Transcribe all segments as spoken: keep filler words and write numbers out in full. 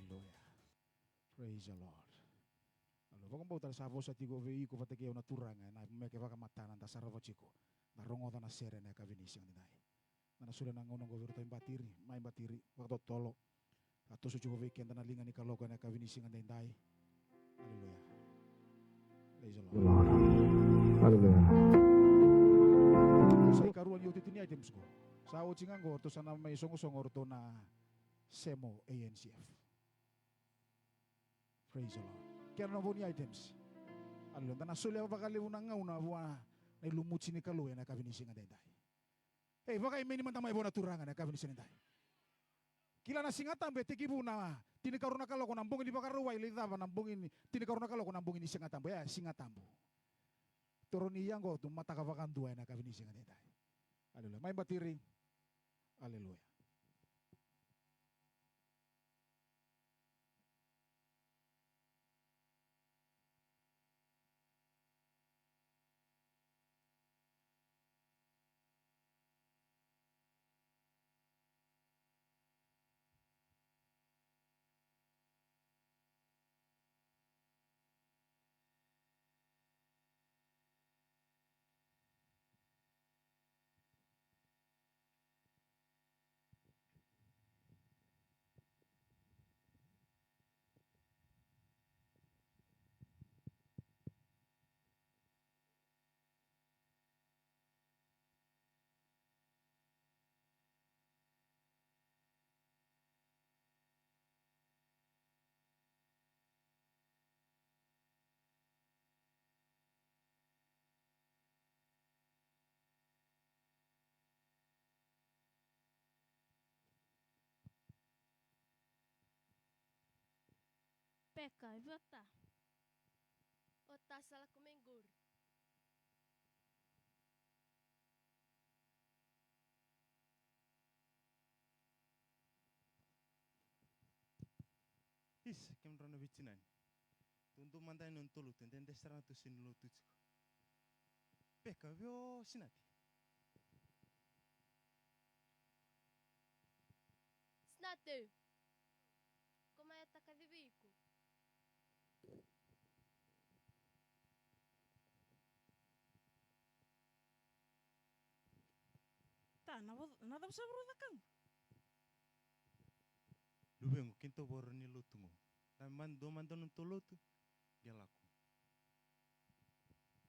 Hallelujah. Praise the Lord. Aleluya. Vakabauta sa vosa tiko vei iko vata kei au na Turaga ena meke vakamatana da sarava tiko. Da rogoca na sere ena yakavi ni siga nidai. Da na solia na gauna oqo vei iratou e batiri, mai batiri, vakatotolo. A toso tiko vei keda na liga ni kaloko ena yakavi ni siga daidai. Aleluya. Praise the Lord. Aleluya. Sa ikarua ni iotioti ni items qo. Sa oti ga qo, ratou sa na mai sogosogo ratou na semo A N C F. Praise the Lord. Kena na vo ni items. Aleluya. Da na solia vakalevu na gauna vua na ilumuti ni Kalou ena yakavi ni siga daidai. Ei, vakaimeni mada mai vua na Turaga na yakavi ni siga daidai. Kila na Siga Tabu e tekivu na tinikarua na kaloko na bogi ni Vakarauwai, lai cava na bogi ni tinikarua na kaloko na bogi ni Siga Tabu. E, Siga Tabu. Toro ni yaqo tu mataka vakadua ena yakavi ni siga daidai. Aleluya. Mai batiri. Aleluya. Peka, e vata. O ta sa lako mai qori. Isa, kemudrau na veitinani. Dodonu mada ni nodatou lotu, e dede sara na tou sega ni lotu tiko. Peka, vei o Sinate. Sinate. Ko mai yata kaci vei iko. Ta, na vo-, na cava sa vuru cakaqu? Luvequ, keitou voro ni lotu qo. Na mada, dua mada na nodatou lotu, qai lako.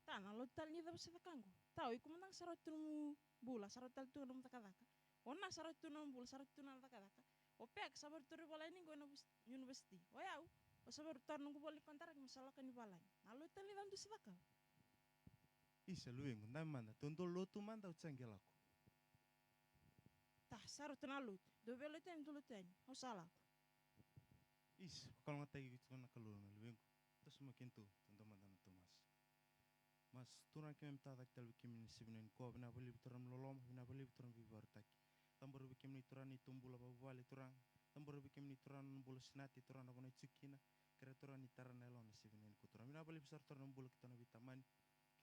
Ta, na lotu tale ni cava sa cakaqu? Ta, o iko mada ga sa rauta tu nomu bula, sa rauta tale tu nomu cakacaka. O Na sa rauta tu nomu bula, sa rauta tu na cakacaka. O Peka sa voro tu na valagi qo ena university. O yau, o sa voro tu na noqu vola ni konitaraki me sa lako ni valagi. Na lotu tale ni cava dou sa cakava? Isa, luvequ, dabe mada, tou dou lotu mada, au sa qai lako. Ta, sa rauta na lotu. Dou via lotu yani, dou lotu yani. Au sa lako. Isa, vakalougatataki iko tiko na Kalou na luvequ. Toso mai keitou, tou dou mada na tou masu. Masu. Turaga, keimami tacake tale vei kemuni na siga vinaka nikua, vinaka vakalevu Turaga na loloma, vinaka vakalevu Turaga na veivakarautaki. Cabora vei kemuni Turaga na neitou bula vakavuvale Turaga. Cabora vei kemuni Turaga na bula o Sinate Turaga na vanua e tiko kina. Kerea Turaga ni tara na yalona na siga vinaka nikua Turaga. Vinaka vakalevu sara Turaga na bula keitou na veitamani.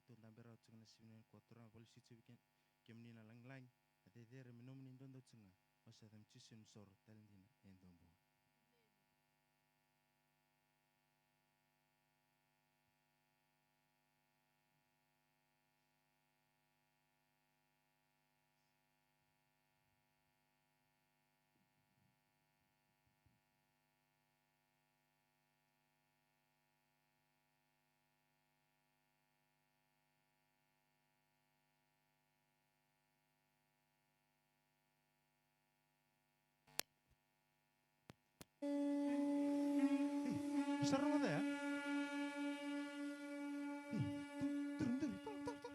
Keitou dabe rawa tiko na siga vinaka nikua Turaga, vakalesui tiko vei ke-, kemuni na lagilagi, na cecere me nomuni duadua tiko ga. Masu ena yaca i Jisu na noda isoro tale dina e dua bula. Ei, sa rogoca ya? Ei, tu, tu, tu, tu, tu, tu.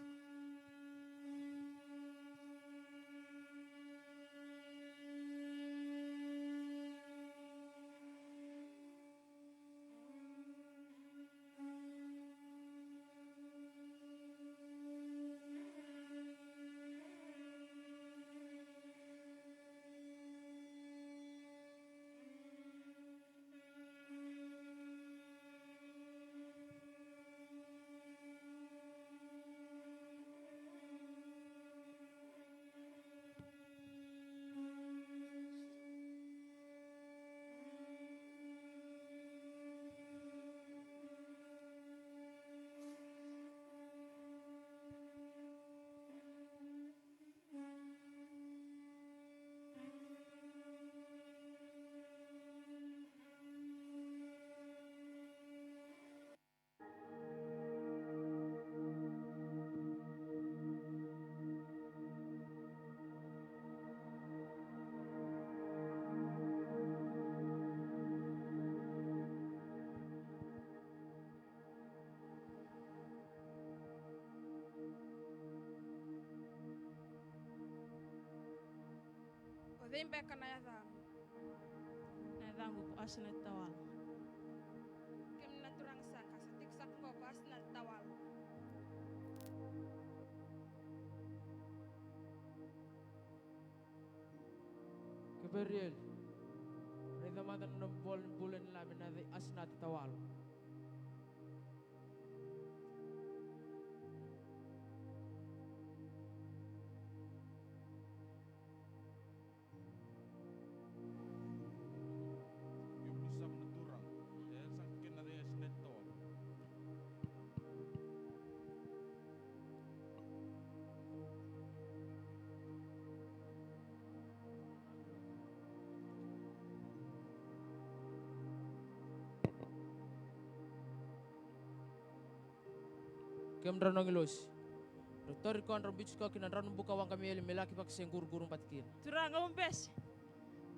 Cei beka na yacaqu? Na yacaqu ko Asina Tawala. Kemuni na turaga saka, sa tiko saka qo ko Asina Tawala. Keberieli, raica mada na nomu ivola ni bula ni Lami na cei Asina Tawala. Kemuni saka na turaga, e saka kena cei Asina Tawala. Kemudrau na agilosi, drau tauri koya, drau biuti koya ki na drau na buka waqameli me laki vakaseguruguru bati kina. Turaga, au bese.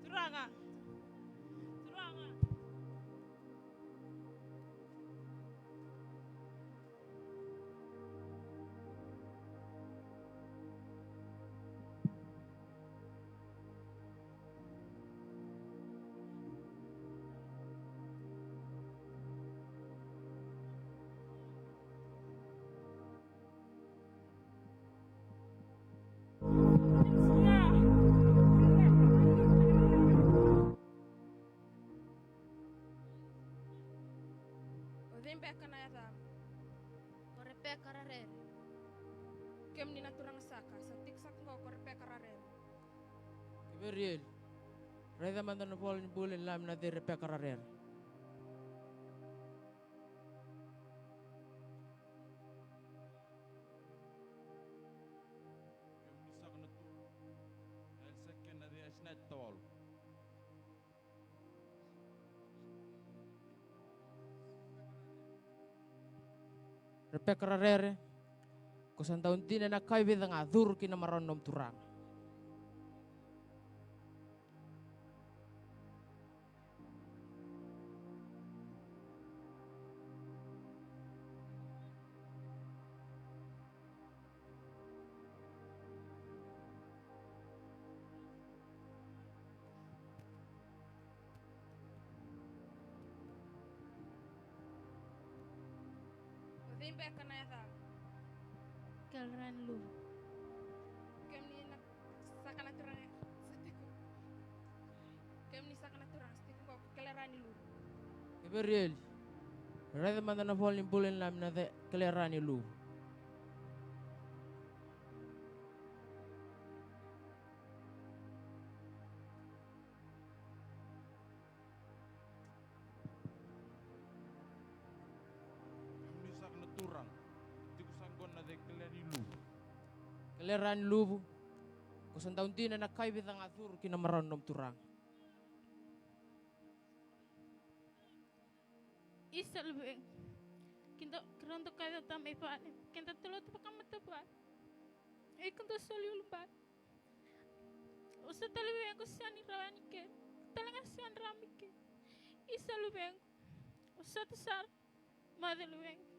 Turaga. Turaga. O cei beka na yacaqu? Ko Repeka Rarere. Kemuni na turaga saka, sa tiko saka qo ko Repeka Rarere. Keberieli, raica mada na ivola ni bula ni Lami na cei Repeka Rarere. Kemuni saka na turaga, e saka kena cei Asina Tawala. Repeka Rarere, ko sa dau dina ena ka e vica ga curu ki na marau ni nomu turaga. O cei beka na yacaqu? Keleraniluvu. Kemuni na saka na turaga, sa tiko. Kemuni saka na turaga, sa tiko qo ko Keleraniluvu. Keberieli, raica mada na ivola ni bula ni Lami na cei Keleraniluvu. Kemuni saka na turaga, tiko saka qo na cei Keleraniluvu. Keleraniluvu, ko sa dau dina ena ka e vica ga curu ki na marau ni nomu turaga. Isa luvequ, keda, keirau dau kaci ira mai vale, keda dau lotu vakamatavuvale. Iko dau soli ulubale. O sa tale luvequ, o sega ni rawa ni ke, tale ga sega ni rawa ni ke. Isa luvequ, o sa tu sara, maca luvequ.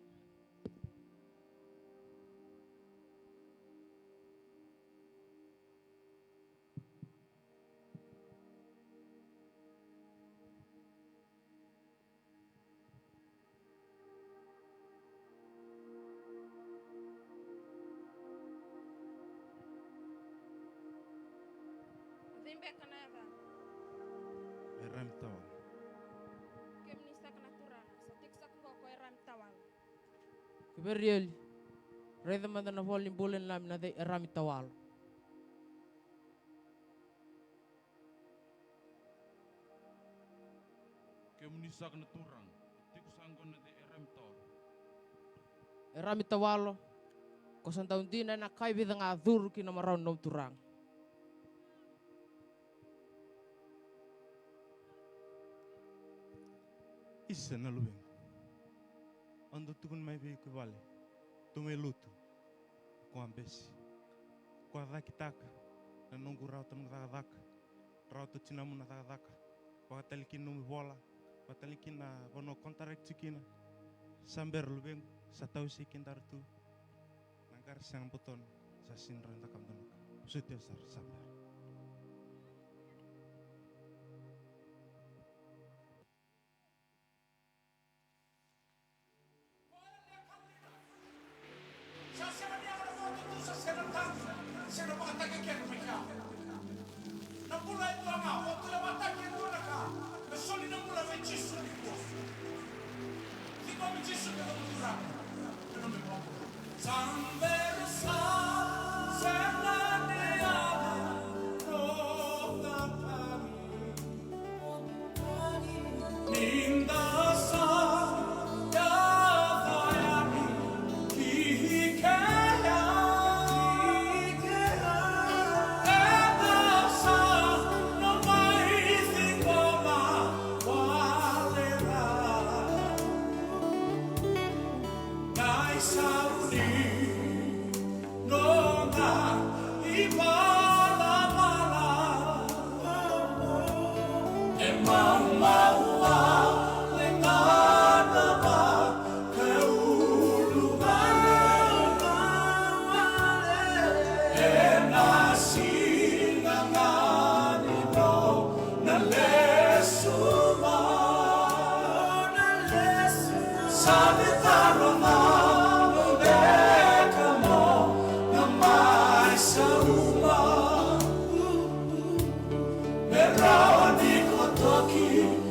O cei beka na yacaqu? Erami Tawala. Kemuni saka na turaga, sa tiko saka qo ko Erami Tawala. Keberieli, raica mada na ivola ni bula ni Lami na cei Erami Tawala. Kemuni saka na turaga, tiko saka qo na cei Erami Tawala. Erami Tawala, ko sa dau dina ena ka e vica ga curu ki na marau ni nomu turaga. Isa na luvequ, au dau tukuna mai vei iko i vale, tou mai lotu. Ko a bese, ko a cakitaka na noqu rawata na cakacaka, rawata tinamu na cakacaka, vakatale kina nomu ivola, vakatale kina na vanua o contract tiko kina. Sa bera luvequ, sa tawasei kedaru tu. Na qara sega botona, sa sega ni rawa ni cakava dua na ka. Vosoti au sara, sa bera.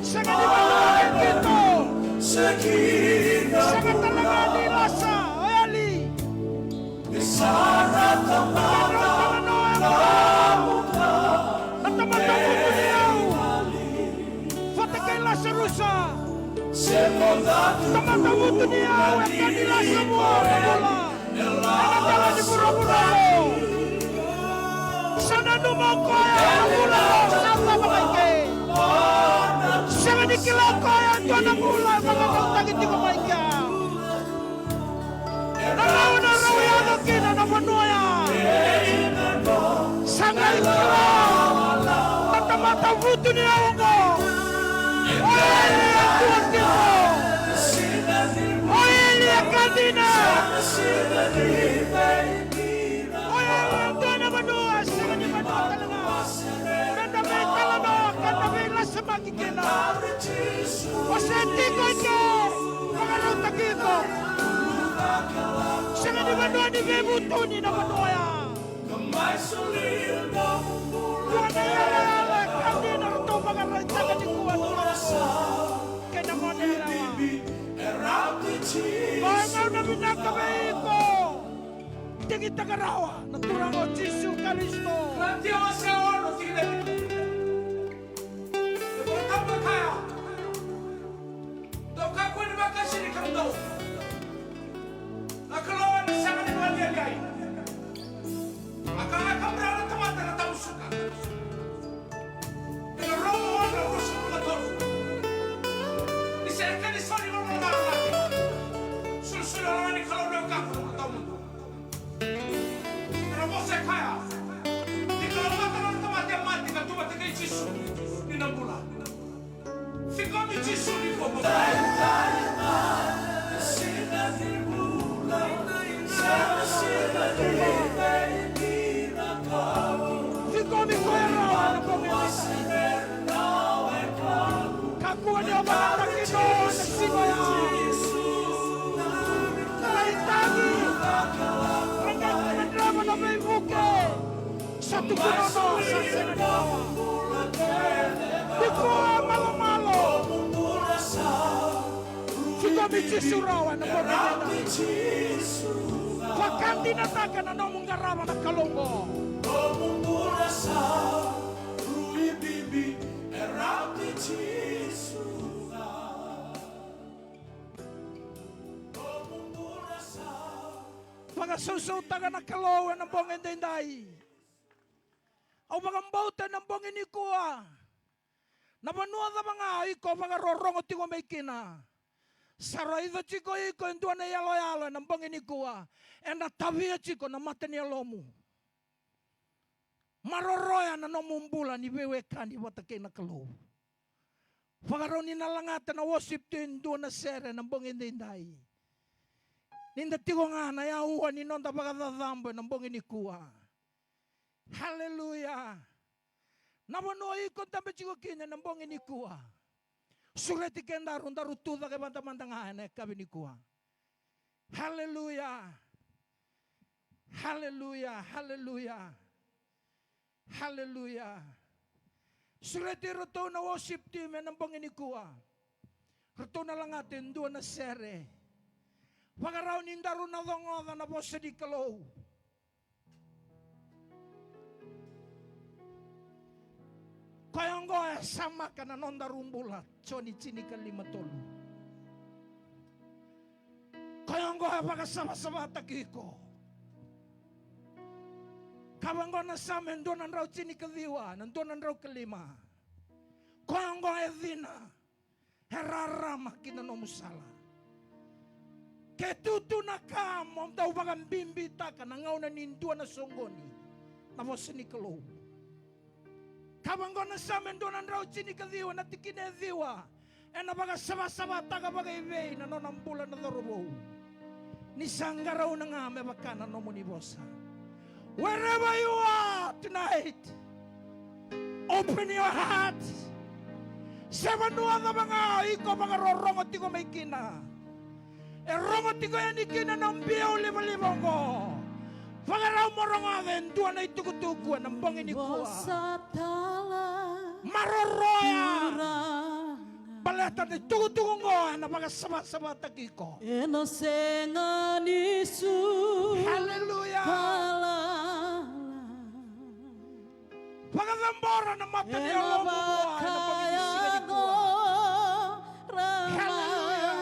Sega ni vanua e kito. Sega tale ga ni lasa. Oya li. Na tamata vutuniyau vata kei Lasarusa. Tamata vutuniyau e ka ni lasa vua na bula. Ena dela ni vuravura. Sa nanuma o koya na bula sa cava mai ke. Sega ni kila o koya e dua na bula e vakarautaki tiko mai kea. Na rau, na rau yaco kina na vanua ya. Sa qai kila na tamata vutuniyau oqo. O eli e dua tiko. O eli e ka dina. O eli e dua na vanua, sega ni vanua tale ga. Meda veitalanoa ka da veilasamaki kina. O se tiko i ke, vakarautaki iko. Sega ni vanua ni veivutuni na vanua ya. Dua na iyaloyalo e ka dina ratou vakaraitaka nikua na lako kei na gone yalewa. Ko e gauna vinaka vei iko. Digitaka rawa na Turaga o Jisu Karisito. Galatia wase ono, tikina e vitu. E Volatabu e kaya, dou kakua ni vakasini kemudou. Na Kalou ena sega ni vakalialiai. A kaya, ka bera na tamata na tamusuka. Ena Roma ono, ruasagavulu ka tolu. Ni se ena kena isau ni vanua vakamalua, sulisuli na Kalou na wekaqu na bula tawamudu. Ena vosa e kaya, ni kalougata na tamata e mate ka tu vata kei Jisu ni na bula. Ciqomi Jisu ni ko. Ciqomi koya rawa na bogi. Kakua ni o vakataki no na siga ya. Lai tagi. Raga ni drava na veivuke. Sa tukuna no, sa sega ni rawa. Nikua e malomalo. Ciqomi Jisu rawa na bogi. Vakadinataka na nomu qarava na Kalou oqo. Vakasausautaka na Kalou ena bogi edaidai. Au vakabauta ena bogi nikua. Na vanua cava ga iko vakarorogo tiko mai kina. Sa raica tiko iko e dua na iyaloyalo ena bogi nikua. Ena tavia tiko na mata ni yalomu. Maroroya na nomu bula ni veiwekani vata kei na Kalou. Vakarau ni na lagata na worship team e dua na sere na bogi edaidai. Ni da tiko ga na yaua ni noda vakacacabo ena bogi nikua. Haleluya. Na vanua iko dabe tiko kina ena bogi nikua. Sureti kedaru, daru tu cake mada mada ga ena yakavi nikua. Haleluya. Haleluya. Haleluya. Haleluya. Sureti iratou na worship team ena bogi nikua. Ratou na lagata e dua na sere. Vakarau ni daru na cogoca na vosa ni Kalou. Koya oqo e samaka na nodaru bula, Joni tinikalima tolu. Koya oqo e vakasavasavataki iko. Kaya vaqo na Same dua na drau tinikaciwa, na dua na drau kalima. Koya oqo e cina, e rarama ki na nomu sala. Ke tu tu na ka mo dau vakabibitaka na gauna ni dua na soqoni, na vosa ni Kalou. Kaya vaqo na Same dua na drau tinikaciwa, na tikina e ciwa. Ena vakasavasavataka vakaivei na nona bula na cauravou? Ni sa qarauna ga me vaka na nomuni vosa. Wherever you are tonight, open your heart. Se vanua cava ga iko vakarorogo tiko mai kina, e rogo tiko yani kina na biau livaliva oqo. Vakarau mo rogoca e dua na itukutuku ena bogi nikua. Vosa tale. Maroroya. Baleta na itukutuku oqo ena vakasavasavataki iko. Ena sega ni suka. Haleluya. Vakacabora na mata ni yalomu vua ena bogi ni siga nikua. Haleluya.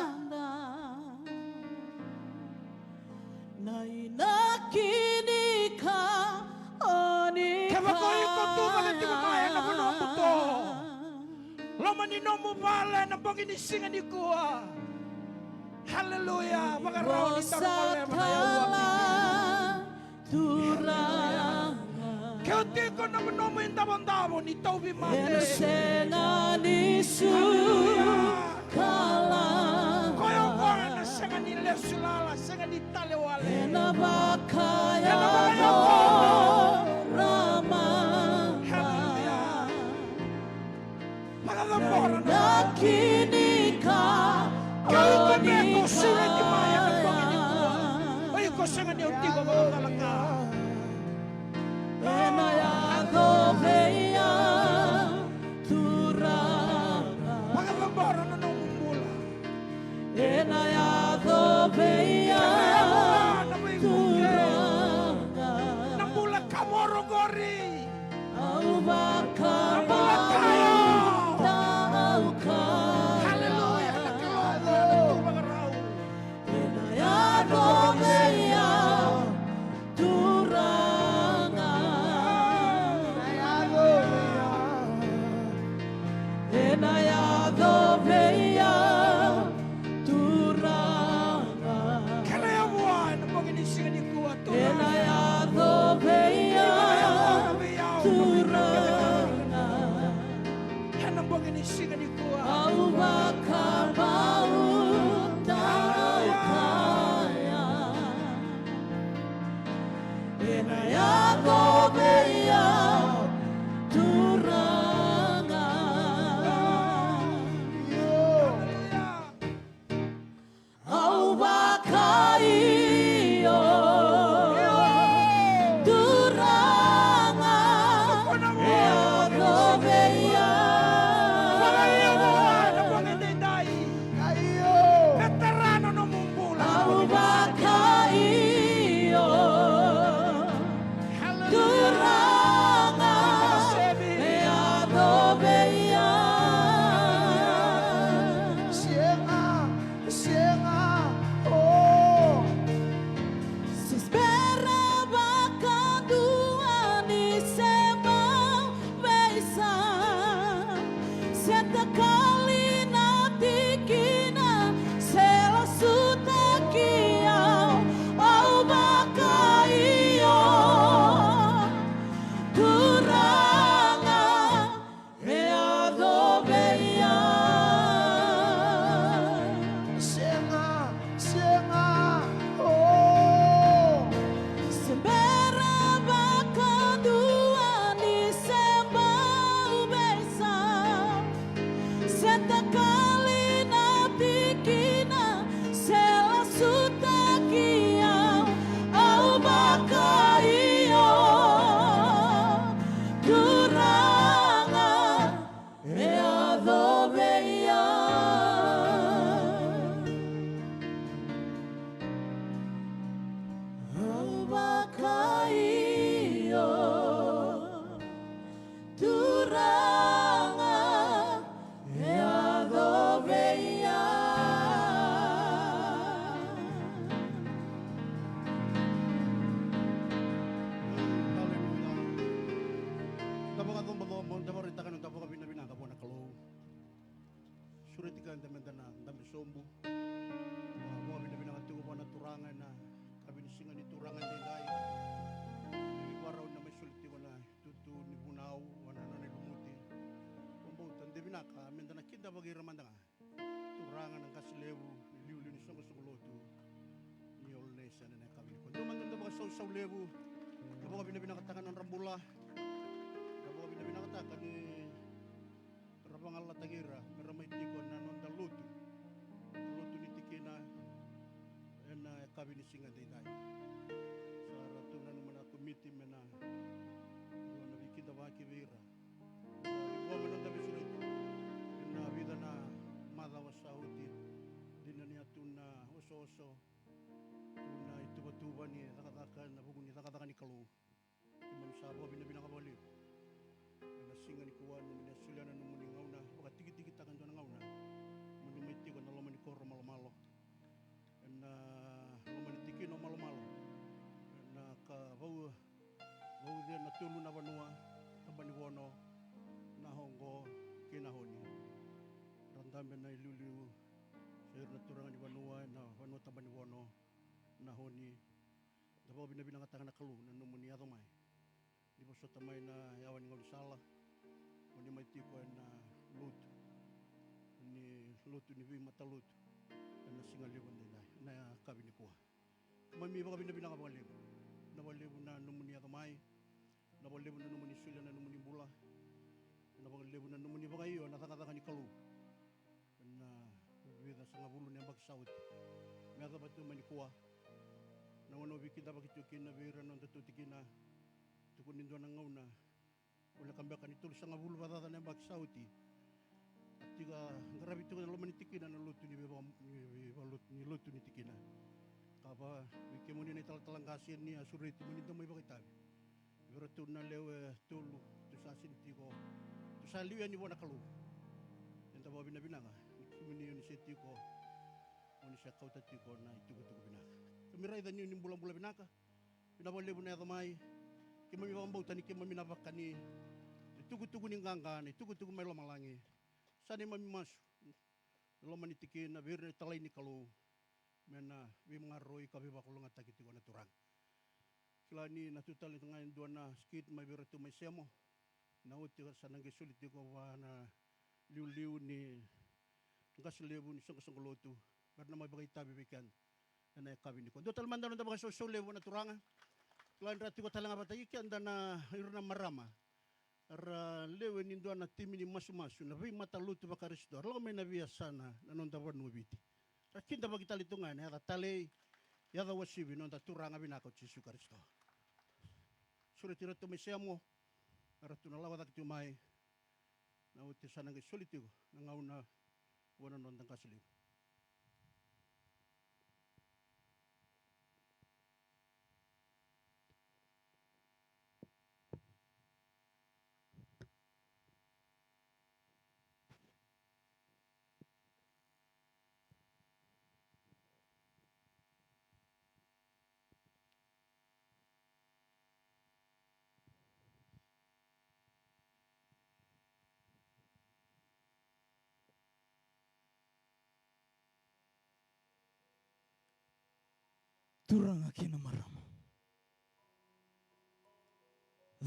Na inaki ni ka o ni. Kevaka o iko tu cake tiko mai ena vanua buto, loma ni nomu vale ena bogi ni siga nikua. Haleluya. Vakarau ni daru goleva na yau. Turaga. Ke o tiko na nomu idavodavo ni tauvimate. Ena sega ni suka. Haleluya. Koya oqo ena sega ni lesu lala, sega ni tale wale. Ena vakayacora mada. Haleluya. Vakacabora na. Inaki ni ka. Ke o iko beka o sureti mai ena bogi nikua, o iko sega ni o tiko vakacalaka. Ena yaco vei au, Turaga. Vakacabora na nomu Eda meda na dabe sobu. Vakavinavinaka tiko vua na Turaga ena yakavi ni siga ni Turaga edaidai. Ni vakarau na mai soli tiko na itutu ni vunau vua na nona ilumuti. Vakabauta de vinaka meda na kidavaki ira mada ga. Turaga na qase levu ni liuliu ni soqosoqo lotu ni All Nation ena yakavi nikua. Dua mada na vakasausau levu. Na vakavinavinakataka na nodra bula. Na vakavinavinakataka ni ra vagalalataki ira me ra mai tiko na noda lotu, lotu ni tikina ena yakavi ni siga edaidai. Sa ratou nanuma na komiti me na dua na veikidavaki vei ira. Ena vica na macawa sa oti, dina ni a tu na osooso, tu na ituvatuva ni cakacaka ena vuku ni cakacaka ni Kalou. Keimami sa vakavinavinaka vakalevu ena siga nikua, nomuni a solia na nomuni gauna, vakatikitikitaka e dua na gauna mo ni mai tiko ena loma ni koro malomalo, ena loma ni tikina o Malomalo, ena ka vau, vauci na tolu na vanua, Tabanivono, Naoqo kei Nahoni. Ra dabe na iliuliu, sa ira na turaga ni vanua ena vanua Tabanivono, Nahoni. Da vakavinavinakataka na Kalou na nomuni yaco mai, ni vosota mai na yawa ni gaunisala, mo ni mai tiko ena lotu, ni lotu ni veimatalotu ena siga levu edaidai, ena yakavi nikua. Keimami vakavinavinaka vakalevu. Vinaka vakalevu na nomuni yaco mai, vinaka vakalevu na nomuni solia na nomuni bula, vinaka vakalevu na nomuni vakaio ena cakacaka ni Kalou ena vica sagavulu na yabaki sa oti me yacova tu mai nikua. Na gauna o veikidavaki tiko kina vei ira na nodatou tikina, tukuni dua na gauna, voleka beka ni tolusagavulu vakacaca na yabaki sa oti, a tiko, a qaravi tiko ena loma ni tikina na lotu ni veiva-, ni veiva-, lotu, ni lotu ni tikina. Ka vei kemuni na italatala qase ni a sureti mo ni dau mai vakaitavi vei iratou na lewe tolu, tu sa sini tiko, tu sa liu yani vua na Kalou. Eda vakavinavinaka ni kemuni o ni se tiko, o ni se kauta tiko na itukutuku vinaka. Keimami raica ni o ni bulabula vinaka. Vinaka vakalevu na yaco mai. Keimami vakabauta ni keimami na vakani na itukutuku ni qaqa, na itukutuku mai lomalagi. Sa neimami masu na loma ni tikina vei ira na italai ni Kalou, me na veimaroroi ka veivakalougatataki tiko na Turaga. Kila ni na tu tale ga e dua na skit mai vei iratou mai Semo. Na oti sa na qai soli tiko vua na liuliu ni qase levu ni soqosoqo lotu, me ra na mai vakaitavi vei keda ena yakavi nikua. Dua tale mada na noda vakasausau levu vua na Turaga. Kila ni ra tiko tale ga vata kei keda na, ira na marama, ra lewe ni dua na timi ni masumasu, na veimatalotu vaKarisito, ra lako mai na veiyasana na noda vanua o Viti. Ra kidavaki tale tu ga ena yaca talei, yaca uasivi, noda Turaga vinaka o Jisu Karisito. Sureti iratou mai Semo, eratou na lako cake tiko mai. Na oti sa na qai soli tiko na gauna vua na noda qase levu. Turaga kei na marama,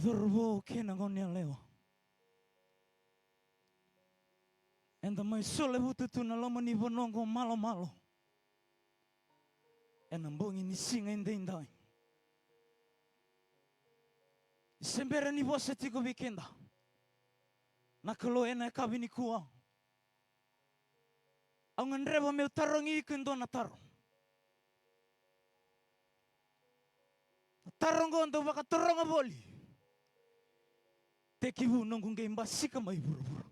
cauravou kei na goneyalewa, eda mai solevuta tu na loma ni vanua oqo malomalo ena bogi ni siga edaidai. Se bera ni vosa tiko vei keda na Kalou ena yakavi nikua, au gadreva meu tarogi iko e dua na taro. Na taro oqo dau vakataroga voli. Tekivu noqu qai basika mai vuravura.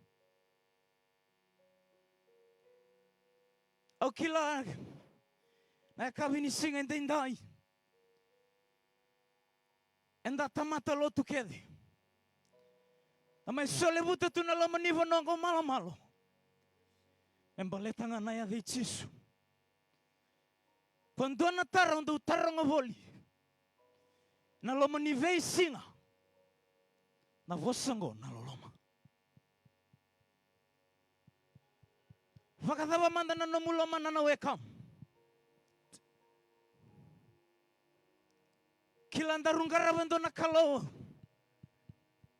Au kila na yakavi ni siga edaidai, eda tamata lotu kece na mai solevuta tu na loma ni vanua oqo malomalo me baleta ga na yaca i Jisu. Ko dua na taro dau taroga voli na loma ni veisiga, na vosa oqo na loloma. Vakacava mada na nomu lomana na wekamu? Kila daru qarava e dua na Kalou.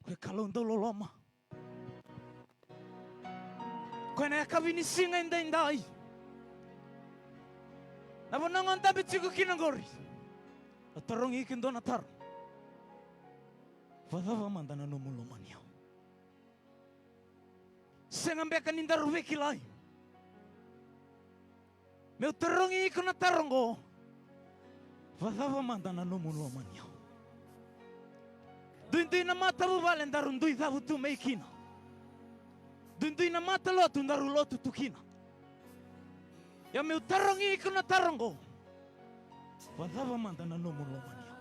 Ko e Kalou dau loloma. Ko ena yakavi ni siga edaidai, na vanua ga o dabe tiko kina qori, au tarogi iko e dua na taro. Vakacava mada na nomu lomani au? Sega beka ni daru veikilai. Meu tarogi iko na taro oqo. Vakacava mada na nomu lomani au? Duidui na matavuvale daru dui cavu tu mai kina. Duidui na matalotu daru lotu tu kina. Ia meu tarogi iko na taro oqo. Vakacava mada na nomu lomani au?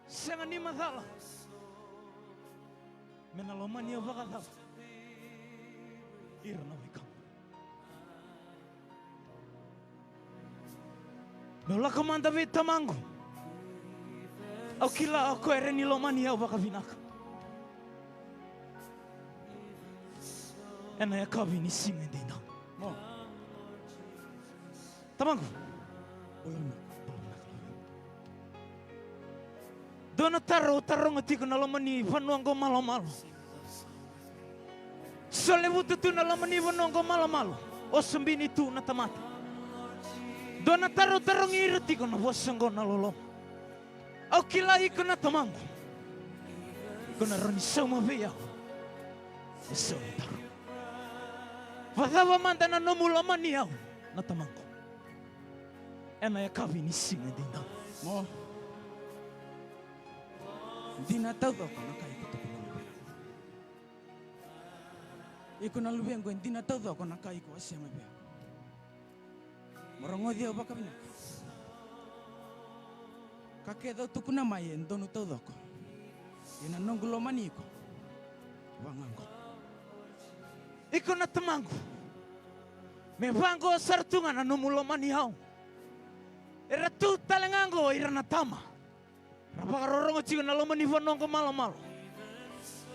Sega ni macala me na lomani au vakacava ira na wekamu. Meu lako mada vei tamaqu. Au kila o koya e rawa ni lomani au vakavinaka. Ena yakavi ni siga edaidai. Mo. Tamaqu. Dua na taro au taroga tiko na loma ni vanua oqo malomalo. Solevuta tu na loma ni vanua oqo malomalo. O sabini tu na tamata. Dua na taro au tarogi ira tiko na vosa oqo na loloma. Au kila iko na tamaqu. Iko na rawa ni sauma vei au e so na taro. Vakacava mada na nomu lomani au na tamaqu? Ena yakavi ni siga edaidai. Mo. Dina taucoko na ka iko tukuna mai vei au. Iko na luvequ, e dina taucoko na ka iko wasea mai vei au. Mo rogoci au vakavinaka. Ka kece au tukuna mai e donu taucoko. Ia na noqu lomani iko. Vaqo. Iko na tamaqu. Me vaqo sara tu ga na nomu lomani au. Era tu tale ga oqo ira na tama. Ra vakarorogo tiko na loma ni vanua oqo malomalo.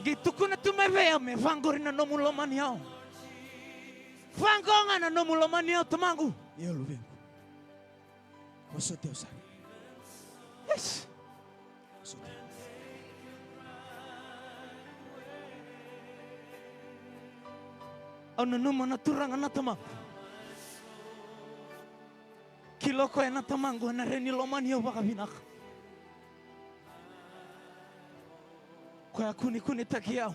Qai tukuna tu mai vei au me vaqori na nomu lomani au. Vaqo ga na nomu lomani au tamaqu. Io luvequ. Vosoti au sara. Yes. Vosoti au. Au nanuma na Turaga na tamaqu. Kila o koya na tamaqu ena rawa ni lomani au vakavinaka. Koya kunikunitaki au.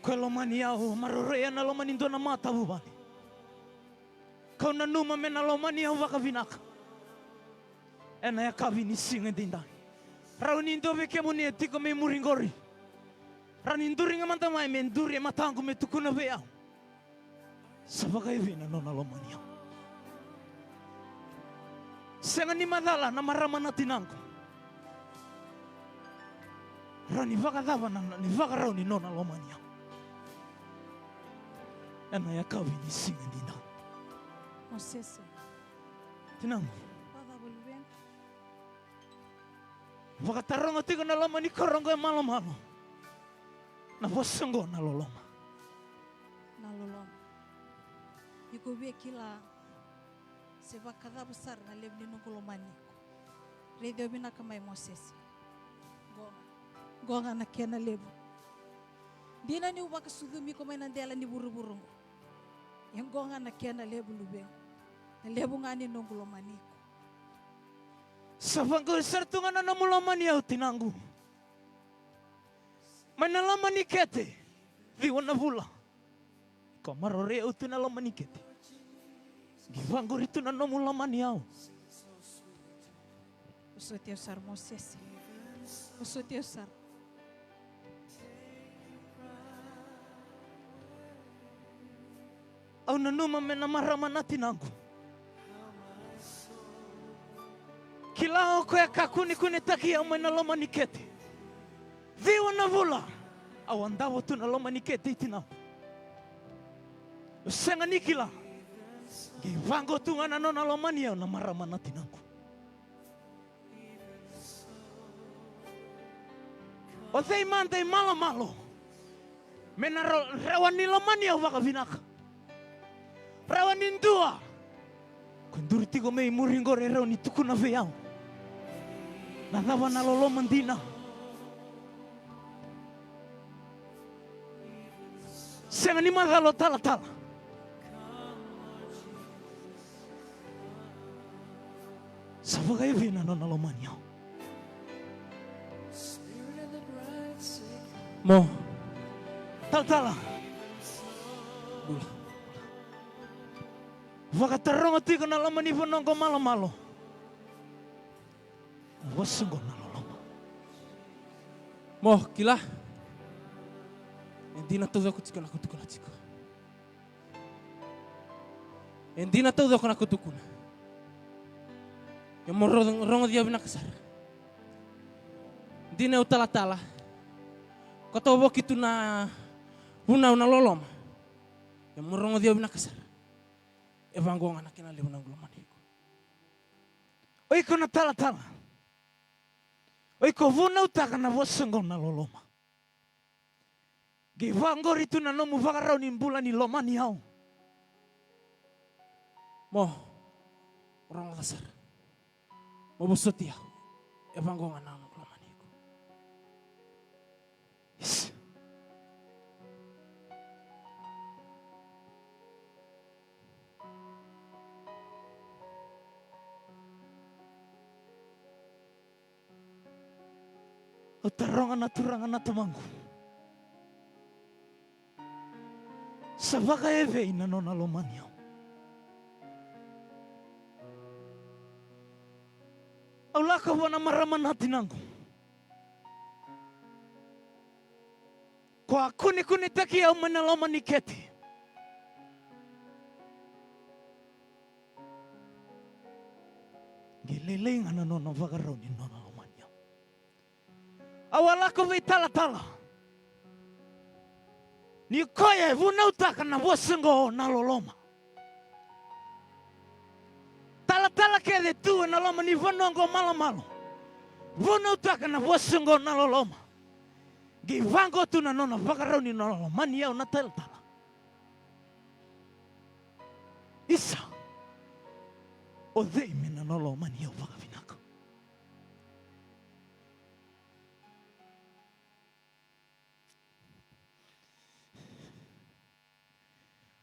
Koya lomani au, maroroi au na loma ni dua na matavuvale. Kau nanuma me na lomani au vakavinaka. Ena yakavi ni siga edaidai. Rawa ni dua vei kemuni e tiko mai muri qori. Rawa ni duri ga mada mai me duri e mataqu me tukuna vei au. Sa vakaevei na nona lomani au? Sega ni macala na marama na tinaqu. Rawa ni vakacava na, na ivakarau ni nona lomani au? Ena yakavi ni siga edaidai. Mosese. Tinaqu. Vakacava luvequ? Vakataroga tiko na loma ni koro oqo e malomalo. Na vosa oqo na loloma. Na loloma. Iko via kila se vakacava sara na levu ni noqu lomani iko. Raici au vinaka mai Mosese. Qo ga. Qo ga na kena levu. Dina niu vakasucumi iko mai na dela ni vuravura oqo. Ia qo ga na kena levu luvequ. Na levu ga ni noqu lomani iko. Sa vaqori sara tu ga na nomu lomani au tinaqu. Mai na loma ni kete, ciwa na vula. Ko maroroi au tu na loma ni kete. Qai vaqori tu na nomu lomani au. Vosoti au sara Mosese. Vosoti au sara. Au nanuma me na marama na tinaqu. Kila o koya ka kunikunitaki au mai na loma ni kete. Ciwa na vula. Au a davo tu na loma ni kete i tinaqu. Au sega ni kila. Qai vaqo tu ga na nona lomani au na marama na tinaqu. O cei mada e malomalo me na ro-, rawa ni lomani au vakavinaka? Rawa ni dua ko duri tiko mai muri qori e rawa ni tukuna vei au na cava na loloma dina. Sega ni macala o talatala. Sa vakaevei na nona lomani au? Mo. Talatala. Bula. Vakataroga tiko na loma ni vanua qo malomalo. Na vosa qo na loloma. Mo, kila. E dina taucoko tiko na kutukuna tiko. E dina taucoko na kutukuna. Ia mo ro-, rogoci au vinaka sara. Dina au talatala. Ko tauvoki tu na vunau na loloma. Ia mo rogoci au vinaka sara. E vaqo ga na kena levu na noqu lomani iko. O iko na talatala. O iko vunautaka na vosa qo na loloma. Qai vaqori tu na nomu vakarau ni bula ni lomani au. Mo, mo rogoca sara. Mo vosoti au. E vaqo ga na noqu lomani iko. Yes. Au taroga na Turaga na Tamaqu. Sa vakaevei na nona lomani au? Au lako vua na marama na tinaqu. Ko a kunekunetaki au mai na loma ni kete. Qai lailai ga na nona vakarau ni nona lomani au. Au a lako vei talatala. Ni koya e vunautaka na vosa qo na loloma. Talatala kece tu ena loma ni vanua qo malomalo. Vunautaka na vosa qo na loloma. Qai vaqo tu na nona vakarau ni nona lomani au na talatala. Isa. O cei me na lomani au vakavinaka?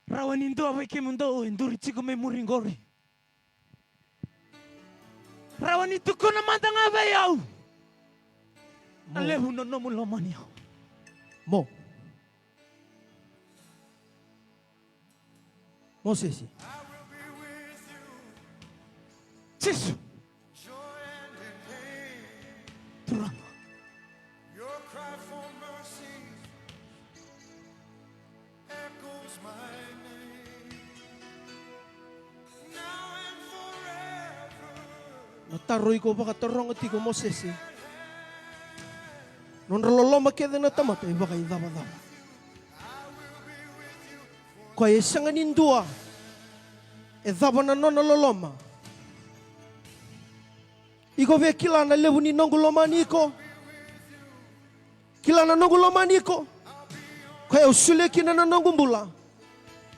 Rawa ni dua vei kemudou e duri tiko mai muri qori. Rawa ni tukuna mada ga vei au. Na levu na nomu lomani au. Mo. Mosese. Jisu. Turaga. Na taro iko vakataroga tiko Mosese. Nodra loloma kece na tamata e vakaicavacava. Koya e sega ni dua e cava na nona loloma. Iko via kila na levu ni noqu lomani iko. Kila na noqu lomani iko. Koya au solia kina na noqu bula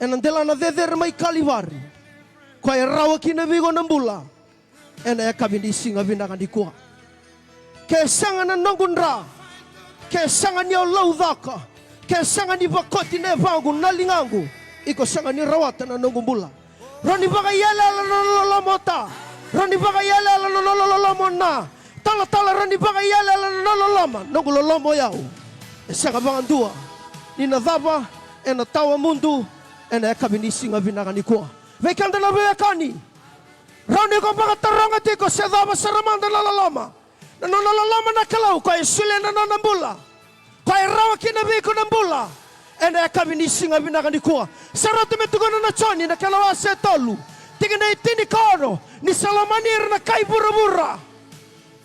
ena dela na cecere mai Kalivari. Koya e rawa kina vei iko na bula ena yakavi ni siga vinaka nikua. Ke sega na noqu dra, ke sega ni au laucaka, ke sega ni vakoti na yavaqu, na ligaqu, iko sega ni rawata na noqu bula. Rawa ni vakaiyalayala na nona loloma o ta. Rawa ni vakaiyalayala na nona loloma o na. Talatala, rawa ni vakaiyalayala na nona loloma. Noqu loloma o yau e sega vakadua ni na cava ena tawa mudu ena yakavi ni siga vinaka nikua. Vei keda na veiwekani, rawa ni ko vakataroga tiko se cava sara mada na loloma. Na nona loloma na Kalou, koya e solia na nona bula. Koya e rawa kina vei iko na bula ena yakavi ni siga vinaka nikua. Sa rauta me tukuna na Joni na kena wase e tolu, tikina e tinikaono: Ni sa lomani ira na kai vuravura,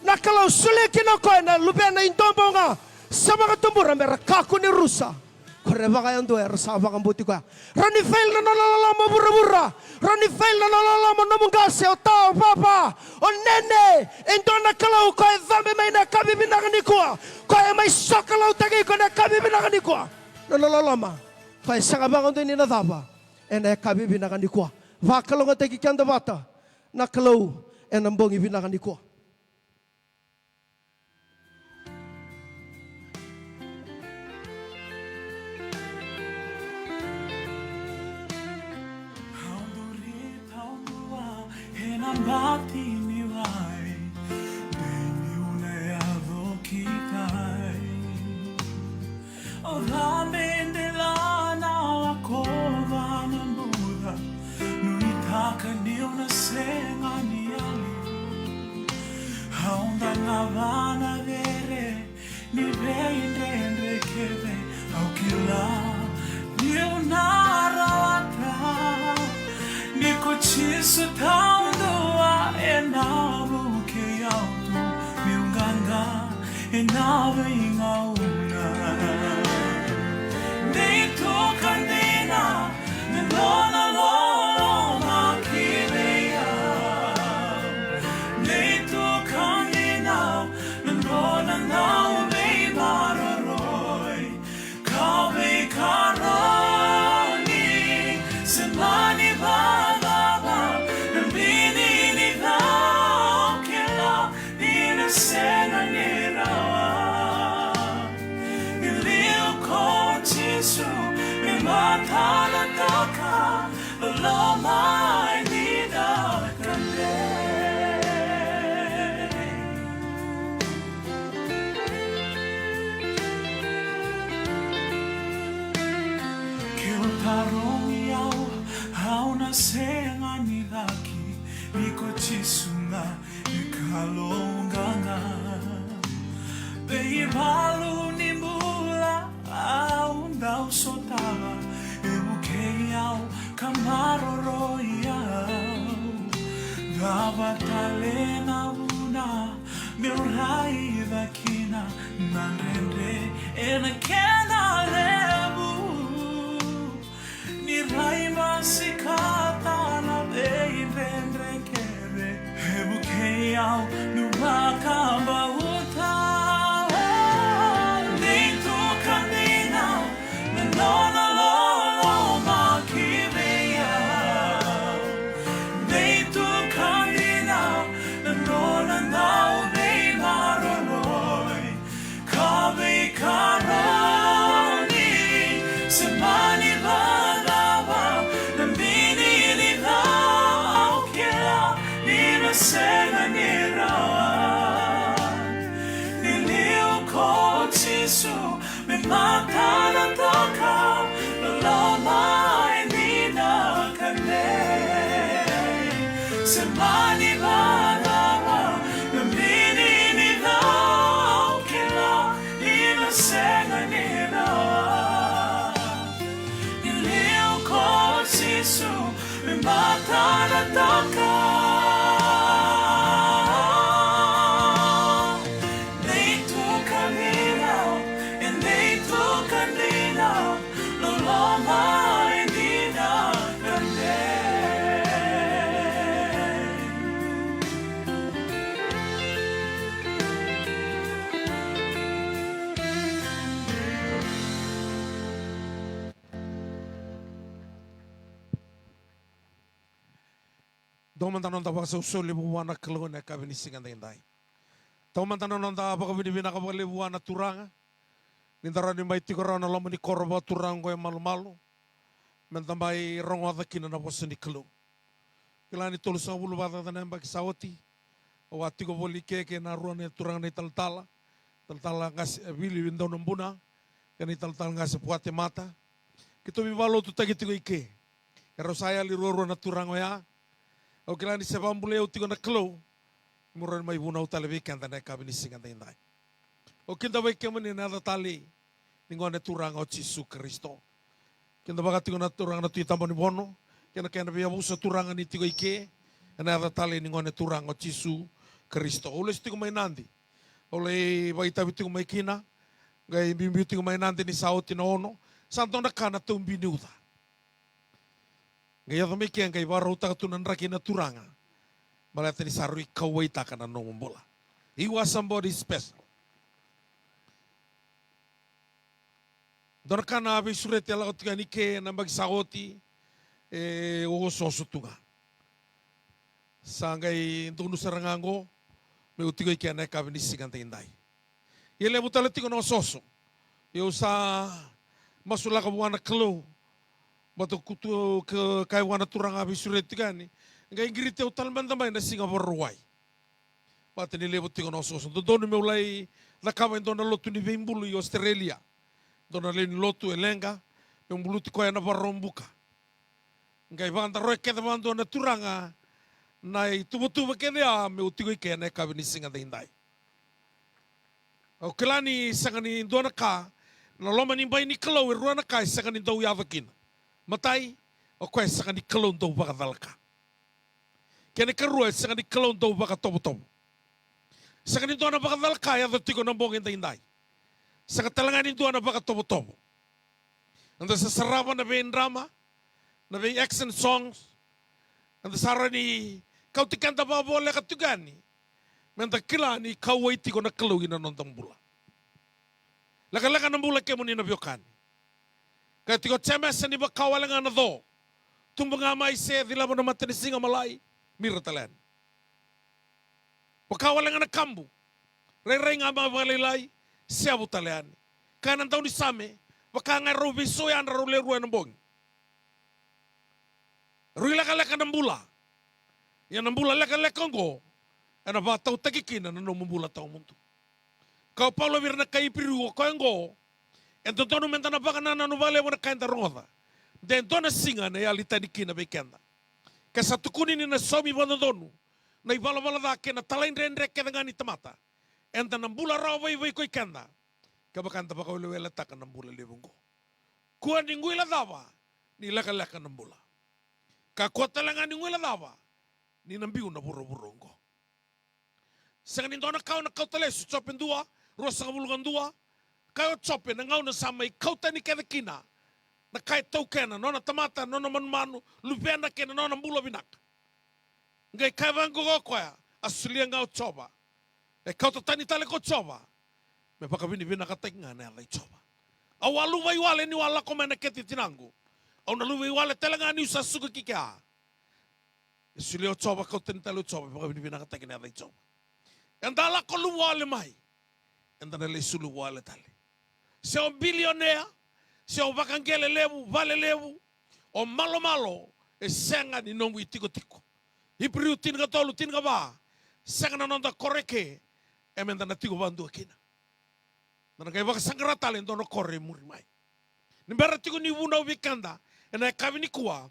na Kalou solia kina o koya na Luvena e dua bau ga sa vakatubura me ra kakua ni rusa. Ko re vakayadua era sa vakabauti koya. Rawa ni fail na nona loloma vuravura. Rawa ni fail na nona loloma nomu qase, o ta, o papa, o nene. E dua na Kalou ko e cabe mai na yakavi vinaka nikua. Ko e mai sokaloutaki iko na yakavi vinaka nikua. Nona loloma ko e sega vakadua ni na cava ena yakavi vinaka nikua. Vakalougatataki keda vata na Kalou ena bogi vinaka nikua. Au duri taudua ena bati ni wai, dei niu na yaco ki tai. O cabe dela na lakova na buca, nuitaka niu na sega ni yali. Au dagava na cere ni veidredre kece, au kila niu na rawata. Ni ko Jisu taudua ena vukei au tu, niu qaqa ena veigauna. Dei tu ka dina na nona loloma ki vei au. Dei tu ka dina na nona dau veimaroroi. Ka veikaroni se mani vacava na bini ni cau kila ni na sega ni rawa. Ni liu ko Jisu me matanataka loloma ni na kandei. Ke o tarogi au, au na sega ni caki, ni ko Jisu ga e Kalou qaqa. Veivalu ni bula au dau sotava, e vukei au ka maroroi au. Cava tale na vuna meu raica kina na dredre ena kena levu? Ni rai masikata na veidredre kece, e vukei au niu vakabauta. Dei tu ka dina na nona loloma ki vei au. Dei tu ka dina na nona dau veimaroroi. Ka veikaroni se mani vacava na bini ni cau kila ni na sega ni rawa. Ni liu ko Jisu me matanataka loloma e dina ka dei. Se mani vacava na bini ni cau kila ni na sega ni rawa. Ni liu ko Jisu me matanataka. Dei tu ka dina, e dei tu ka dina. Loloma e dina ka dei. Dua mada na noda vakasausau levu vua na Kalou ena yakavi ni siga daidai. Taumada na noda vakavinavinaka vakalevu vua na Turaga ni da rawa ni mai tiko rawa na loma ni koro vakaturaga oqo e Malumalu, me da mai rogoca kina na vosa ni Kalou. Kila ni tolusagavulu vakacaca na yabaki sa oti, au a tiko voli ke kei na rua na turaga na italatala, talatala qase Vili Daunabuna kei na italatala qase Puate Mata. Keitou veivakalotutaki tiko i ke. Erau sa yali ruarua na turaga oya. Au kila ni se vakabulai au tiko na Kalou, mo rawa ni mai vunau tale vei keda na yakavi ni siga daidai. Au kidavaki kemuni ena yaca talei ni Gone Turaga o Jisu Karisito. Kidavaka tiko na turaga na Tui Tabonivono kei na kena veiyavusa turaga ni tiko i ke, ena yaca talei ni Gone Turaga o Jisu Karisito. Au lesu tiko mai Nadi, au lai vakaitavi tiko mai kina, qai biubiu tiko mai Nadi ni sa oti na ono, Sa dua na ka na taubi ni uca. Qai yaco mai ke qai vakarautaka tu na draki na Turaga. Baleta ni sa rui kauwaitaka na nomu bula. You are somebody special. Dua na ka na veisureti e lako tiko yani ke na yabaki sa oti, e, osooso tu ga. Sa qai donu sara ga oqo meu tiko i ke na yakavi ni siga daidai. Ia levu tale tiko na osooso. Ia au sa masulaka vua na Kalou. Baleta au kutu ka, kaya vua na Turaga a veisureti tiko yani. Qai qiriti au tale mada mai na siga Vakarauwai. Baleta ni levu tiko na osooso. Dodonu meu lai cakava e dua na lotu ni veibulu i Australia. Dua na lewe ni lotu e leqa, meu buluti koya ena Vakaraubuka. Qai vakadaroya kece vakadua na Turaga na ituvatuva kece ya meu tiko i ke ena yakavi ni siga daidai. Au kila ni sega ni dua na ka, na loma ni bai ni Kalou e rua na ka e sega ni dau yaco kina. Matai, o koya e sega ni Kalou dau vakacalaka. Kena ikarua, e sega ni Kalou dau vakatovotovo. Sega ni dua na vakacalaka e yaco tiko na bogi daidai. Sega tale ga ni dua na vakatovotovo. Eda sa sarava na veidrama, na vei action songs. Eda sa rawa ni kauti keda vakavoleka tiko yani. Meda kila ni kauwai tiko na Kalou ina noda bula. Lekaleka na bula, kemuni na veiwekani. Kaya tiko o Jemesa ni vaka wale ga na co, tubu ga mai se cilava na matanisiga malai, mira tale yani. Vaka wale ga na kabu, rairai ga mai vakalailai, seavu tale yani. Kaya na daunisame, vaka ga e rau veisau yadra rau le rua ena bogi. Rui lekaleka na bula. Ia na bula lekaleka oqo ena vakatautaki kina na nomu bula tawamudu. Kaya o Paula vei ira na kai Iperiu, o koya oqo e dodonu meda na vakanananu vakalevu na ka eda rogoca, de dua na siga ena yali tani kina vei keda. Ke sa tukuni ni na saumi vakadodonu na ivalavala ca kei na talaidredre kece ga ni tamata, eda na bula rawa vaivai ko i keda kevaka eda vakaweleweletaka na bula levu oqo. Kua ni guilecava ni lekaleka na bula. Kakua tale ga ni guilecava ni na biu na vuravura oqo. Sega ni dua na ka o na kauta lesu. Jope dua, ruasagavulu ka dua. Kaya o Jope, na gauna sa mai kau tani kece kina na ka e taukena, nona tamata, nona manumanu, luvena kei na nona bula vinaka. Qai kaya vaqo o koya, a solia ga o Jiova. E kauta tani tale ko Jiova me vakavinavinakataki ga na yaca i Jiova. Au a luvaiwale niu a lako mai na kete i tinaqu. Au na luvaiwale tale ga niu sa suka ki kea. E solia o Jiova, kauta tani tale o Jiova, me vakavinavinakataki na yaca i Jiova. Eda lako luvawale mai, eda na lesu luvawale tale. Se o bilionea, se o vakaqele levu, vale levu, o malomalo e sega ni nomu itikotiko. Iperiu tinikatolu, tinikava, sega na noda koro eke e meda na tiko vakadua kina. Da na qai vakasaqara tale e dua na koro e muri mai. Ni bera tiko ni vunau vei keda ena yakavi nikua,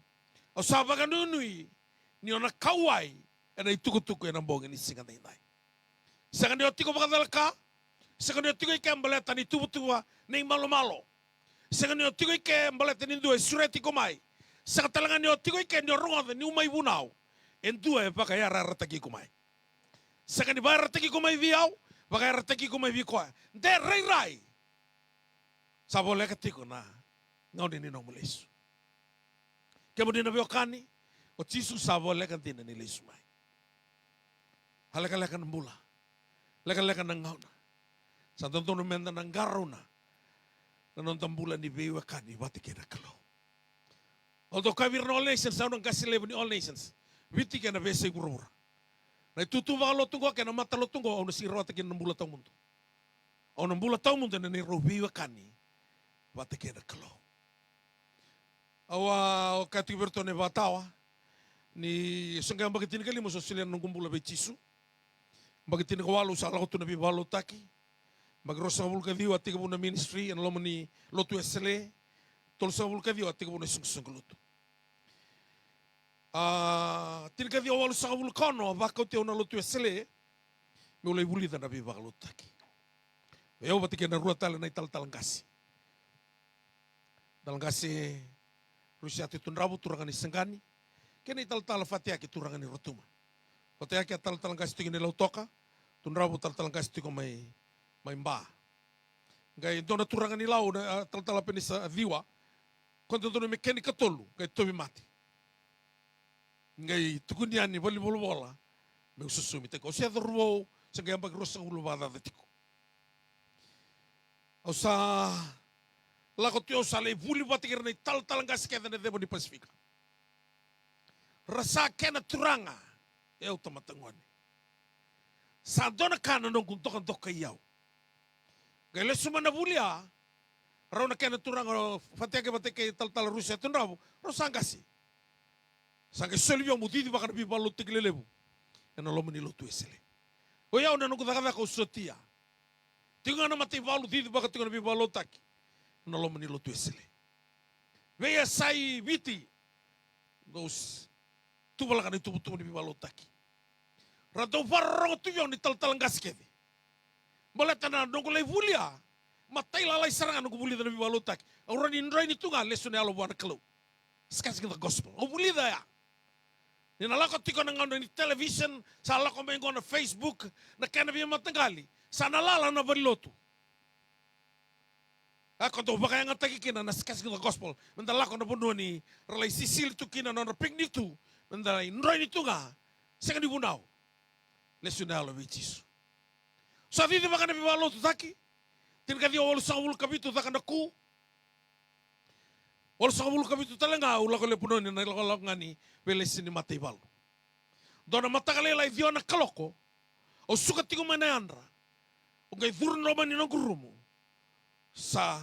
au sa vakanuinui ni o na kauwai ena itukutuku ena bogi ni siga daidai. Sega ni o tiko vakacalaka, sega ni o tiko i ke baleta ni tuvatuva ni malomalo. Sega ni o tiko i ke baleta ni dua e sureti iko mai. Sega tale ga ni o tiko i ke ni o rogoca niu mai vunau e dua e vakayarayarataki iko mai. Sega ni vakayarayarataki iko mai vei au, vakayarayarataki iko mai vei koya. De rairai. Sa voleka tiko na gauna ni nomu lesu. Kemuni na veiwekani, o Jisu sa voleka dina ni lesu mai. A lekaleka na bula, lekaleka na gauna. Sa dodonu meda na qarauna na noda bula ni veiwekani vata kei na Kalou. Au dau kaya vei ira na All Nations, au na qase levu ni All Nations, Viti kei na veiyasai vuravura. Na itutu vakalotu oqo kei na matalotu oqo au na sega ni rawata kina na bula tawamudu. Au na bula tawamudu ena neirau veiwekani vata kei na Kalou. Au a kaya tiko vei iratou na ivakatawa ni so qai yabaki tinikalima au sa solia na noqu bula vei Jisu. Yabaki tinikawalu au sa lako tu na veivakalotutaki. Yabaki ruasagavulu ka ciwa a tekivu na ministry ena loma ni Lotu Wesele. Tolusagavulu ka ciwa a tekivu na isoqosoqo lotu. A, tinikaciwa walusagavulu ka ono a vakauti au na Lotu Wesele meu lai vulica na veivakalotutaki. Vei au vata kei na rua tale na italatala qase. Talatala qase Rusiate Tudravu, turaga ni Saqani, kei na italatala Fatiyake, turaga ni Rotuma. Fatiyake a talatala qase tiko ni Lautoka, Tudravu talatala qase tiko mai, mai Ba. Qai dua na turaga ni Lau, na, a, talatala Penisa Ciwa. Ko dodonu me kena ikatolu, qai tauvimate. Qai tukuni yani valenivolavola, meu sosomitaki. Au se cauravou, se qai yabaki ruasagavulu vakacaca tiko. Au sa lako tu, au sa lai vuli vata kei ira na italatala qase kece ena ceva ni Pasifika. Ra sa kena turaga, e au tamata gone. Sa dua na ka na noqu dokadokai au. Qai lesu mai na vuli ya, rau na kena turaga, Fatayake vata kei talatala Rusa Yadravu, rau sa qase. Sa qai soli vei au meu cicivaka na veivakalotutaki lelevu ena loma ni lotu Wesele. O yau na noqu cakacaka au sotia. Tiko ga na mataivalu, cicivaka tiko na veivakalotutaki ena loma ni lotu Wesele. Veiyasai Viti, dou s-, tuvalaka na ituvatuva ni veivakalotutaki. Ra dau vakarorogo tu vei au na italatala qase kece. Baleta na noqu lai vuli ya, matailalai sara ga noqu vulica na veivakalotutaki. Au rawa ni droini tu ga lesu na yalo vua na Kalou. Discussing the gospel. Au vulica ya. Ni na lako tiko na gauna ni television, sa lako mai qo na Facebook, na kena veimataqali, sa na lala na valenilotu. A ko dau vakayagataki kina na Discussing the Gospel. Meda lako na vanua ni ra lai sisili tu kina na nodra picnic tu. Meda lai droini tu ga. Sega ni vunau. Lesu na yalo vei Jisu. Sa cicivaka na veivakalotutaki. Tinikaciwa walusagavulu ka vitu, caka na ku. Walusagavulu ka vitu tale ga au lako lepunoni na ilakolako ga ni veilesi ni mataivalu. Dua na mataka lailai, ciwa na kaloko, au suka tiko mai na yadra. Au qai curu loma ni noqu rumu. Sa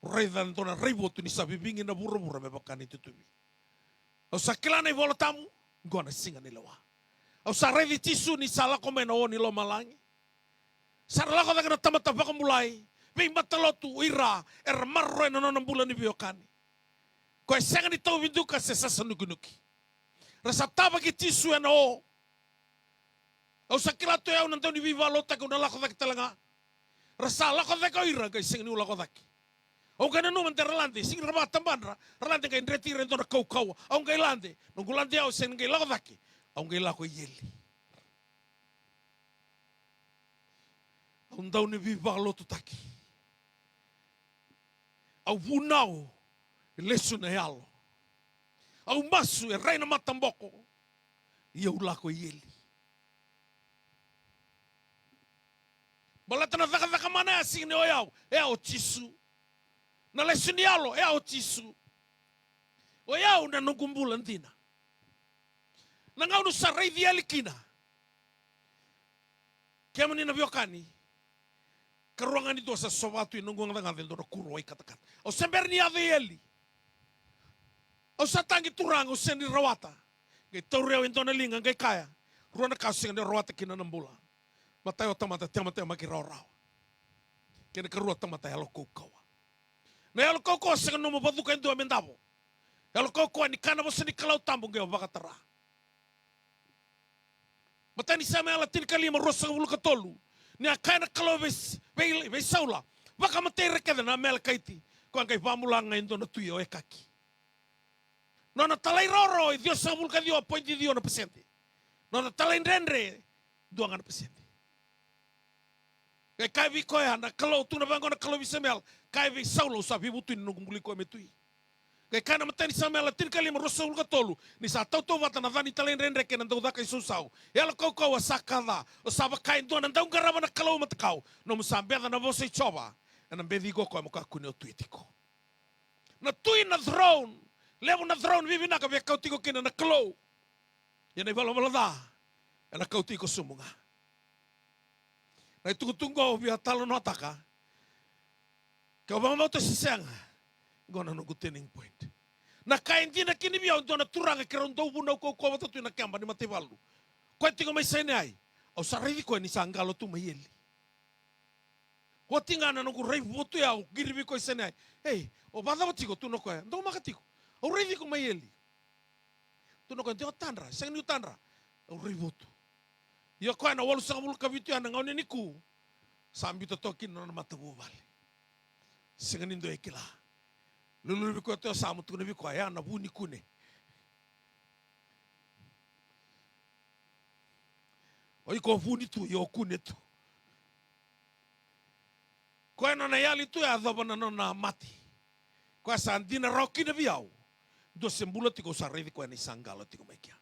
raica e dua na raivotu ni sa vivigi na vuravura me vaka na itutuvi. Au sa kila na iVola Tabu, qo na siga ni lewa. Au sa raici Jisu ni sa lako mai na o ni lomalagi. Sa ra lako cake na tamata vakabulai, veimatalotu, o ira era maroroya na nona bula ni veiwekani. Ko e sega ni tauvi duka se sasa nukinuki. Ra sa tavaki Jisu ena o. Au sa kila tu o yau na dau ni veivakalotutaki, au na lako cake tale ga. Ra sa lako cake o ira, qai sega niu lako cake. Au qai nanuma de ra lade, sega ni ra vakatabadra, ra lade qai dreti ira e dua na kaukauwa. Au qai lade, noqu lade au sega ni qai lako cake. Au qai lako i eli. Au dau ni veivakalotutaki. Au vunau, e lesu na yalo. Au masu, e rai na mataboko. Ia au lako i eli. Baleta na cakacaka mana ya sega ni o yau, e o Jisu. Na lesu ni yalo, e o Jisu. O yau na noqu bula dina. Na gauna au sa raici eli kina. Kemuni na veiwekani, karua ga ni dua sa sova tu ena noqu gacagaca e dua na kuro wai katakata. Au se bera ni yaco i eli. Au sa tagi, Turaga, au sega ni rawata. Qai tauri au e dua na liga, qai kaya, rua na ka au sega ni rawata kina na bula. Matai, o tamata tematemaki rawarawa. Kei na karua, tamata yalo kaukauwa. Na yalo kaukauwa sega ni nomu vacuka e dua me davo. Yalo kaukauwa ni kaya na vosa ni Kalou tabu qai vakatara. Matai ni Samuela tinikalima, ruasagavulu ka tolu. Ni a kaya na Kalou vei, vei, vei Saula, vakamatei ira kece na Amalekaiti. Ko a qai vakabula ga e dua na tui o Ekaki. Nona talairawarawa e ciwasagavulu ka ciwa poidi ciwa na pasede. Nona talaidredre, dua ga na pasede. Qai kaya vei koya na Kalou, tukuna vaqo na Kalou vei Samuela, kaya vei Saula, au sa veivutuni na noqu buli koya me tui. Qai kaya na matai ni Samuela tinikalima, ruasagavulu ka tolu, ni sa tautauvata na ca ni talaidredre kei na daucaka isausau, yalo kaukauwa sa ka ca, o sa vaka e dua na dauqarava na Kalou matakau, nomu sa beca na vosa i Jiova, ena beci iko o koya mo kakua ni o tui tiko. Na tui na throne, levu na throne vivinaka via kau tiko kina na Kalou. Ia na ivalavala ca ena kauti iko sobu ga. Na itukutuku qo au via talanoataka. Ke o vakabauta se sega, qo na noqu turning point. Na ka e dina kina vei au, dua na turaga keirau dau vunau kaukauwa vata tu ena keba ni mataivalu. Koya tiko mai Saineai, au sa raici koya ni sa qalo tu mai eli. Oti ga na noqu raivotu ya, au qiri vei koya i Saineai. Ei, o vakacava tiko? Tukuna o koya, daumaka tiko. Au raici iko mai eli. Tukuna o koya, de o tadra? Sega niu tadra. Au raivotu. Ia o koya na walusagavulu ka vitu ya na gauna ni ku, sa biuta toka kina na nona matavuvale. Sega ni dua e kila. Lululu vei koya tu o Samu, tukuna vei koya, ya na vu ni kune. O iko o vuni tu, io o kune tu. Koya nona yali tu e yacova na nona mate. Koya sa dina rawa kina vei au. Dua se bula tiko au sa raici koya ni sa qalo tiko mai kea.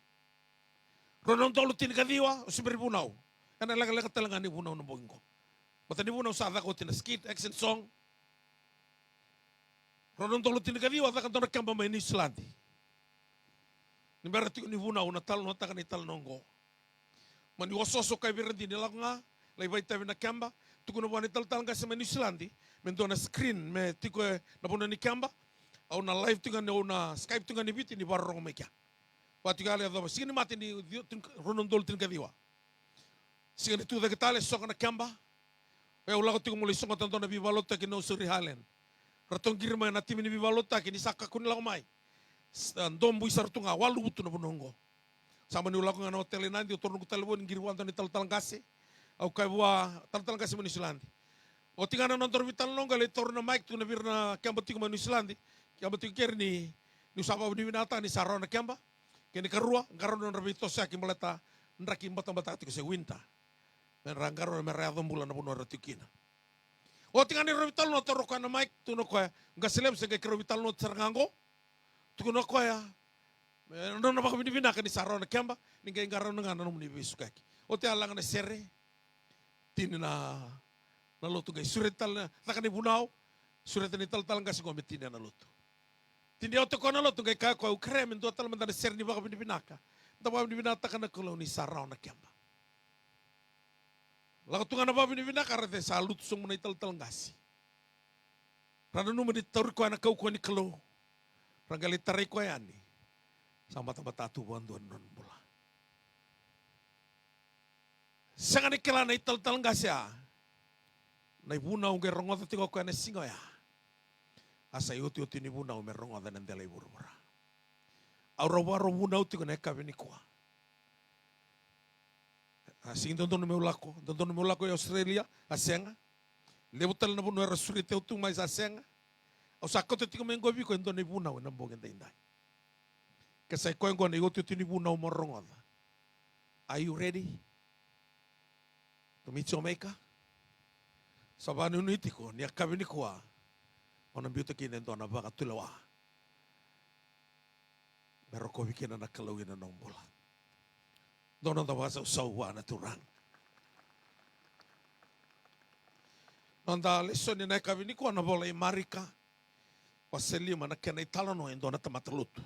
Rua na udolu tinikaciwa, au se bera ni vunau. Ena lekaleka tale ga ni vunau na bogi qo. Baleta ni vunau sa caka oti na skit, action song. Rua na udolu tinikaciwa, a caka dua na keba mai Niusiladi. Ni bera tiko ni vunau, na talanoataka na italanoa qo. Mani osooso kai vei ira dina ni lako ga, lai vakaitavi na keba, tukuna vua na italatala qase mai Niusiladi, me dua na screen, me tiko e na vanua ni keba, au na live tiko ga ni, au na Skype tiko ga ni Viti ni vakarorogo mai kea. Vaka tiko ya lai yacova, siga ni mate ni ciwa, tin-, rua na udolu tinikaciwa. Siga ni tucake tale, soka na keba. Au lako tiko meu lai sogota dua na veivakalotutaki na Nausori Highland. Ratou qiri mai na timi ni veivakalotutaki ni sa kakua ni lako mai. S-, a, dobui sara tu ga, waluvutu na vanua oqo. Sa mani au lako ga na otela i Nadi, au taura noqu talevoni, qiri vua dua na italatala qase. Au kaya vua, talatala qase mai Niusiladi. Oti ga na nodaru veitalanoa qo, lai taura na mic, tukuna vei ira na keba tiko mai Niusiladi. Keba tiko keri ni, niu sa vakavinavinakataka ni sa rawa na keba. Kena ikarua, qarauna nodra veitosoyaki baleta draki batabata tiko se winter. Me ra qarauna me ra yaco bula na vanua era tiko kina. Oti ga ni rau veitalanoa, taura o koya na mic, tukuna o koya, qase levu, se qai keirau veitalanoa oti sara ga qo. Tukuna o koya, e, nona vakavinavinaka ni sa rawa na keba, ni qai qarauna ga na nomuni veisukayaki. Oti a laga na sere, tini na, na lotu qai sureta tale, caka na ivunau, sureta na italatala qase qo me tini na lotu. Tini oti o koya na lotu qai kaya o koya, au kerea me dua tale mada na sere ni vakavinavinaka. Da vakavinavinakataka na Kalou ni sa rawa na keba. Lako tu ga na vakavinavinaka, a raica sa lutu sobu na italatala qase. Ra nanuma ni tauri koya na kaukauwa ni Kalou. Ra qai lai tarai koya yani. Sa batabata tu vakadua na nona bula. Sega ni kila na italatala qase ya na ivunau qai rogoca tiko o koya na siga oya. A sa iotioti ni vunau me rogoca na dela i vuravura. Au rau vakarau vunau tiko na yakavi nikua. A sega ni dodonu meu lako, dodonu meu lako i Australia, a sega. Levu tale na vanua era sureti au tu mai, sa sega. Au sa kauta tiko mai qo vei iko e dua na ivunau ena bogi edaidai. Ke sa i koya qo na iotioti ni vunau mo rogoca. Are you ready? Come to Jamaica. Sa vakanuinui tiko ni yakavi nikua o na biuta kina e dua na vakatulewa me rokovi kina na Kalou ina nomu bula. Dua na noda vakasausau vua na Turaga. Noda lesoni na yakavi nikua na vola i Marika wase lima, na kena italanoa e dua na tamata lotu.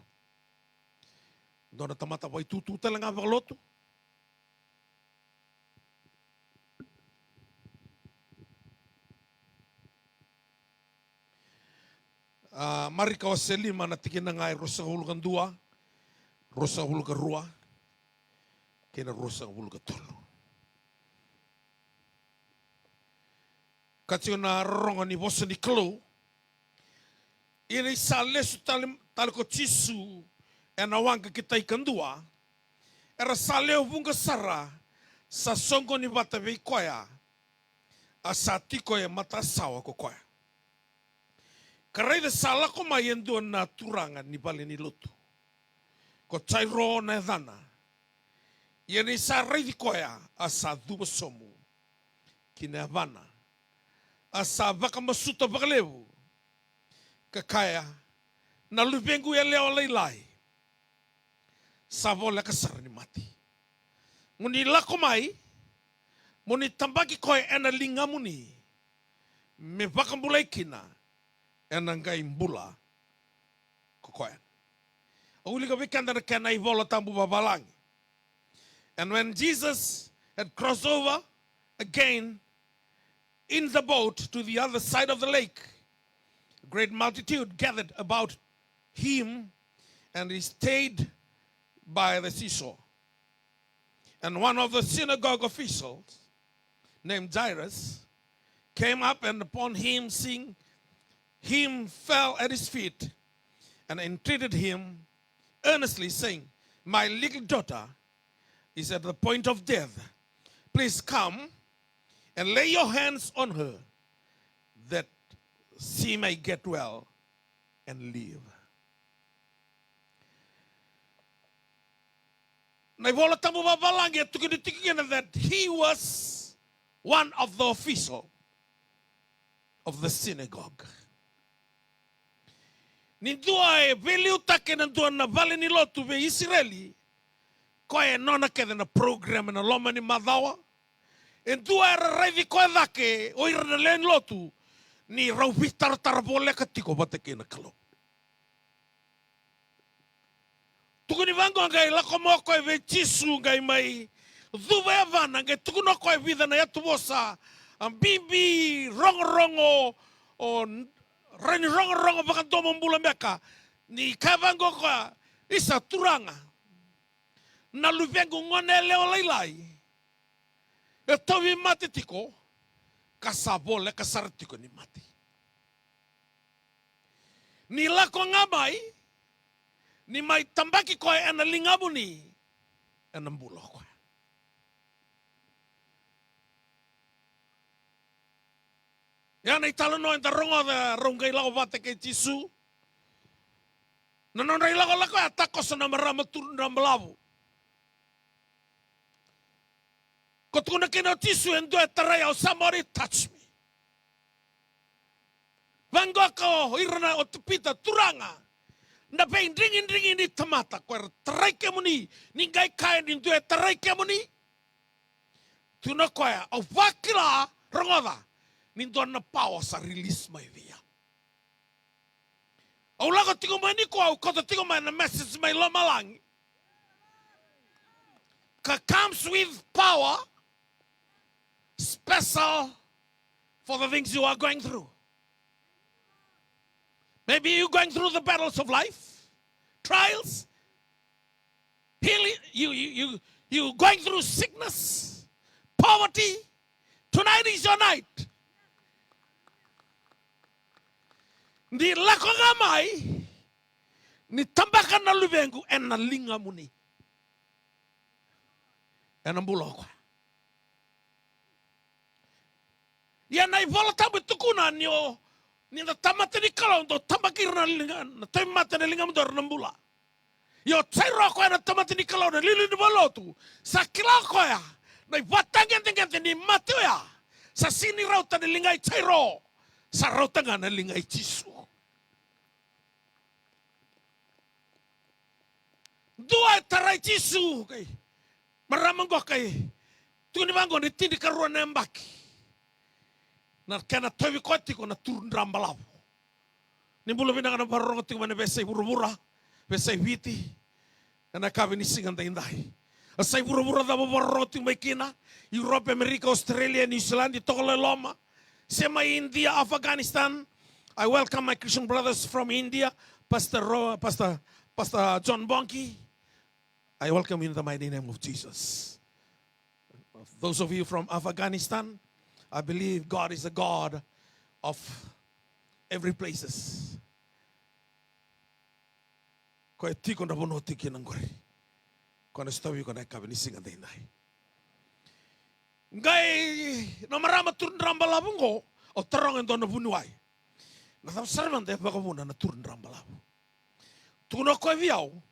Dua na tamata vakaitutu tale ga vakalotu. A, Marika wase lima, na tikina ga e ruasagavulu ka dua, ruasagavulu ka rua, kei na ruasagavulu ka tolu. Ka tiko na rorogo ni vosa ni Kalou. Ia ni sa lesu tale, tale ko Jisu ena waqa ki tai kadua, era sa lewe vuqa sara sa soqoni vata vei koya, a sa tiko e matasawa ko koya. Ka raica sa lako mai e dua na turaga ni vale ni lotu, ko Jairo na yacana. Ia ni sa raici koya, a sa cuva sobu ki na yavana, a sa vakamasuta vakalevu, ka kaya, na luvequ yalewa lailai sa voleka sara ni mate. Mo ni lako mai, mo ni tabaki koya ena ligamuni, me vakabulai kina, ena qai bula ko koya. Au wilika vei keda na kena iVola Tabu vavalagi. And when Jesus had crossed over again in the boat to the other side of the lake, a great multitude gathered about him, and he stayed by the seashore. And one of the synagogue officials, named Jairus, came up and, upon him seeing him, fell at his feet and entreated him earnestly, saying, my little daughter is at the point of death. Please come and lay your hands on her, that she may get well and live. Na iVola Tabu vavalagi e tukuni tiko kina that he was one of the official. of the synagogue. Ni dua e veiliutaki ena dua na vale ni lotu vei Isireli, koya e nona kece na program ena loma ni macawa. E dua era raici koya cake o ira na lewe ni lotu ni rau veitaratara voleka tiko vata kei na Kalou. Tukuni vaqo, qai lako mai o koya vei Jisu, qai mai cuva yavana, qai tukuna o koya e vica na yatuvosa, a, bibi, rogorogo, o, n-, rawa ni rogorogo vakadomobula beka. Ni kaya vaqo o koya, isa, Turaga, na luvequ gone yalewa lailai e tauvimate tiko, ka sa voleka sara tiko ni mate. Ni lako ga mai, ni mai tabaki koya ena ligamuni, ena bula o koya. Ia na italanoa eda rogoca, rau qai lako vata kei Jisu. Na nodra ilakolako ya, takoso na marama tu na balavu. Ko tukuna kina o Jisu, e dua e tarai au, somebody touch me. Vaqo o ira na, o Pita, Turaga, na veidrigidrigi ni tamata ko era tarai kemuni, ni qai kaya ni dua e tarai kemuni. Tukuna o koya, au vakila, rogoca, ni dua na power sa release mai vei au. Au lako tiko mai nikua, au kauta tiko mai na message mai lomalagi. Ka comes with power special for the things you are going through. Maybe you're going through the battles of life, trials, healing, you, you, you, you going through sickness, poverty. Tonight is your night. Ni lako ga mai, ni tabaka na luvequ ena ligamuni, ena bula o koya. Ia na iVola Tabu e tukuna ni o, ni da tamata ni Kalou, dou tabaki ira na liga, na tauvimate na ligamudou era na bula. Ia o Jairo o koya na tamata ni Kalou, na liuliu ni valenilotu, sa kila o koya na ivakatagedegede ni mate oya sa sega ni rauta na liga i Jairo, sa rauta ga na liga i Jisu. Dua e tarai Jisu, okay. Marama qo kai, tukuni vaqo ni tinikarua na yabaki na kena tauvi koya tiko na turu drabalavu. Ni bula vinaka na vakarorogo tiko mai na veiyasai vuravura, veiyasai Viti, ena yakavi ni siga daidai. A yasai vuravura cava o vakarorogo tiko mai kina, Europe, America, Australia, New Zealand, Tokalau e Loma, se mai India, Afghanistan. I welcome my Christian brothers from India, Pastor Ro-, Pastor, Pastor John Bonki. I welcome you in the mighty name of Jesus. Those of you from Afghanistan, I believe God is a God of every places. Koya e tiko na vanua o tiko kina qori. Koya na sotavi iko na yakavi ni siga daidai. Qai na marama turu drabalavu qo, au taroga e dua na vuniwai, na cava sara mada e vakavuna na turu drabalavu? Tukuna o koya vei au,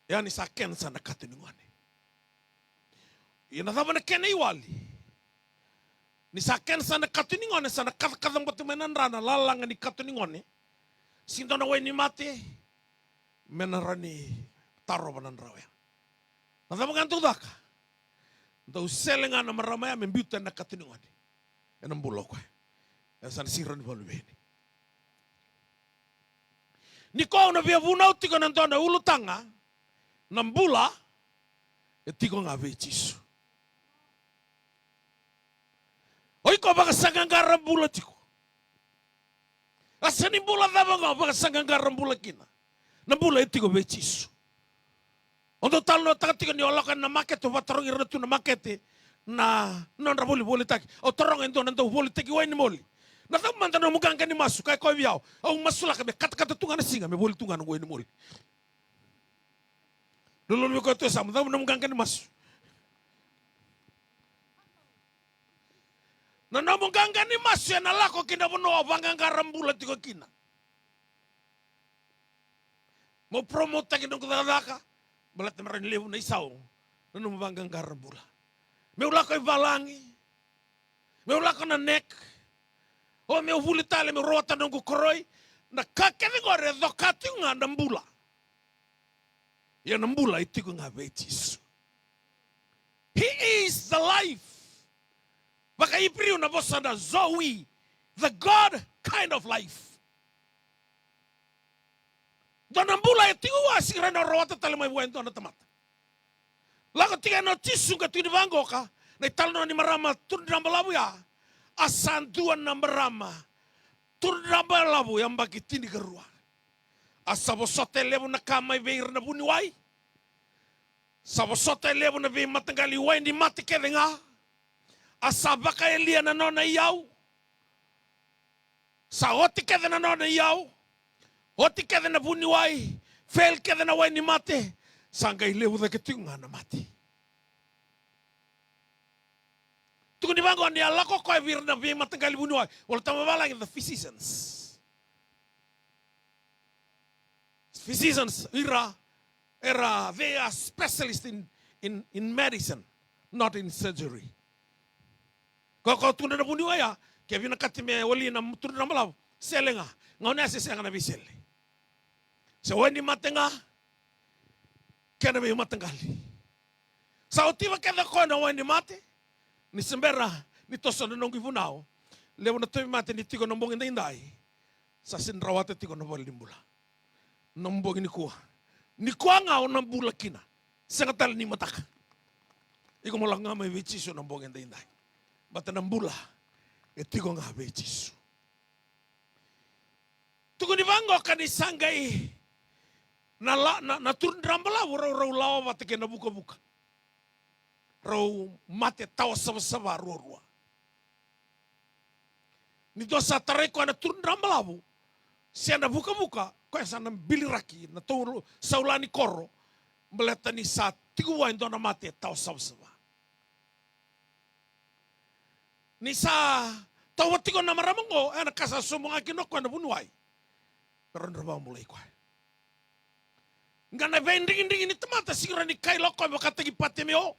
ia ni sa kena sa na kato ni gone. Ia na cava na kena iwali? Ni sa kena sa na kato ni gone, sa na kacakaca bati mai na dra na lalaga ni kato ni gone. Sega ni dua na wai ni mate me na rawa ni tarova na dra oya. Na cava ga dau caka? Dau sele ga na marama ya me biuta na kato ni gone ena bula o koya. E sa na sega ni rawa ni vakaluveni. Nikua au na via vunau tiko ena dua na ulutaga, na bula e tiko ga vei Jisu. O iko vakasaqaqara bula tiko. A sega ni bula cava ga o vakasaqaqara bula kina. Na bula e tiko vei Jisu. O dau talanoataka tiko ni o lako ena makete, o vakatarogi ira na tu na makete na nodra volivolitaki. O taroga e dua na dau volitaki wainimoli, na cava mada nomu qaqa ni masu? Kaya o koya vei au, au masulaka me katakata tu ga na siga me voli tu ga na wainimoli. Lululu vei koya tu e yasamu, cava nomu qaqa ni masu? Na nomu qaqa ni masu ena lako ki na vanua o vaqaqara bula tiko kina. Mo promotetaki noqu cakacaka, baleta me rawa ni levu na isau na nomu vaqaqara bula. Meu lako i valagi, Meu lako na neck. O meu vuli tale meu rawata noqu koroi. Na ka kece qori e coka tiko ga na bula. Ia na bula e tiko ga vei Jisu. He is the life. Vakaiperiu na vosa na Zoe, the God kind of life. Dua na bula e tiko vua, sega ni rawa ni rawata tale mai vua e dua na tamata. Lako tiko yani o Jisu ka tukuni vaqo ka, na italanoa ni marama turudrabalavu ya, a sa dua na marama turudrabalavu yabaki tinikarua. A sa vosota e levu na ka mai vei ira na vuniwai. Sa vosota e levu na veimataqali wainimate kece ga. A sa vakayalia na nona iyau. Sa oti kece na nona iyau. Oti kece na vuniwai. Fail kece na wainimate. Sa qai levu cake tiko ga na mate. Tukuni vaqo ni a lako koya vei ira na veimataqali vuniwai. Vola Tamai Vakalomalagi, the physicians. Physicians, ira, era, they are specialists in, in, in medicine, not in surgery. Ko, ko tukuna na vuniwai ya, ke vinakati me wali na turudrabalavu, sele ga, gauna ya se sega na veisele. Se wainimate ga, kena veimataqali. Sa otiva kece o koya na wainimate, ni se bera ni toso na noqu ivunau. Levu na tauvimate ni tiko na bogi daidai, sa sega ni rawata tiko na vale ni bula. Na bogi nikua. Nikua ga o na bula kina. Sega tale ni mataka. Iko mo lako ga mai vei Jisu na bogi daidai. Baleta na bula e tiko ga vei Jisu. Tukuni vaqo ka ni sa qai na la, na, na turudrabalavu rau, rau lawa vata kei na vukavuka. Rau mate tawa savasava ruarua. Ni dua sa tarai koya na turudrabalavu se na vukavuka, koya sa na biliraki na tou saula ni koro, baleta ni sa tiko vua e dua na mate tawa savasava. Ni sa tauva tiko na marama oqo, ena ka sa sobu ga kina o koya na vuniwai. Me rawa ni ra vakabulai koya. Qa na veidrigidrigi ni tamata, sega ni kai lako vakataki Patimeo.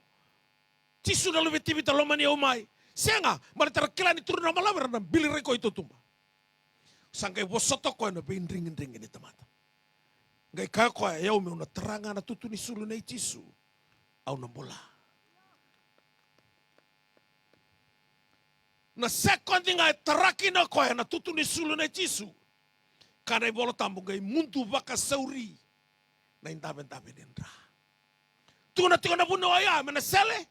Jisu na luve i Tevita, lomani au mai. Sega, baleta ra kila ni turudrabalavu era na biliraki koya i tautuba. Sa qai vosota o koya na veidrigidrigi ni tamata. Qai kaya o koya, e au meu na tara ga na tutu ni sulu nei Jisu, au na bula. Na sekodi ga e tara kina o koya na tutu ni sulu nei Jisu, ka na iVola Tabu qai mudu vakasauri na idavedave ni dra. Tukuna tiko na vuniwai ya me na sele,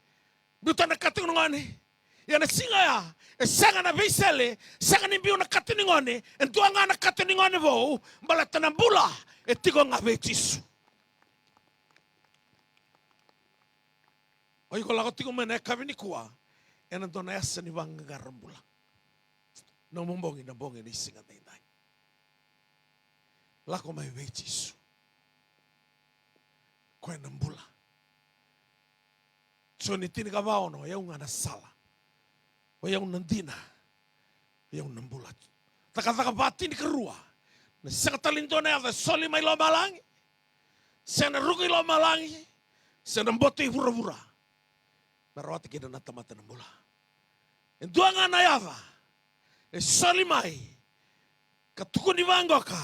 biuta na katonigone. Ia na siga ya e sega na veisele, sega ni biu na katonigone, e dua ga na katonigone vou, baleta na bula e tiko ga vei Jisu. O iko lako tiko mai na yakavi nikua ena dua na yasa ni vaqaqara bula. Nomu bogi na bogi ni siga daidai. Lako mai vei Jisu. Koya na bula. Joni tinikava ono, o yau ga na sala, o yau na dina, o yau na bula. Cakacaka va tinikarua. Na sega tale ni dua na yaca e soli mai lomalagi, se na ruku i lomalagi, se na boto i vuravura, me rawata kina na tamata na bula. E dua ga na yaca e soli mai, ka tukuni vaqoka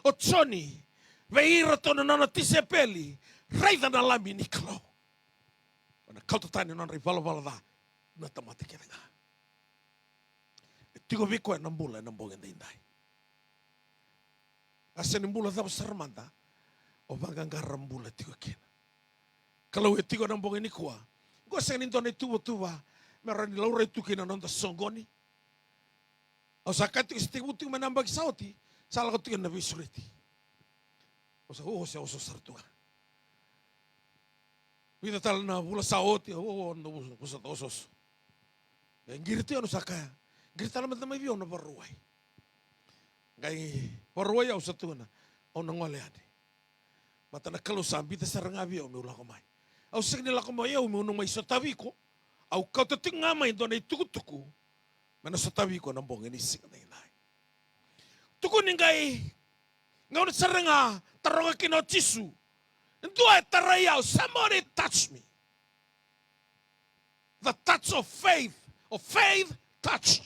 o Joni vei iratou na nona tisaipeli, raica na Lami ni Kalou. O na kauta tani na nodra ivalavala ca na tamata kece ga. E tiko vei koya na bula ena bogi daidai. A sega ni bula cava sara mada, o vaqaqara bula tiko kina. Kalou e tiko ena bogi nikua. Qo sega ni dua na ituvatuva me rawa ni laurai tu kina na noda soqoni. Au sa kaya tiko, se tekivu tiko mai na yabaki sa oti, sa lako tiko na veisureti. Au sa, o, se oso sara tu ga. Vica tale na vula sa oti, o, o, na vosota osooso. E qiri tiko au sa kaya, qiri tale mada mai vei au na Vakarauwai. Qai Vakarauwai au sa tukuna, au na gole yani. Baleta na Kalou sa biuta sara ga vei au meu lako mai. Au sega ni lako mai au meu na mai sotavi iko. Au kauta tiko ga mai dua na itukutuku me na sotavi iko ena bogi ni siga daidai. Tukuni qai gauna sara ga taroga kina o Jisu, e dua e tarai au, somebody touch me. The touch of faith, of faith touch.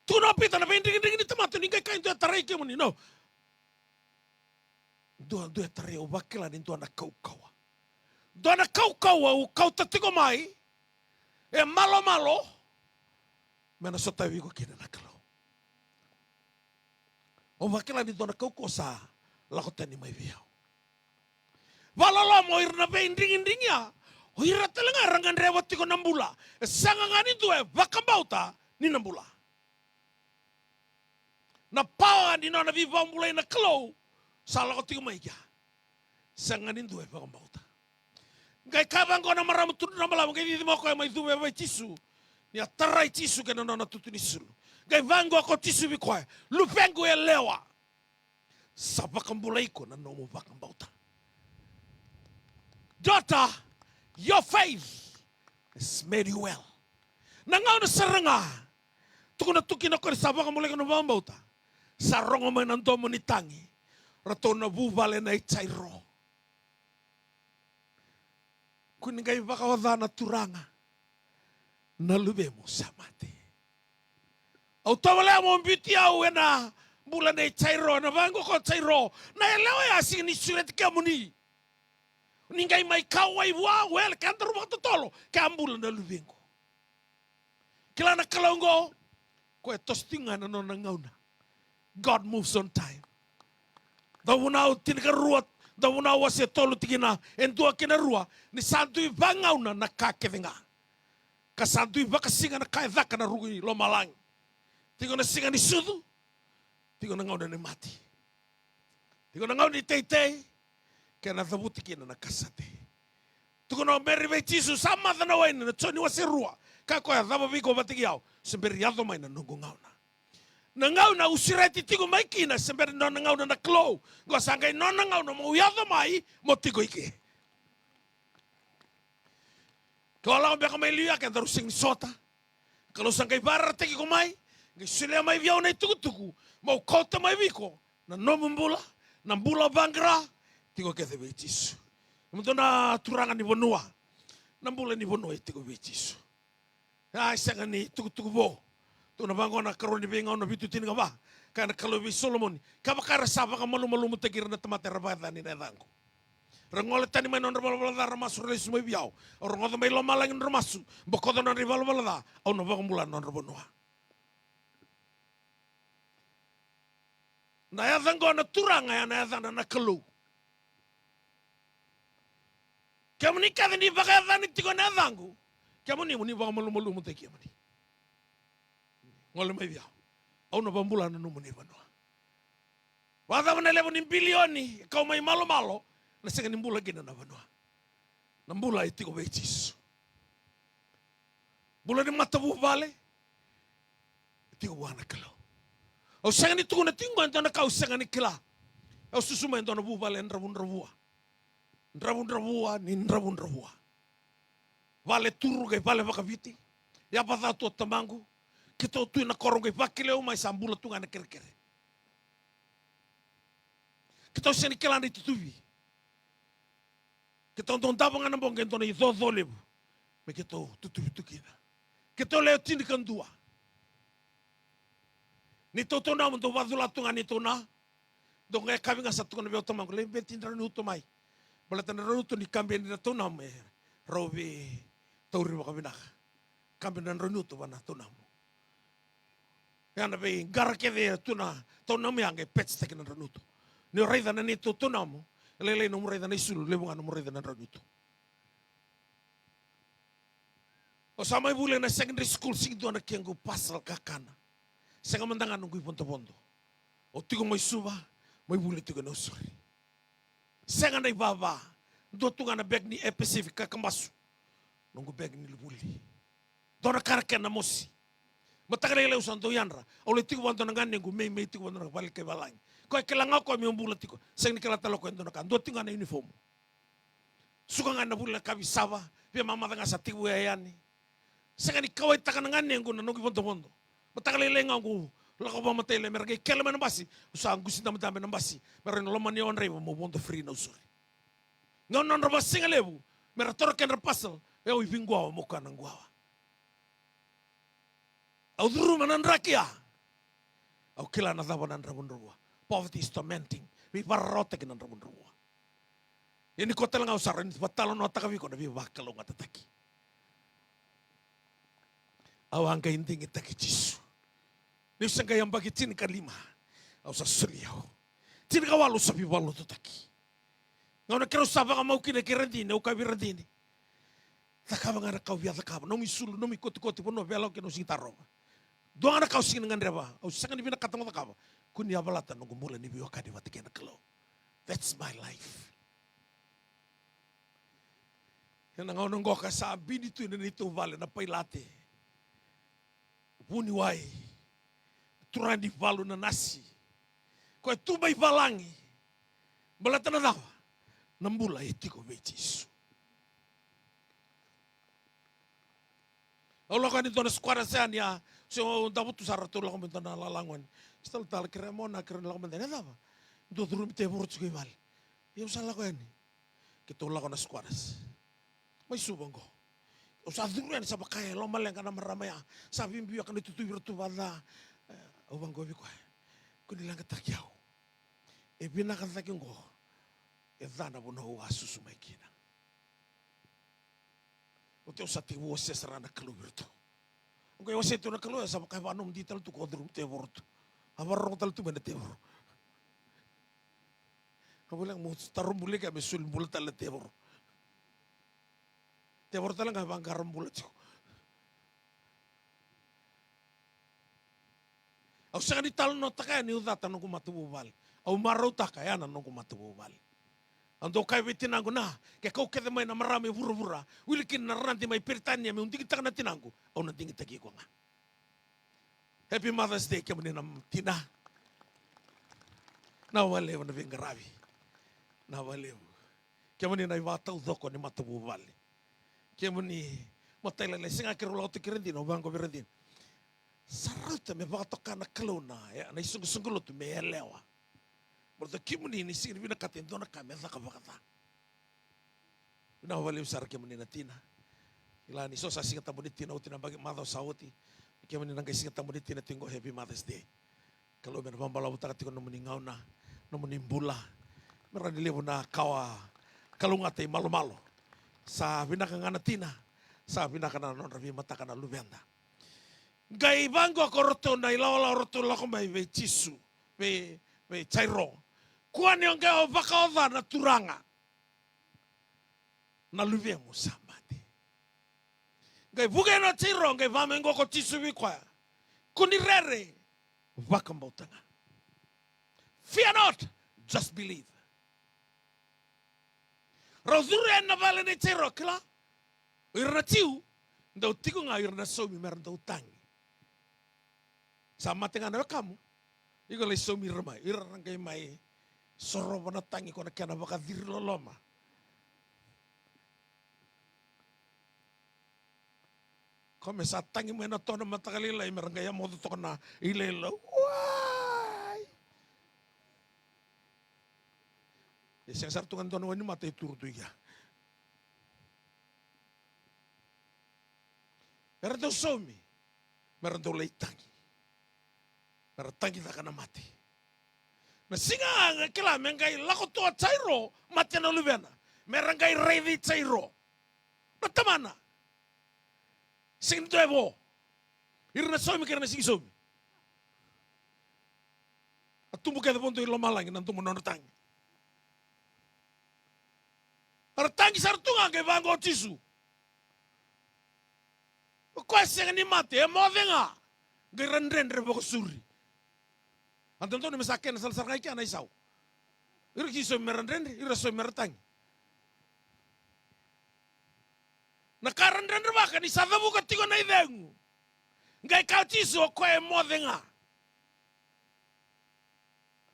Tukuna o Pita na veidigidigi ni tamata, ni qai kaya dua e tarai kemuni, no. Dua, dua e tarai, au vakila ni dua na kaukauwa. Dua na kaukauwa au kauta tiko mai, e malomalo, me na sotavi iko kina na Kalou. Au vakila ni dua na kaukauwa sa lako tani mai vei au. Vakaloloma, o ira na veidigidigi ya, o ira tale ga era gadreva tiko na bula. E sega ga ni dua e vakabauta ni na bula. Na pawa ni nona veivakabulai na Kalou sa lako tiko mai kea. Sega ni dua e vakabauta. Qai kaya vaqo na marama tudra na balavu, qai cici mai o koya mai cuva vei Jisu. Ni a tarai Jisu kei na nona tutu ni sulu. Qai vaqo ko Jisu vei koya, luvequ yalewa, sa vakabulai iko na nomu vakabauta. Daughter, your faith has made you well. Na gauna sara ga tukuna tu kina o koya ni sa vakabulai iko na vakabauta, sa rogo mai na domo ni tagi. Ratou na vuvale nei Jairo. Kua ni qai vakaoca na Turaga, na luvemu sa mate. Au tovolea mo biuti au ena bula nei Jairo, ena vaqo ko Jairo. Na yalewa ya sega ni sureti kemuni. Ni qai mai kauwai vua, well, kedaru vakatotolo, ke a bula na luvequ. Kila na Kalou oqo, koya e toso tiko ga ena nona gauna. God moves on time. Dauvunau tinikarua, Dauvunau wase tolu tikina e dua kei na rua, ni sa dui vagauna na ka kece ga. Ka sa dui vakasiga na ka e caka na ruku i lomalagi. Tiko na siga ni sucu, tiko na gauna ni mate. Tiko na gauna ni teitei, kei na cavuti kina na ka sa tei. Tukuna o Meri vei Jisu, sa maca na waini, na Joni wase rua. Kaya o koya, cava vei iko vata kei au, se bera ni yaco mai na noqu gauna. Na gauna au sureti tiko mai kina, se bera ni nona gauna na Kalou. Qo sa qai nona gauna mo yaco mai, mo tiko i ke. Ke o lako beka mai liu ya, kedaru sega ni sota. Kalou sa qai vakaraitaki iko mai, qai solia mai vei au na itukutuku, meu kauta mai vei iko na nomu bula, na bula vaqara, tiko kece vei Jisu. Mo dua na turaga ni vanua, na bula ni vanua e tiko vei Jisu. A, e sega ni tukutuku vou. Tukuna vaqo na Karua ni Veigauna vitu tinikava, kaya na Kalou vei Solomoni, kevaka era sa vakamalumalumutaki ira na tamata era vakayacani na yacaqu, ra gole tani mai na nodra valavala ca, ra masu, ra lesu mai vei au. Au rogoca mai lomalagi na nodra masu, bokoca na nodra ivalavala ca, au na vakabula na nodra vanua. Na yaca oqo na Turaga, ya na yacana na Kalou. Kemuni kece ni vakayacani tiko na yacaqu, kemuni mo ni vakamalumalumutaki kemuni. Gole mai vei au, au na vakabula na nomuni vanua. Vakacava na levu ni bilioni e kau mai malomalo, na sega ni bula kina na vanua. Na bula e tiko vei Jisu. Bula ni matavuvale e tiko vua na Kalou. Au sega ni tukuna tiko e dua na ka au sega ni kila. Au susu mai e dua na vuvale e dravudravua. Dravudravua ni dravudravua. Vale turu kei vale vakaviti. Yavaca tu o tamaqu. Keitou tu ena koro qai vakilai au mai sa bula tu ga ena kerekere. Keitou sega ni kila na itutuvi. Keitou dau davo ga na bogi e dua na icoco levu me keitou tutuvi tu kina. Keitou lewe tinikadua. Neitou taunamu dau vacula tu ga neitou na. Dau qai yakavi ga sa tukuna vei au tamaqu, lai beti drau ni uto mai. Baleta na drau ni uto ni kabeni na taunamu e rau veitauri vakavinaka. Kabeni na drau ni uto vua na taunamu. Ya na veiqara kece e tu na taunamu ya qai petitaki na drau ni uto. Ni o raica na neitou taunamu, e lailai nomu raica na isulu, levu ga nomu raica na drau ni uto. Au sa mai vuli ena secondary school, sega ni dua na kequ parcel kakana. Sega mada ga noqu ivodovodo. Au tiko mai Suva, mai vuli tiko e Nausori. Sega na ivava. Dua tu ga na bag ni Air Pacific kakabasu. Noqu bag ni vuli. Dua na ka na kena mosi. Mataka lailai au sa dau yadra. Au lai tiko vua dua na ganequ, meimei tiko vua dua na vale ni kai valagi. Koya e kila ga o koya meu bula tiko. Sega ni kila tale o koya e dua na ka. Dua tiko ga na uniform. Suka ga na vuli na kavi sava, via mamaca ga sa tekivu yaya yani. Sega ni kauwaitaka na ganequ na noqu ivodovodo. Mataka lailai ga qu lako vakamatailalai, mera qai kele mai na basi, au sa qusi dabedabe na basi, mera na lomani au draiva meu vodo free Nausori. Gauna nodra vakasigalevu, mera taura kedra parcel, o yau i Viguawa meu kaya na Guawa. Au curuma na draki ya. Au kila na cava na dravudravua. Poverty is tormenting. Veivakararawataki na dravudravua. Ia ni ko tale ga au sa rawa ni vakatalanoataka vei iko na veivakalougatataki. Au a qai digitaki Jisu. Niu sa qai yabaki tinikalima, au sa soli au. Tinikawalu au sa veivakalotutaki. Gauna keirau sa vakamau kina kei Radini, au kaya vei Radini, cakava ga na ka au via cakava. Nomu isulu, nomu ikotikoti, vanua veiyalayalati kei na, au sega ni tarova. Dua ga na ka au sega ni gadreva, au sega ni vinakata mo cakava. Kua ni yavalata noqu bula ni veiwekani vata kei na Kalou. That's my life. Ena gauna oqo ka sa bini tu ena neitou vale na pailate, vuniwai, turaga ni valu na nasi. Koya tu mai valagi. Baleta na cava? Na bula e tiko vei Jisu. Au lako yani dua na squatters yani a, se au davo tu sara, ratou lako mai dua na lalago yani. Sa talatala, kerea mo na, kerea ni lako mada yani. E cava? Dua curumi tevoro tiko i vale. Ia au sa lako yani. Keitou lako na squatters. Mai Suva oqo. Au sa curu yani sa vaka e lomaleqa na marama ya. Sa biubiu ka na itutu vei iratou vakaca. E, au vaqo vei koya, kua ni leqataki au. E vinaka cake oqo. E ca na vanua au a susu mai kina. Oti au sa tekivu wasea sara na Kalou vei iratou. Oqo e wasea tu na Kalou, e sa vaka e vakanomodi tale tu ko curumi tevoro tu. A vakarorogo tale tu mai na tevoro. Na vuli ga mo taro bula i kea me soli bula tale na tevoro. Tevoro tale ga e vaqara bula tiko. Au sega ni talanoataka yani niu cata noqu matavuvale. Au marautaka ya na noqu matavuvale. Au dau kaya vei tinaqu, na, ke kau kece mai na marama e vuravura, wili kina na radi mai Peritania meu digitaka na tinaqu, au na digitaki iko ga. Happy Mother's Day kemuni na tina. Na vakalevu na veiqaravi. Na vakalevu. Kemuni na ivakataucoko ni matavuvale. Kemuni matailalai, sega, keirau lako tu kei Radini, au vaqo vei Radini. Sa rauta me vakatoka na Kalou na, e, na isoqosoqo lotu me yalewa. Baleta kemuni ni sega ni vinakata e dua na ka me caka vakaca. Vinaka vakalevu sara kemuni na tina. Kila ni so sa Siga Tabu ni tina oti na yabaki, macawa sa oti. Kemuni na qai Siga Tabu ni tina tiko qo, happy Mother's Day. Kalou me na vakabalavutaka tiko na nomuni gauna, nomuni bula. Me rawa ni levu na kawa kalougata i malomalo. Sa vinaka ga na tina, sa vinaka na nodra veimataka na luveda. Qai vaqo ko ratou na ilawalawa ratou lako mai vei Jisu, vei, vei Jairo. Kua ni o qai o vakaoca na Turaga. Na luvemu sa mate. Qai vuke na Jairo, qai vaka mai qo ko Jisu vei koya. Kua ni rere, vakabauta ga. Fear not, just believe. Rau curu yani na vale nei Jairo, kila. O ira na Jiu, dau tiko ga o ira na saumi me ra dau tagi. Sa mate ga na wekamu, iko lai saumi ira mai, ira ra qai mai sorova na tagi ko na kena vakaciri loloma. Ko me sa tagi mai na toa na mataka lailai me ra qai yamoca toka na ilailau. Wai! E sega sara tu ga dua na wainimata e turu tu i kea. Era dau saumi me ra dau lai tagi. Me ra tagi caka na mate. Na siga ga kila me qai lako tu o Jairo, mate na luvena. Me ra qai raici Jairo na tamana. Sega ni dua e vo. Ira na saumi kei ira na sega ni saumi. A tubu kece vakadua i lomalagi na domo nona tagi. Era tagi sara tu ga qai vaqo o Jisu. O koya sega ni mate, e moce ga. Qai ra dredre vakasuri. A dodonu me sa kena salasala ga i kea na isau. Ira ki saumi me ra dredre, ira saumi me ra tagi. Na ka ra dredrevaka ni sa cavuka tiko na icegu. Qai kaya o Jisu o koya e moce ga.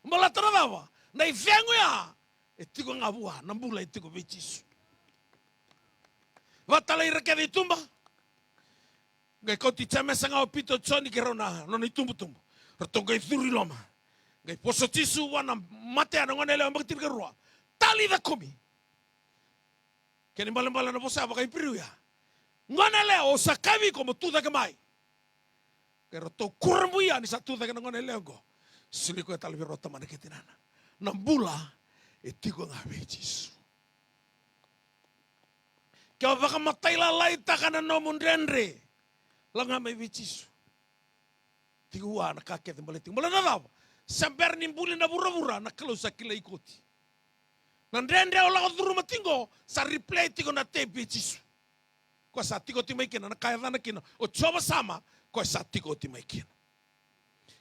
Baleta na cava? Na icegu ya e tiko ga vua, na bula e tiko vei Jisu. Vakatalai ira kece i tuba. Qai kauti Jemesa ga o Pita, o Joni kei rau na nona itubutubu. Ratou qai curu i loma. Qai vosa o Jisu vua na matea na gone yalewa yabaki tinikarua. Talitha kumi. Kena ibalebale na vosa vaka-Iperiu ya. Gone yalewa, au sa kaya vei iko mo tu cake mai. Ke ratou kurabui yani sa tucake na gone yalewa oqo. Soli koya tale vei rau tamana kei tinana. Na bula e tiko ga vei Jisu. Ke o vakamatai lalaitaka na nomu dredre, lako ga mai vei Jisu. Tiko vua na ka kece baleti iko. Baleta na cava? Se bera ni buli na vuravura, na Kalou sa kilai iko oti. Na dredre o lako curuma tiko qo, sa replay tiko na tape vei Jisu. Koya sa tiko oti mai kina, na ka e yacana kina o Jiova Sama, koya sa tiko oti mai kina.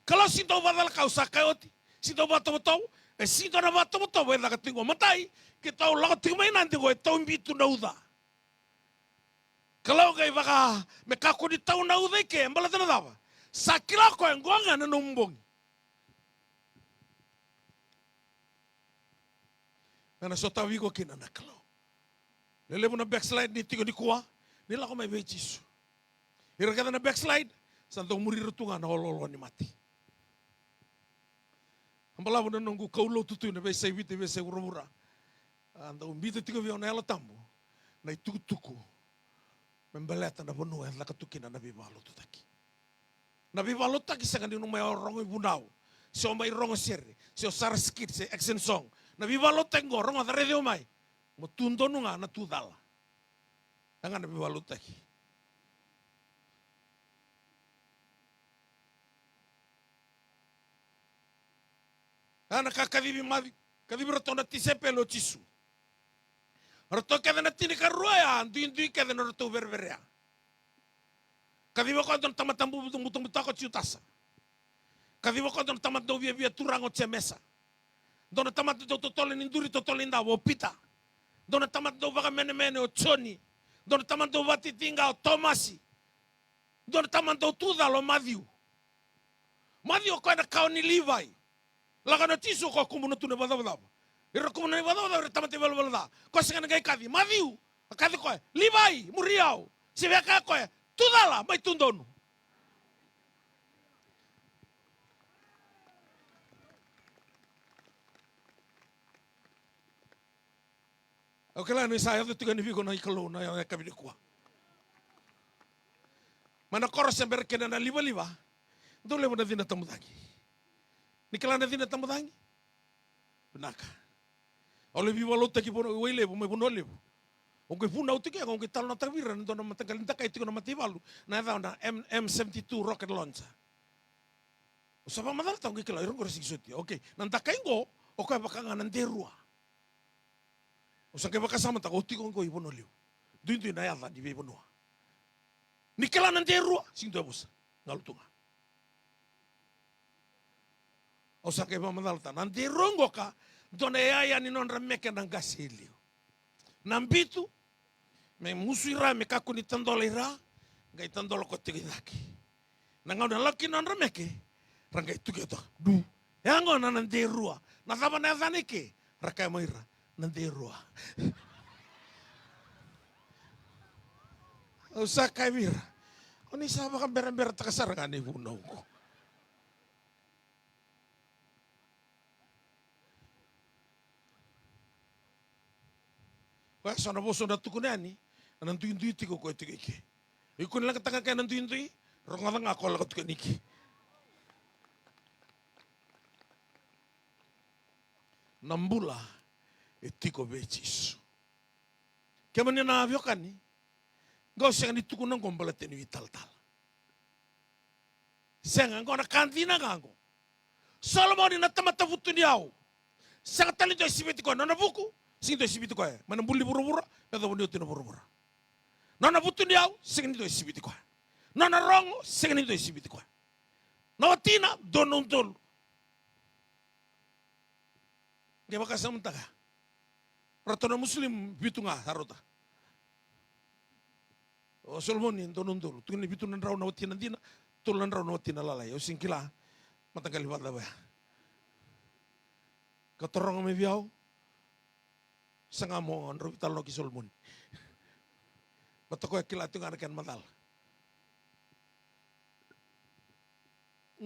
Kalou sega ni dau vakacalaka, au sa kaya oti, sega ni dau vakatovotovo, e sega ni dua na vakatovotovo e caka tiko qo. Matai, keitou lako tiko mai Nadi qo e taubitu na uca. Kalou qai vaka me kakua ni tau na uca i ke, baleta na cava? Sa kila o koya qo ga na nomu bogi. Ena sotavi iko kina na Kalou. Lelevu na backslide ni tiko nikua, ni lako mai vei Jisu. Ira kece na backslide, sa dau muri ira tu ga na oloolo ni mate. A balavu na noqu kaulotu tu ena veiyasai Viti, veiyasai vuravura. A dau biuta tiko vei au na Yalo Tabu na itukutuku me baleta na vanua e caka tu kina na veivakalotutaki. Na veivakalotutaki sega ni nanuma o rogo ivunau, se o mai rogo sere, se o sara skit, se action song. Na veivakalotutaki qo, rogoca, raici au mai. Mo tu donu ga na tu cala. Ya ga na veivakalotutaki. Ya na ka kacivi Maciu, kacivi iratou na tisaipeli o Jisu. Ratou kece na tinikarua ya, duidui kece na nodratou vereverea. Kaciva o koya dua na tamata bu-, bu-, butabutaka o Jutasa. Kaciva o koya dua na tamata dau viavia turaga o Jemesa. Dua na tamata dau totolo ni duri, totolo ni davo o Pita. Dua na tamata dau vakamenemene o Joni. Dua na tamata dau vakatitiqa o Tomasi. Dua na tamata dau tucala o Maciu. Maciu o koya na kawa ni Livai. Lako na Jisu, o koya kumuna tu na ivacavacava. Ira kumuna na ivacavacava, ira tamata ivalavala ca. Koya sega ni qai kaci. Maciu, a kaci koya. Livai, muri au. Se via kaya koya, tu cala, mai tu donu. Au kila ni sa yaco tiko yani vei iko na iKalou na yakavi nikua. Mai na koro se bera kina na livaliva, dau levu na cina tabocagi. Ni kila na cina tabocagi? Vinaka. Au lai veivakalotutaki Vanua, Wailevu, mai Vanua Levu. Au qai vunau tiko, au qai talanoataka vei ira na dua na mataqali dakai tiko na mataivalu, na yacana na M, M seventy-two rocket launcher. Au sa vakamacalataka, au qai kila, ira qo ra sega ni sotia. Okay, na dakai qo, o koya vaka ga na Derua. Au sa qai vakasamataka, au tiko qo i Vanua Levu. Duidui na yaca ni veivanua. Ni kila na Derua, sega ni dua e vosa. Galu tu ga. Au sa qai vakamacalataka, na Derua qoka, dua na iyaya ni nodra meke na qase e liu. Na bitu, me musu ira, me kakua ni tadola ira, qai tadola koya tiko i cake. Na gauna e lako kina nodra meke, ra qai tuki toka. Du. Ya gona na Derua. Na cava na yacana i ke? Ra kaya mai ira, na Derua. Au sa kaya vei ira, o ni sa vakaberaberataka sara ga na ivunau qo. Koya so na vosa au na tukuna yani, na duidui tiko koya tiko i ke. Iko ni leqataka ga na duidui, rogoca ga ko lako tiko yani i ke. Na bula e tiko vei Jisu. Kemuni na veiwekani, qo sega ni tukuna qo baleta ni italatala. Sega, qo na ka dina ga qo. Solomoni na tamata vutuniyau. Sega tale ni dua e siviti koya. Nona vuku, sega ni dua e siviti koya. Mai na buli ni vuravura, me yacova ni oti na vuravura. Nona vutuniyau, sega ni dua e siviti koya. Nona rogo, sega ni dua e siviti koya. Na watina, dua na udolu. Qai vakasamataka. Ratou na Muslim, vitu ga sa rauta. O Solomoni e dua na udolu. Tukuni vitu na drau na watina dina, tolu na drau na watina lalai. Au sega ni kila mataqali vakacava ya. Ka taroga mai vei au, saga mo drau veitalanoa kei Solomoni. Vata koya kila tiko ga na kena macala.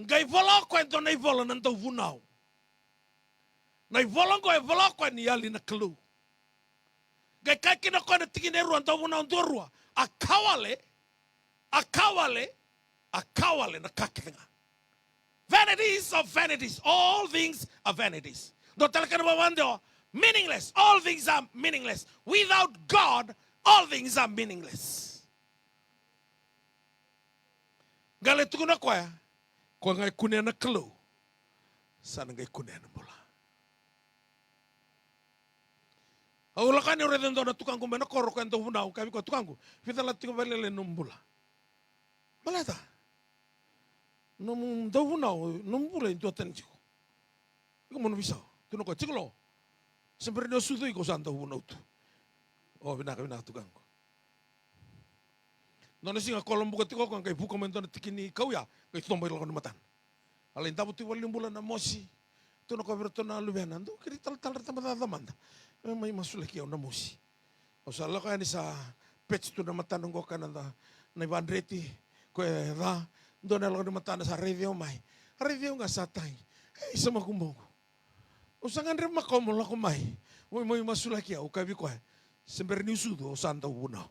Qai vola o koya e dua na ivola na dauvunau. Na ivola oqo e vola o koya ni yali na Kalou. Qai kaya kina o koya na tikina e rua, dauvunau duarua. A ka wale, a ka wale, A ka wale na ka kece ga. Vanities of vanities. All things are vanities. Dua tale kena vakadewa, meaningless. All things are meaningless. Without God, all things are meaningless. Qai lai tukuna o koya, ko qai kunea na Kalou, sa na qai kunea na bula. Au lako yani, au raica e dua na tukaqu mai na koro, koya e dauvunau, kaya vei koya, tukaqu, vica la tiko vakalailai na nomu bula? Baleta nomu dauvunau, nomu bula e duatani tiko. Iko mo na veisau. Tukuna o koya, tiko lo. Se bera ni o sucu iko, o sa dauvunau tu. O, vinaka, vinaka tukaqu. Dua na siga kolobuka tiko o koya, qai vuka mai dua na tiki ni kau ya, qai coba i lako ni matana. A lai davo tu i valenibula na mosi. Tukuna o koya vei iratou na luvena, dou kerei talatala ra tabacakacaka mada, me mai masulaki au na mosi. Au sa lako yani, sa peci tu na matana oqo, ka na, na ivadreti, koya e ca. Dua na lako ni matana sa raici au mai. A raici au ga sa tagi. Ei, sa makubuqu. Au sa gadreva makawa mo lako mai, mo mai masulaki au. Au kaya vei koya, se bera niu sucu, au sa dauvunau.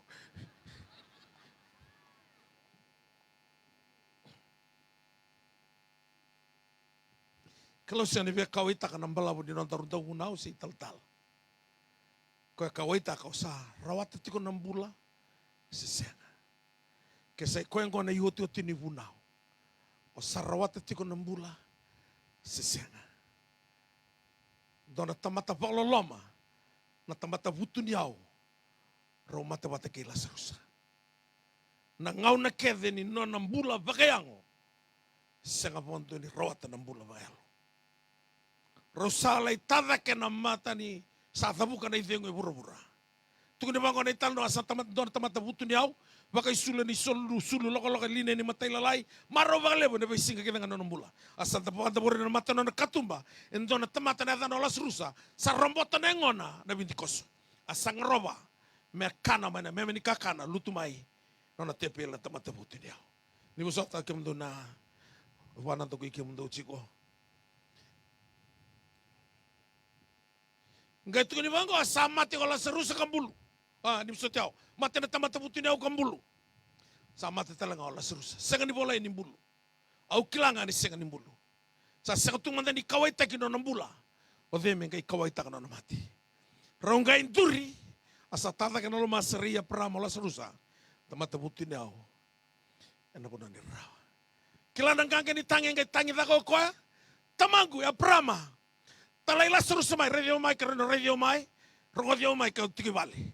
Kalou sega ni via kauwaitaka na balavu ni nodaru dauvunau se italatala. Koya e kauwaitaka o sa rawata tiko na bula se sega. Ke sa i koya oqo na iotioti ni vunau, o sa rawata tiko na bula se sega. Dua na tamata vakaloloma na tamata vutuniyau, rau mate vata kei Lasarusa. Na gauna kece ni nona bula vakayago, sega vakadua ni rawata na bula vakayalo. Rau sa lai ta cake na mata ni sa cavuka na icegu e vuravura. Tukuni vaqo na italanoa, a sa tamata, dua na tamata vutuniyau, vakaisulu ena isulu, sulu lokaloka, ena lineni matailalai, marau vakalevu ena veisiga kece ga na nona bula. A sa da vakadavori na mata na nona katuba e dua na tamata na yacana o Lasarusa, sa robota na yagona na vidikoso. A sa garova me kana mai na meme ni kakana, lutu mai nona tepeli na tamata vutuniyau. Ni vosota kemudou na vanada ko i kemudou tiko. Qai tukuni vaqo, a sa mate ko Lasarusa ka bulu. A, ni vosoti au, mate na tamata vutuniyau ka bulu. Sa mate tale ga o Lasarusa, sega ni volai ni bulu. Au kila ga ni sega ni bulu. Sa sega tu mada ni kauwaitaki nona bula, o cei me qai kauwaitaka nona mate? Rau qai duri, a sa ta cake ena loma sara i Eparama o Lasarusa, tamata vutuniyau, ena vanua ni rarawa. Kila na qaqa ni tagi e qai tagi cake o koya, tamaqu Eparama, talai Lasarusa mai, raici au mai, ke rawa ni raici au mai, rogoci au mai kau tiko i vale.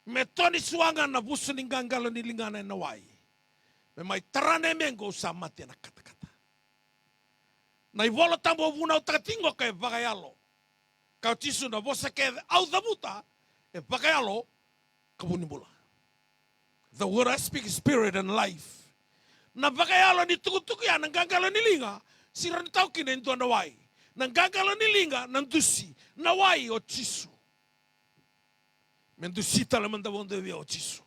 Me to ni suaga na vusu ni qaqalo ni ligana ena wai, me mai tara na yamequ, au sa mate ena katakata. Na iVola Tabu au vunautaka tiko qo ka e vakayalo. Kaya o Jisu, na vosa kece au cavuta e vakayalo ka vu ni bula. The word I speak is spirit and life. Na vakayalo ni tukutuku ya, na qaqalo ni liga, sega ni tau kina e dua na wai. Na qaqalo ni liga na dusi, na wai o Jisu. Me dusi tale mada vakadua vei au o Jisu.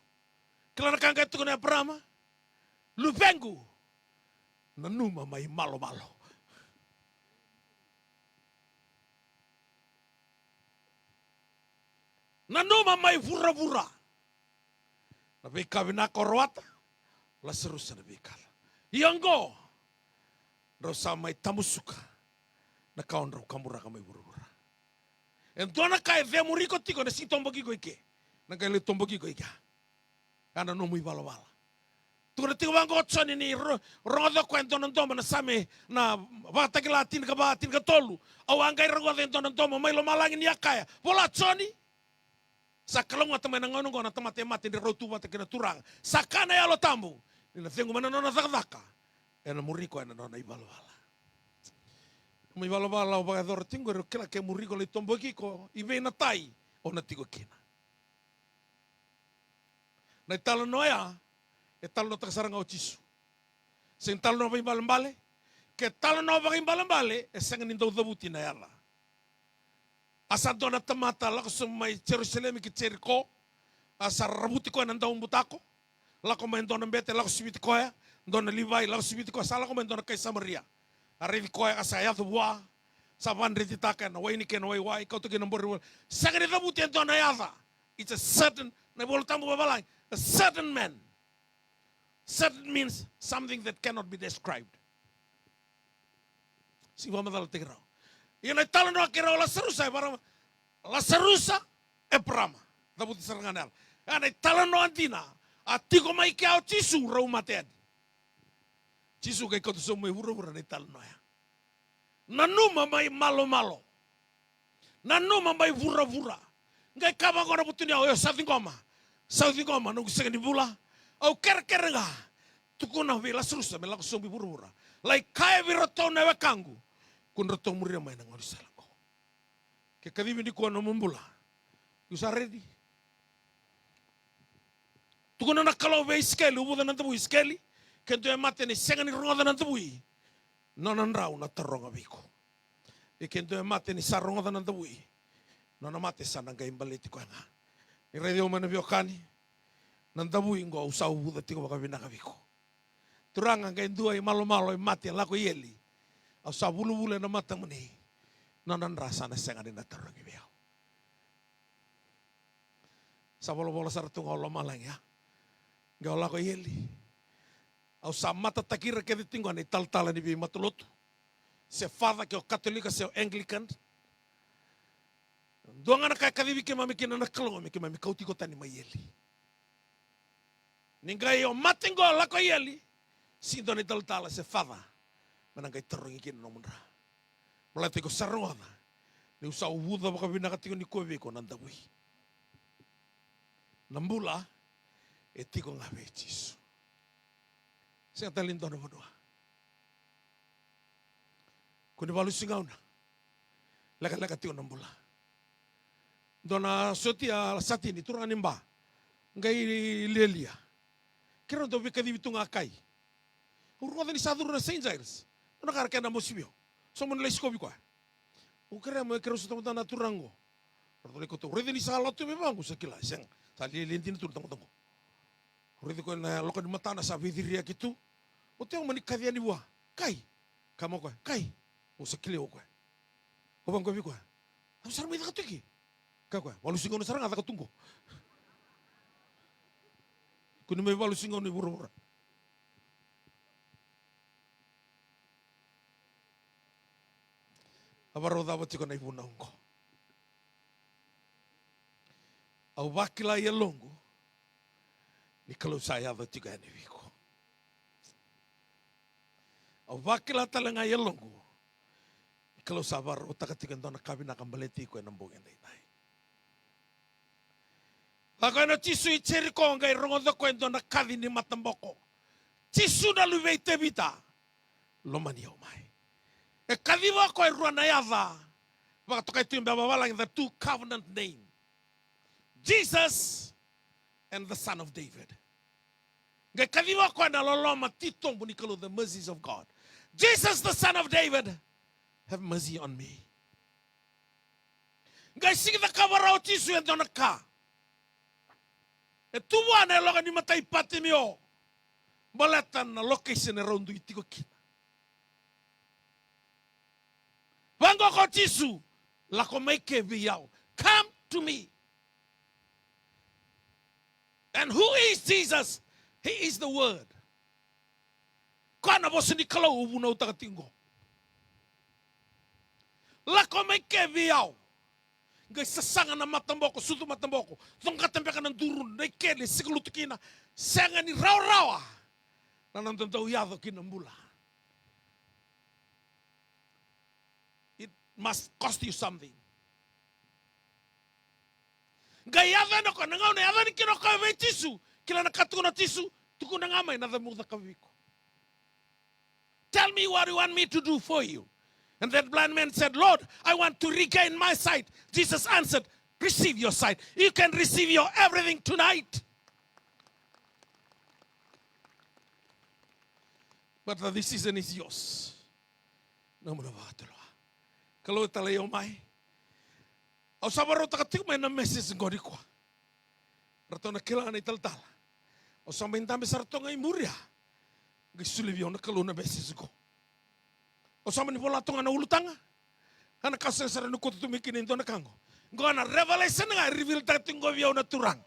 Kila na ka qai tukuna o Eparama? Luvequ, nanuma mai malumalu. Nanuma mai vuravura. Na veika vinaka o rawata, o Lasarusa na veika ca. Ia oqo, drau sa mai tamusuka na ka o drau kaburaka mai vuravura. E dua na ka e cemuri iko tiko, ena sega ni toboki iko i ke, ena qai lai toboki iko i kea. Ya na nomu ivalavala. Tukuna tiko vaqo o Joni ni ro-, rogoca o koya e dua na domo, na Same, na Vakatakila tinikava, tinikatolu. Au a qai rogoca e dua na domo mai lomalagi ni a kaya, vola Joni. Sa kalougata mai na gauna oqo na tamata e mate ni rau tu vata kei na Turaga. Sa kaya na Yalo Tabu ni na cegu mai na nona cakacaka, ena muri koya na nona ivalavala. Nomu ivalavala o vakayacora tiko qori, o kila ke muri iko, lai toboki iko i vei na tai o na tiko kina. Na italanoa ya e talanoataka sara ga o Jisu. Sega ni talanoa vakaibalebale. Ke talanoa vakaibalebale, e sega ni dau cavuti na yaca. A sa dua na tamata lako sobu mai Jerusalemi ki Jeriko. A sa ravuti koya na daubutako. Lako mai dua na bete, lako siviti koya. Dua na Livai, lako siviti koya. Sa lako mai dua na kai Samaria. A raici koya, a sa yaco vua. Sa vakadretitaka ena waini kei na waiwai, kauta kina na bori. Sega ni cavuti e dua na yaca. It's a certain, na iVola Tabu vavalagi, a certain man. Sudden means something that cannot be described. Sega ni vakamacalataki rawa. Ia na italanoa kei rau o Lasarusa, e vara Lasarusa, Eparama. Cavuti sara ga na yala. Ia na italanoa dina, a tiko mai kea o Jisu, rau mate yani. Jisu qai kauta sobu mai vuravura na italanoa ya. Nanuma mai malomalo. Nanuma mai vuravura. Qai kaya vaqo na vutuniyau, io, sa ciqoma. Sa ciqoma, noqu sega ni bula. Au kerekere ga. Tukuna vei Lasarusa me lako sobu i vuravura. Lai kaya vei iratou na wekaqu, ko ni ratou muria mai na gaunisala qo. Ke kacivi nikua nomu bula, you sa ready? Tukuna na Kalou vei Isikeli, uvuca na davui, Isikeli, ke dua e mate ni sega ni rogoca na davui, nona dra au na taroga vei iko. Ia ke dua e mate ni sa rogoca na davui, nona mate sa na qai baleti koya ga. Ni raici au mai na veiwekani, na davui qo au sa uvuca tiko vakavinaka vei iko. Turaga, qai dua i malomalo e mate, lako i eli. Au sa vulavula ena matamuni. Nona dra sa na sega ni na tarogi vei au. Sa volavola sara tu ga o lomalagi, a? Qai au lako i eli. Au sa matataki ira kece tiko ga na italatala ni veimatalotu. Se Father, ke o Katolika, se o Anglican. Dua ga na ka e kacivi keimami kina na Kalou me keimami kauti iko tani mai eli. Ni qai o mate qo, lako i eli, sega ni dua na italatala se Father me na qai tarogi kina nomu dra. Baleta iko sa rogoca niu sa uvuca vakavinaka tiko nikua vei iko na davui. Na bula e tiko ga vei Jisu. Sega tale ni dua na vanua. Ko ni valusi gauna. Lekaleka tiko na bula. Dua na sotia, a, satini, turaga ni Ba. Qai lialia. Keirau dau veikacivi tu ga kai. Au rogoca ni sa curu na Saint Giles. Dua na ka ra kena mosi vei au. Sa mani lai sikovi koya. Au kerea me keirau sota mada na turaga qo. Ratou lai kauta. Raica ni sa lotu vei vaqo, sa kila, sega. Sa lialia dina tu na tamata qo. Raici koya na yaloka ni matana sa veiciriyaki tu. Oti au mani kaci yani vua. Kai. Kaya mai o koya, kai. Au sa kilai o koya. Au vaqo vei koya. Au sa mai caka tu eke. Kaya o koya, valusi gauna sara ga caka tu qo. Ko ni mai valusi gauna i vuravura. A varau cava tiko na ivunau qo. Au vakila e yaloqu ni Kalou sa yaco tiko yani vei iko. Au vakila tale ga e yaloqu ni Kalou sa vakarautaka tiko e dua na ka vinaka baleti iko ena bogi edaidai. Lako yani o Jisu i Jeriko, qai rogoca o koya e dua na kaci ni mataboko. Jisu na luve i Tevita, lomani au mai. E kaciva o koya e rua na yaca. Vakatokai tu e beba vavalagi, the two covenant name. Jesus and the Son of David. Qai kaciva o koya na loloma titobu ni Kalou, the mercies of God. Jesus, the Son of David, have mercy on me. Qai sega ni cakava rawa o Jisu e dua na ka. E tu vua na yaloka ni mata i Patimio. Baleta na location e rau dui tiko kina. Vaqo ko Jisu, lako mai ke vei au. Come to me. And who is Jesus? He is the word. Koya na vosa ni Kalou au vunautaka tiko qo. Lako mai ke vei au. Qai sasaga na mataboko, sucu mataboko. Coqata beka na duru, na ikeli, sikalutu kina. Sega ni rawarawa na noda dau yaco ki na bula. It must cost you something. Qai yaco yani o koya, na gauna e yaco yani kina o koya vei Jisu, kila na ka tukuna o Jisu, tukuna ga mai na cava meu cakava vei iko. Tell me what you want me to do for you. And that blind man said, Lord, I want to regain my sight. Jesus answered, receive your sight. You can receive your everything tonight. But the decision is yours. Nomuni vakatulewa. Kalou e talai au mai. Au sa vakarautaka tiko mai na message qo nikua. Ratou na kila na italatala. Au sa mai dabe sara toka ga i muri ya. Qai solia vei au na Kalou na message qo. Au sa mani vola toka ga na ulutaga. A na ka sega sara ni koto tu mai kina e dua na ka qo. Qo na revelation ga e reveal-taka tiko qo vei au na Turaga.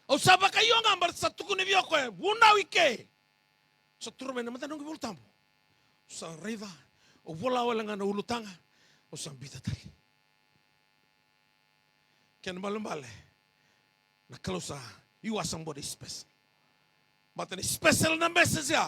Au sa vakaio ga baleta sa tukuni vei au o koya, vunau i ke. Sa turu mai na mata noqu iVolatabu. Sa raica, au vola wale ga na ulutaga, au sa biuta tale. Kena ibalebale, na Kalou sa, you are somebody special. Baleta ni special na message ya,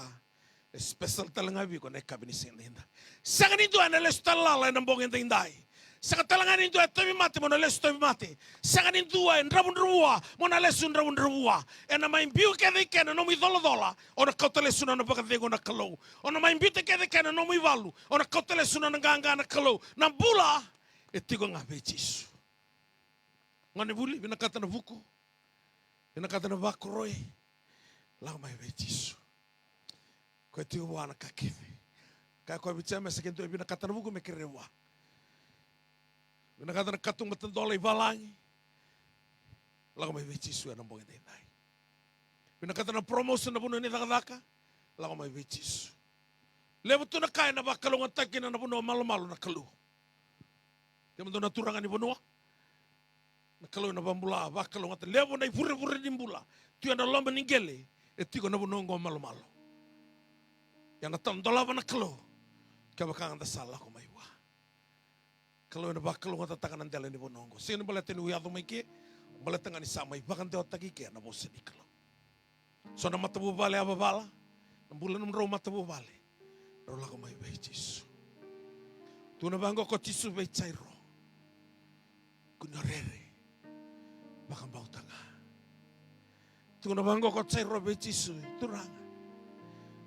e special tale ga vei iko na yakavi ni siga edaidai. Sega ni dua ena lesu tale lala ena bogi edaidai. Sega tale ga ni dua e tauvimate mo na lesu tauvimate. Sega ni dua e dravudravua mo na lesu dravudravua. Ena mai biu kece i ke na nomu icolacola, o na kauta lesu na nona vakacegu na Kalou. O na mai biuta kece i ke na nomu ivalu, o na kauta lesu na nona qaqa na Kalou. Na bula e tiko ga vei Jisu. Gonevuli, vinakata na vuku, vinakata na vakoroi, lako mai vei Jisu. Koya tiko vua na ka kece. Kaya o koya vei Jemesa, ke dua e vinakata na vuku me kerea vua. Vinakata na katuba tadola i valagi, lako mai vei Jisu ena bogi edaidai. Vinakata na promotion na vanua ni cakacaka, lako mai vei Jisu. Levu tu na ka ena vakalougatataki kina na vanua malumalumu na Kalou. Kemudou na turaga ni vanua, na Kalou ena vakabula, vakalougatataki. Levu na ivurevure ni bula tu ena loma ni qele, e tiko na vanua oqo malumalumu. Ia na tadolava na Kalou kevaka ga da sa lako mai vua. Kalou ena vakalougatataka na dela ni vanua oqo. Sega ni baleta niu yaco mai ke, baleta ga ni sa mai vakadewataki ke na vosa ni Kalou. So na matavuvale yavavala, na bula nomudrau matavuvale, drau lako mai vei Jisu. Tukuna vaqo ko Jisu vei Jairo, kua ni o rere, vakabauta ga. Tukuna vaqo ko Jairo vei Jisu, Turaga,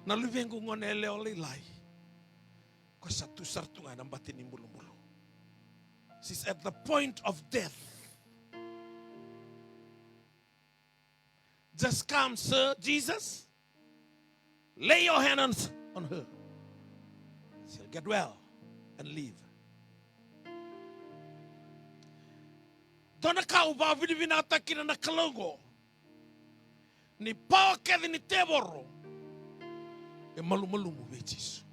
na luvequ gone yalewa lailai, ko sa tu sara tu ga ena bati ni bulubulu. She's at the point of death. Just come, sir, Jesus. Lay your hand on, on her. She'll get well and live. Dua na ka au vakavinavinakataka kina na Kalou oqo, ni pawa kece ni tevoro e malumalumu vei Jisu.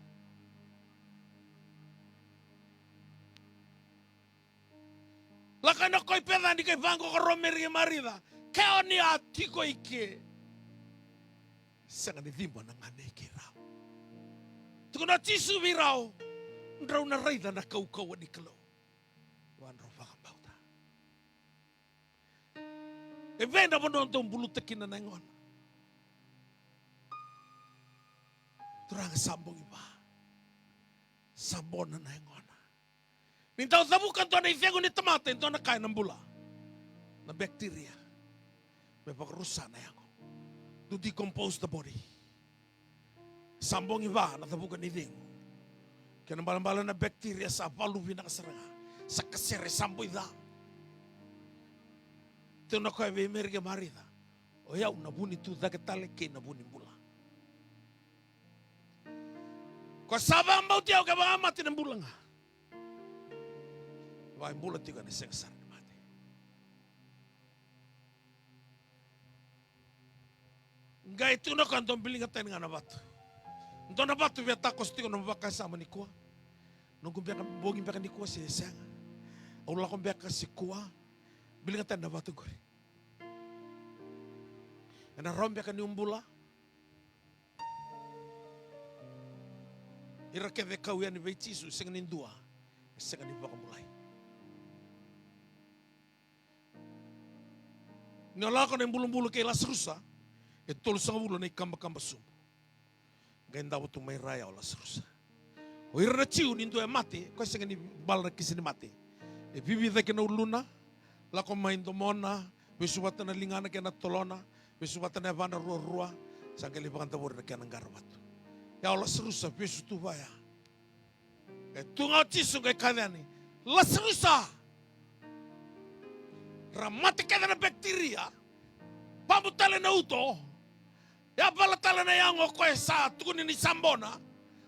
Lako ena koi Pecani qai vaqo ko Romeri kei Marica, ke o ni a tiko i ke, sega ni ciba na gane keirau. Tukuna o Jisu vei rau, drau na raica na kaukauwa ni Kalou. Vua drau vakabauta. E vei na vanua dau buluta kina na yagona? Turaga, sa bogi va, sa bona na yagona. Ni dau cavuka dua na icegu ni tamata e dua na ka ena bula, na bacteria, me vakarusa na yago. To decompose the body. Sa bogi va na cavuka ni cegu. Kena ibalebale na bacteria sa valu vinaka sara ga, sa kasere, sa boi ca. Tukuna o koya vei Meri kei Marica, o yau na vu ni tu cake tale kei na vu ni bula. Ko sa vakabauti au, kevaka a mate na bula ga, vaka e bula tiko ena sega sara ni mate. Qai tukuna o koya, dou biliga tani ga na vatu. Dua na vatu via takoso tiko na nomu vakasama nikua. Noqu beka, bogi beka nikua se sega? Au lako beka se kua? Biliga tani na vatu qori. Ena rawa beka niu bula? Ira kece e kau yani vei Jisu, sega ni dua e sega ni vakabulai. Ni o lako na ibulubulu kei Lasarusa, e tolusagavulu na ikabakaba sobu. Qai davo tu mai raya o Lasarusa. O ira na Jiu, ni dua e mate, koya sega ni bala na kisi ni mate. E vivi cake na uluna, lako mai domona, vesu vata na ligana kei na tolona, vesu vata na yavana ruarua, sa qai lai vakadavori na kena qaravatu. Ia o Lasarusa vesu tu vaya. E tu ga o Jisu qai kaya yani, Lasarusa! Ra mate kece na bacteria, pabu tale na uto, yavala tale na yago, o koya sa tukuni ni sa bona,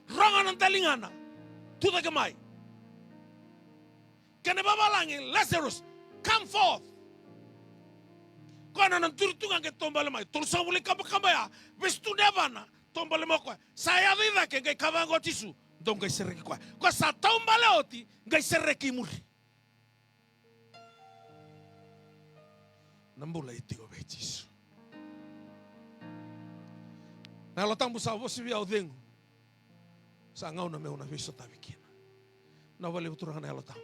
rogo na daligana, tu cake mai. Kena vavalagi, Lazarus, come forth. Koya na nona duri tu ga qai taubale mai, tolusagavulu ikabakaba ya, vesu tu na yavana, taubale mai o koya. Sa yaco i cake, qai kaya vaqo o Jisu, dou qai sereki koya. Koya sa taubale oti, qai sereki i muri. Na bula e tiko vei Jisu. Na Yalo Tabu sa vosa vei au, cegu. Sa gauna meu na veisotavi kina. Vinaka vakalevu Turaga na Yalo Tabu.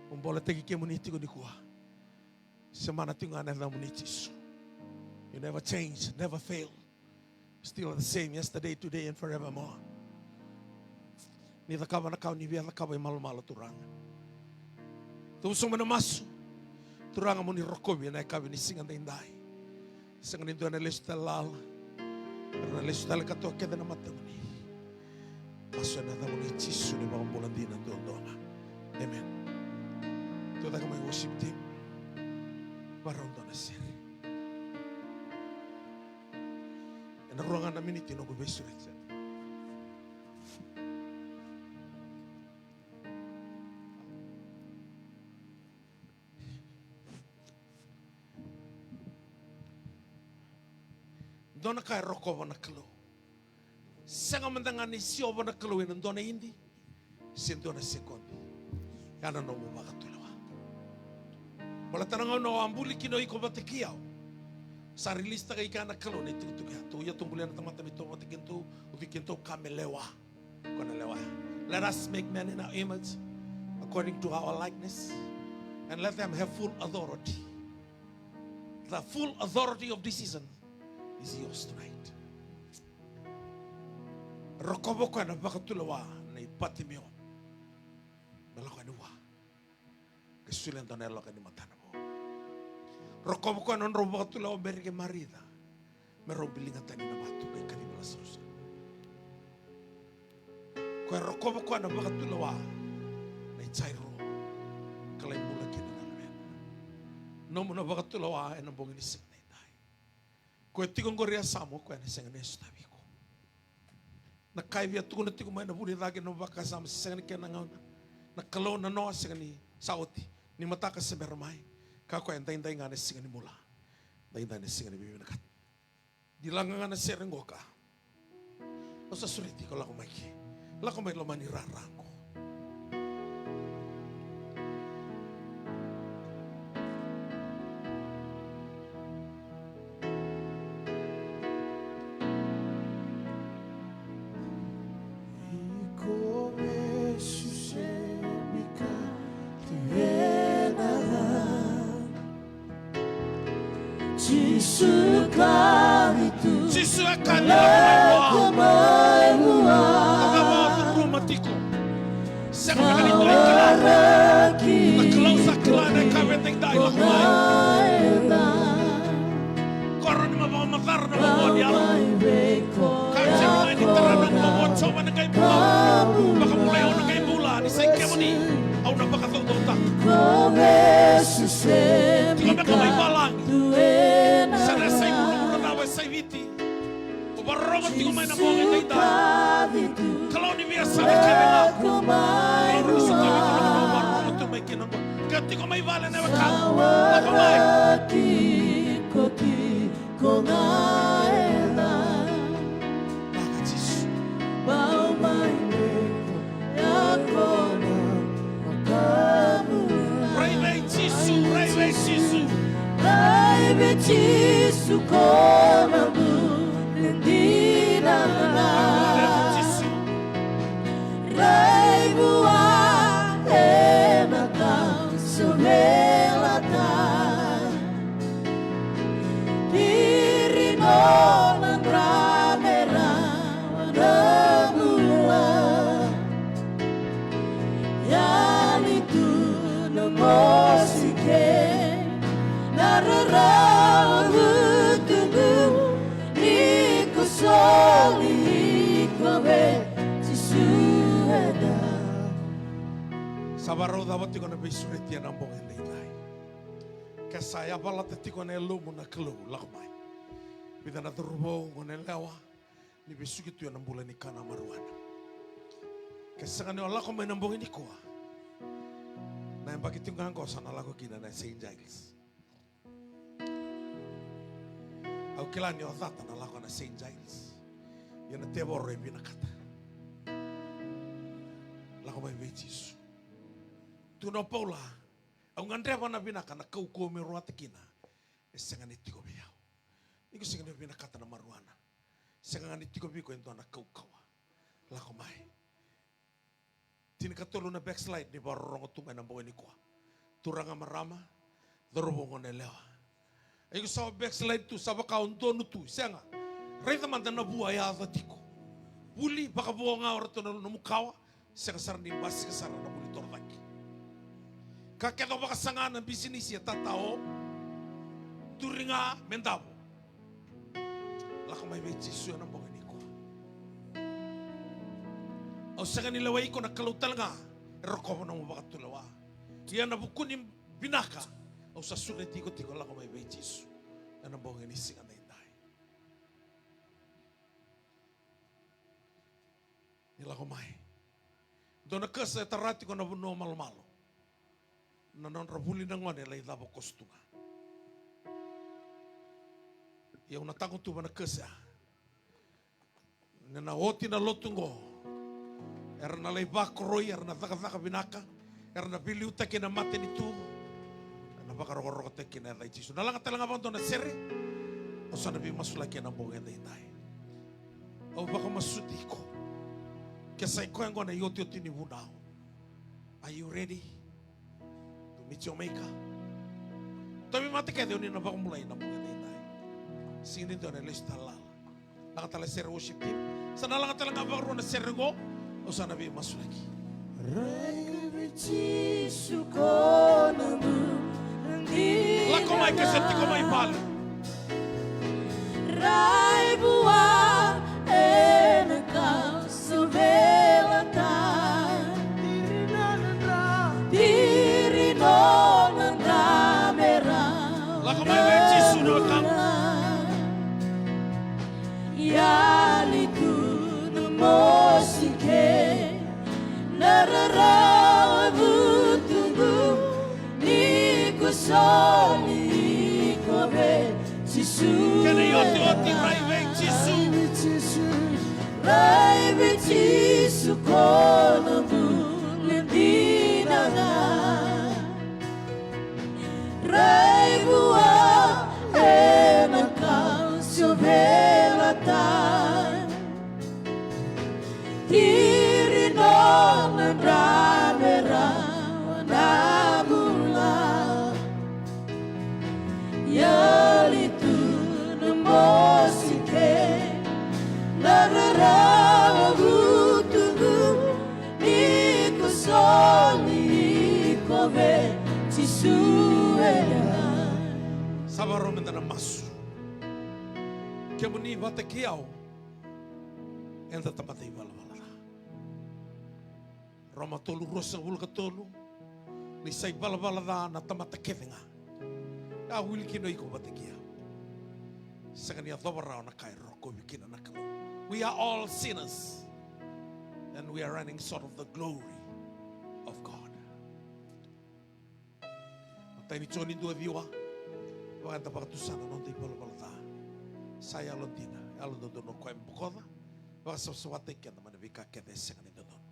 Au boletaki kemuni tiko nikua. Semana tiko ga na yacamuni Jisu. You never change, never fail. Still the same yesterday, today and forevermore. Ni cakava na ka o ni via cakava i malumalu Turaga. Tou sobu mai na masu. Turaga mo ni rokovi ena yakavi ni siga daidai. Sega ni dua ena lesu tale lala. Era na lesu tale katoa kece na matamuni. Masu ena yacamuni Jisu na iVakabula dina duadua ga. Amen. Tou caka mai worship team. Varau dua na sere. Ena rua ga na miniti noqu veisureti. Dua na ka e rokova na Kalou. Sega mada ga ni siova na Kalou ena dua na idi se dua na sekodi. Ya na nomu vakatulewa. Baleta na gauna o a buli kina o iko vata kei au, sa release taka i kea na Kalou na itukutuku ya. Tou ia tou bulia na tamata me tou vata kei tou, ucui kei tou ka me lewa. Ko na lewa ya. Let us make man in our image, according to our likeness, and let them have full authority. The full authority of decision is yours tonight. Rokova o koya na vakatulewa nei Patimeo. Me lako yani vua. Qai solia e dua na yaloka ni matana vou. Rokova o koya na nodrau vakatulewa o Meri kei Marica. Me rau biliga tani na vatu qai kaciva Lasarusa. Koya rokova o koya na vakatulewa nei Jairo. Ka lai bula kina na luvena. Nomu na vakatulewa ena bogi ni siga daidai. Koya tiko oqori e yasamu, o koya ena sega ni sotavi iko. Na ka e via tukuna tiko mai na vu ni cake, na vakasama, se sega ni kena gauna. Na Kalou na noa sega ni sa oti. Ni mataka se bera mai. Ka koya e daidai ga na siga ni bula. Daidai na siga ni veivinakati. Di laga ga na sere qo ka. Au sa sureti iko lako mai ke. Lako mai loma ni rara qo. Iko vesu se bika tu ena. Jisu kaci tu. Jisu e kaci tu. Lako mai vua. Lako mai vua. Toka vakacukuruma tiko. Sega beka ni dua e kila. Na Kalou sa kila na ka e via daidai, lako mai. Koro ni ma vakamacala na vua ni yalo. Ka sega mai ni tara na vua, Jiova na qai bula. Vakabulai au na qai bula, ni sa i kemuni au na vakacaucautaka. Tiko beka mai valagi. Sa na sa i vuravura cava, sa i Viti. O vakarorogo tiko mai na bogi edaidai. Kalou ni veiyasana kece ga. Kalou ni sotavi iko na vanua o vakarorogo tu mai kina oqo. Ke o tiko mai vale na wekaqu, lako mai. Ko ga e na. Baka Jisu. Bau mai me ko ya ko na makamu. Rai vei Jisu, rai vei Jisu. Rai vei Jisu ko na bula dina. Rai vei Jisu. Rai vua e na tau sovelata. Kiri nona dra me rawa na bula. Yali tu na mosi kei na rarawa vutugu. Ni ko soli iko vei Jisu eda. Sa varau cava tiko na veisureti ena bogi edaidai. Ke sa yavalata tiko na yalomu na Kalou, lako mai. Vica na cauravou, goneyalewa, ni vesuki tu ena bula ni kana marijuana. Ke sega ni o lako mai na bogi nikua, na yabaki tiko ga oqo sa na lako kina na Saint Giles. Au kila ni o cata na lako na Saint Giles. Ia na tevoro e vinakata. Lako mai vei Jisu. Tukuna o Paula, au gadreva na vinaka, na kaukauwa meu rawata kina e sega ni tiko vei au. Ni ko sega ni vinakata na marijuana, Sega ga ni tiko vei iko e dua na kaukauwa. Lako mai. Tinikatolu na backslide ni vakarorogo tu mai na bogi nikua. Turaga, marama, cauravou, goneyalewa. Iko sa backslide tu, sa vaka o donu tu, sega. Raica mada na vua e yaco tiko. Vuli, vakavo ga o ratou na nomu kawa, sega sara ni basika sara na vuli torocake. Ka kece o vakasaga na bisinisi e tatao, duri ga me davo. Lako mai vei Jisu ena bogi nikua. Au sega ni lewai iko, na Kalou tale ga e rokova nomu vakatulewa. Ia na vuku ni vinaka au sa sureti iko tiko, lako mai vei Jisu ena bogi ni siga edaidai. Ni lako mai. Dua na kasa e tara tiko na vanua malomalo. Na nodra vuli na gone e lai cava koso tu ga. Ia au na tagutuva na kasa ya. Ni na oti na lotu oqo, era na lai vakoroi, era na cakacaka vinaka, era na veiliutaki ena matanitu, era na vakarokorokotaki ena yaca i Jisu. Na laga tale ga vakadua na sere, au sa na veimasulaki ena bogi edaidai. Au vakamasuti iko. Ke sa i koya oqo na iotioti ni vunau. Are you ready to meet your maker? Tauvimate kece, o ni na vakabulai ena bogi edaidai. Siga ni dua na lesu tale lala. Laga tale sere worship team. Sa na laga tale ga vakarua na sere oqo. Au sa na veimasulaki. Rai vei Jisu ko na bula dina. Lako mai ke sa tiko mai vale. Rai vua ena kau sa veilatai. Diri nona dra. Diri nona dra me ra. Lako mai vei Jisu na wekaqu. Yali tu na mosi kei na rarawa vutugu ni ko soli iko vei Jisu. Kena iotioti, rai vei Jisu. Rai vei Jisu ko na bula dina ga. Rai vua ena kau sa veilatai. Diri nona dra me rawa na bula. Yali tu na mosi kei na rarawa vutugu ni ko soli iko vei Jisu. Sa vakarau meda na masu. Kemuni vata kei au, eda tamata ivalavala ca. Roma tolu, ruasagavulu ka tolu. Ni sa ivalavala ca na tamata kece ga. A wili kina o iko vata kei au. Sega ni yacova rawa na ka e rokovi kina na Kalou. We are all sinners. And we are running short of the glory of God. Matai ni Joni dua ciwa. Vaka eda vakatusa na noda ivalavala ca. Sa yalodina, yalododonu o koya me bokoca. Vakasavasavataki keda mai na veika kece e sega ni dodonu.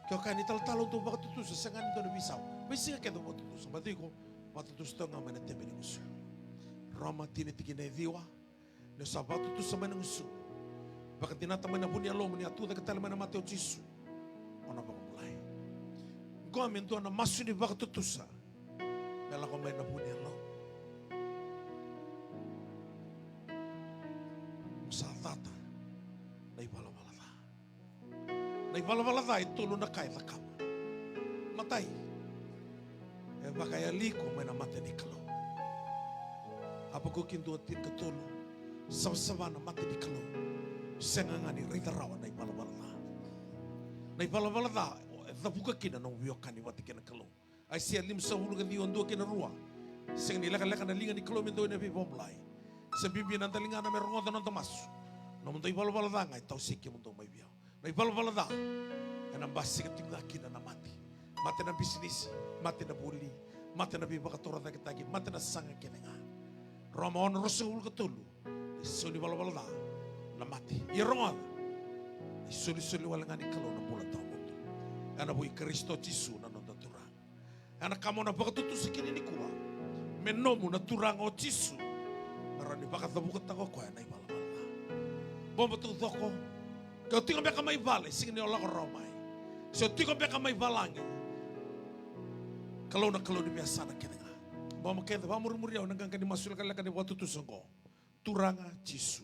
Ke o kaya ni talatala au dau vakatutusa, sega ni dua na veisau. Veisiga kece au vakatutusa, baleta iko vakatutusa toka ga mai na tebe ni gusu. Roma tini tikina e ciwa. Ni o sa vakatutusa mai na gusu, vakadinata mai na vu ni yalomu ni a tucake tale mai na mate o Jisu, o na vakabulai. Qo me dua na masu ni vakatutusa me lako mai na vu ni yalomu. Mo sa cata na ivalavala ca. Na ivalavala ca e tolu na ka e cakava. Matai, e vakayali iko mai na mata ni Kalou. Hapakuki dua tinikatolu, savasava na mata ni Kalou. Sega ga ni raica rawa na ivalavala ca. Na ivalavala ca e cavuka kina na nomu veiwekani vata kei na Kalou. Aisea limasagavulu ka ciwa, dua kei na rua. Sega ni lekaleka na liga ni Kalou me dua na veivakabulai. Se bibi na daligana me rogoca na noda masu. Nomudou ivalavala ca ga e tawasei kemudou mai vei au. Na ivalavala ca ena basika tiko ga kina na mate. Mate na bisinisi, mate na vuli, mate na veivakatorocaketaki, mate na saga kece ga. Roma ono, ruasagavulu ka tolu. Na isau ni valavala ca na mate. Ia rogoca, na isolisoli wale ga ni Kalou na bula tawamudu ena vua i Karisito Jisu na noda Turaga. Ena ka mo na vakatutusa kina nikua, me nomu na Turaga o Jisu, me rawa ni vakacavukataka o koya na ivalavala ca. Bobo taucoko. Ke o tiko beka mai vale, sega ni o lako rawa mai. Se o tiko beka mai valagi, Kalou na Kalou ni veiyasana kece ga. Bobo kece, vakamurimuri au ena qaqa ni masu lekaleka ni vakatutusa oqo. Turaga Jisu,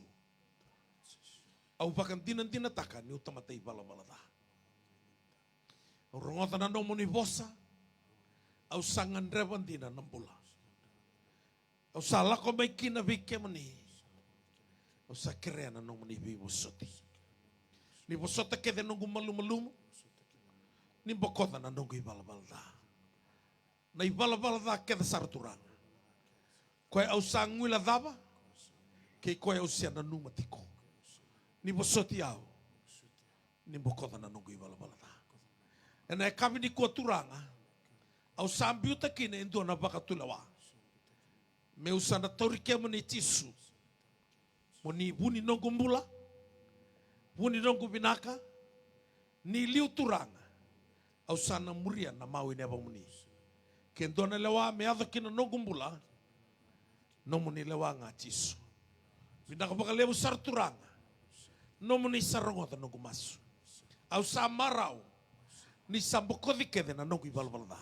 au vakadinadinataka niu tamata ivalavala ca. Au rogoca na nomuni vosa. Au sa gadreva dina na bula. Au sa lako mai kina vei kemuni. Au sa kerea na nomuni veivosoti. Ni vosota kece noqu malumalumu. Ni bokoca na noqu ivalavala ca. Na ivalavala ca kece sara, Turaga, koya au sa guilecava kei koya au se nanuma tiko. Ni vosoti au. Ni bokoca na noqu ivalavala ca. Ena yakavi nikua, Turaga, au sa biuta kina e dua na vakatulewa. Meu sa na tauri kemuni, Jisu, mo ni vu ni noqu bula, vu ni noqu vinaka. Ni liu, Turaga, au sa na muria na mawe ni yavamuni. Ke dua na lewa me yaco ki na noqu bula, nomuni lewa ga, Jisu. Vinaka vakalevu sara, Turaga. Nomuni sa rogoca noqu masu. Au sa marau ni sa bokoci kece na noqu ivalavala ca.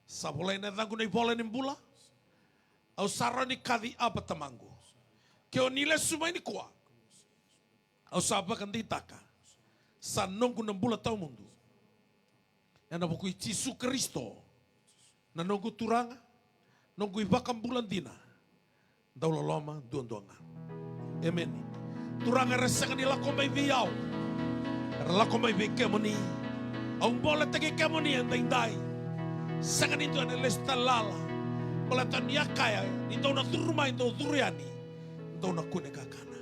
Sa volai na yacaqu na ivola ni bula. Au sa rawa ni kaci Aba, Tamaqu. Ke o ni lesu mai nikua, au sa vakadeitaka sa noqu na bula tawamudu. Ena vuku i Jisu Karisito, na noqu Turaga, noqu iVakabula dina, dauloloma duadua ga. Emeni. Turaga, era sega ni lako mai vei au, era lako mai vei kemuni. Au boletaki kemuni edaidai. Sega ni dua ena lesu tale lala, baleta ni a kaya ni dou na curu mai, dou curu yani, dou na kune kakana.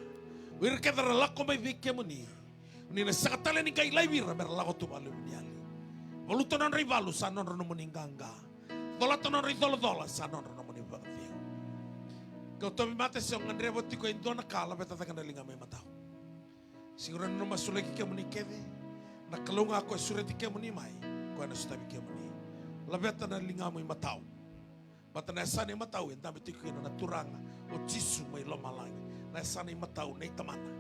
O ira kece era lako mai vei kemuni, ni na sega tale ni qai laivi ira mera lako tu vale ni yali. Valuta nodra ivalu, sa nodra nomuni qaqa. Colata nodra icolacola, sa nodra nomuni vakacegu. Ke o tauvimate se o gadreva tiko e dua na ka, laveta cake na ligamu imatau. Sega ni rawa ni masulaki kemuni kece. Na Kalou ga ko e sureti kemuni mai, koya na sotavi kemuni. Laveta na ligamu imatau. Baleta na yasana imatau e dabe tiko kina na Turaga o Jisu mai lomalagi. Na yasana imatau nei Tamana.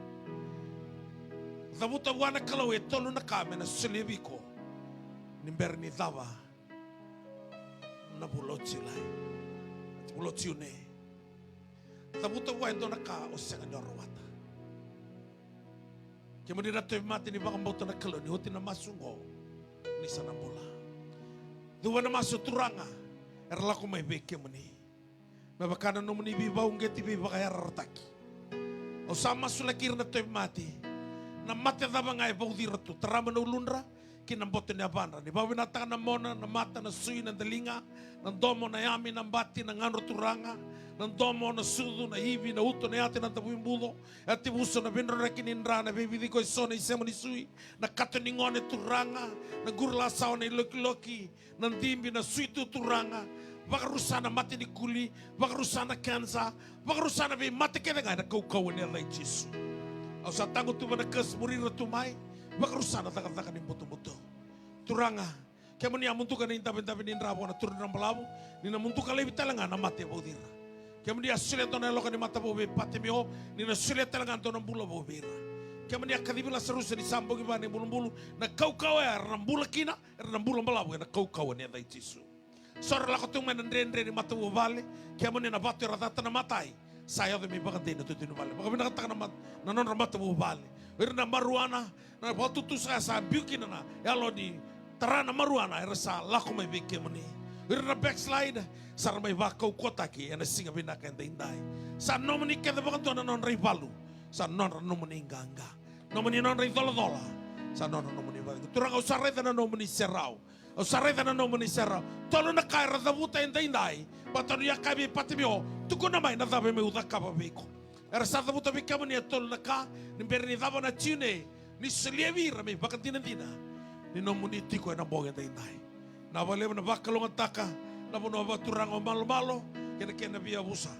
Cavuta vua na Kalou e tolu na ka me na solia vei iko ni bera ni cava na vula o Julai, vula o June. Cavuta vua e dua na ka o sega ni o rawata. Kemuni na tauvimate, ni vakabauta na Kalou, ni oti na masu oqo, ni sa na bula. Cuva na masu, Turaga, era lako mai vei kemuni. Me vaka na nomuni veivakauqeti, veivakayarayarataki. Au sa masulaki ira na tauvimate. Na mate cava ga e vauci ira tu, tarava na uludra ki na boto ni yavadra. Ni vakavinakataka na mona, na mata, na sui, na daliga, na domo, na yame, na bati, na gadro, Turaga, na domo, na sucu, na ivi, na uto, na yate, na davuibuco, yate vuso, na veidrodroi ni dra, na veivici ko e so, na isema ni sui, na kato ni gone, Turaga, na qurulasawa, na ilokiloki, na dibi, na sui tu, Turaga. Vakarusa na mate ni kuli, vakarusa na kenisa, vakarusa na veimate kece ga ena kaukauwa ni yaca i Jisu. Au sa tagutuva na curse, muri ira tu mai, vakarusa na cakacaka ni butobuto. Turaga, kemuni a muduka na idavedave ni dra vua na turaga balavu, ni na muduka laivi tale ga na mate e vauci ira. Kemuni a solia e dua na yaloka ni mata vou vei Patimeo, ni na solia tale ga e dua na bula vou vei ira. Kemuni a kacivi Lasarusa ni sa bogi va na ibulubulu, na kaukauwa ya era na bula kina, era na bula balavu ena kaukauwa ni yaca i Jisu. So era lako tu mai na dredre ni matavuvale, kemuni na vatu era cata na matai, sa yaco me ivakadei na itutu ni vale. Vakavinakataka na mat-, na nodra matavuvale. O ira na maruana, na vakatutusa ya sa biu kina na yalo ni tara na maruana, era sa lako mai vei kemuni. O ira na backslide, sa ra mai vakaukauwataki ena siga vinaka edaidai. Sa nomuni kece vakadua na nodra ivalu, sa nodra nomuni qaqa. Nomuni nodra icolacola, sa nodra nomuni vakacegu. Turaga, au sa raica na nomuni serau. Au sa raica na nomuni serau. Tolu na ka era cavuta edaidai. Baleta ni a kaya vei Patimeo, tukuna mai na cava meu cakava vei iko. Era sa cavuta vei kemuni e tolu na ka, ni bera ni cava na Jiune, ni solia vei ira me ivakadinadina ni nomuni tiko ena bogi edaidai. Na vakalevu na vakalougatataka na vanua vakaturaga o Malomalo kei na kena veiyavusa.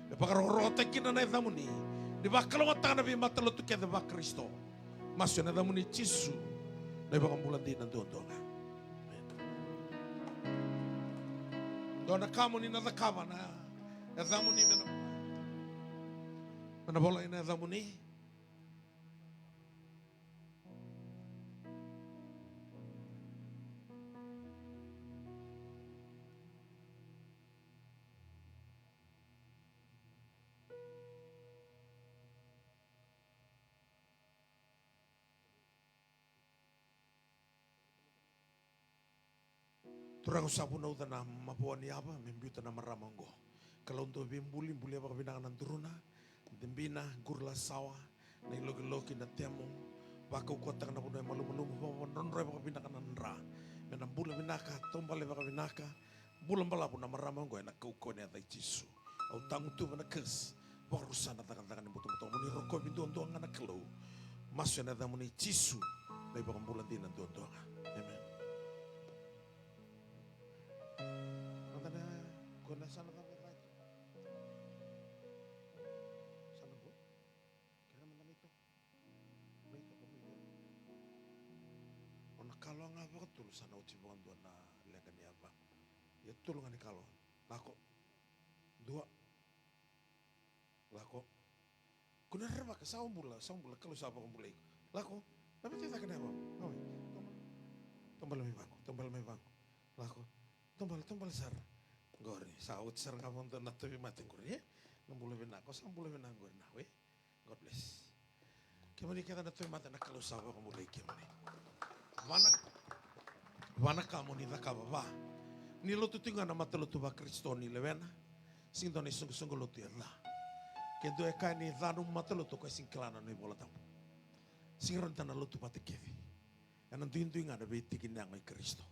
Me vakarokorokotaki kina na yacamuni. Ni vakalougatataka na veimatalotu kece vaKarisito. Masu ena yacamuni Jisu, na iVakabula dina duadua ga. Emeni. Dua na ka mo ni na cakava na yacamuni me na, me na volai na yacamuni. Turaga, au sa vunauca na mavoa ni yava me biuta na marama oqo. Kalou dau veibuli, bulia vakavinaka na duruna, dibina, qurulasawa, na ilokiloki, na temo. Vakaukauwataka na vanua e malumalumu, vakavakadrodroi vakavinaka na dra. Me na bula vinaka, taubale vakavinaka, bula balavu na marama oqo ena kaukauwa ni yaca i Jisu. Au tagutuva na curse, vakarusa na cakacaka ni butobuto. Mo ni rokovi duadua ga na Kalou. Masu ena yacamuni Jisu, na iVakabula dina duadua ga. Amen. Mada na, ko na sana cava e caki. Sana qo. Kena mada na ito. Na ito, ko na ito. O na kaloa ga vakatolu, sa na oti vakadua na leqa ni yava. Ia tolu ga ni kaloa. Lako. Dua. Lako. Ko na rerevaka, sa o bula, sa o bula, Kalou sa vakabulai iko. Lako. Na vete cake na yava. Oi. Taubale mai vaqo, taubale mai vaqo. Lako. Taubale, taubale sara. Qori, sa oti sara ga vakadua na tauvimate qori, e? Na bula vinaka, ko sa bula vinaka qori na, e? God bless. Kemuni kece na tauvimate, na Kalou sa vakabulai kemuni. Va na, va na ka mo ni cakava, va. Ni lotu tiko ga na matalotu vaKarisito ni lewena, sega ni dua na isoqosoqo lotu e ca. Ke dua e kaya ni ca nomu matalotu, o koya sega ni kila na nona iVolatabu. Sega ni rawa ni da na lotu vata kece. Ena duidui ga na veitiki ni yago i Karisito.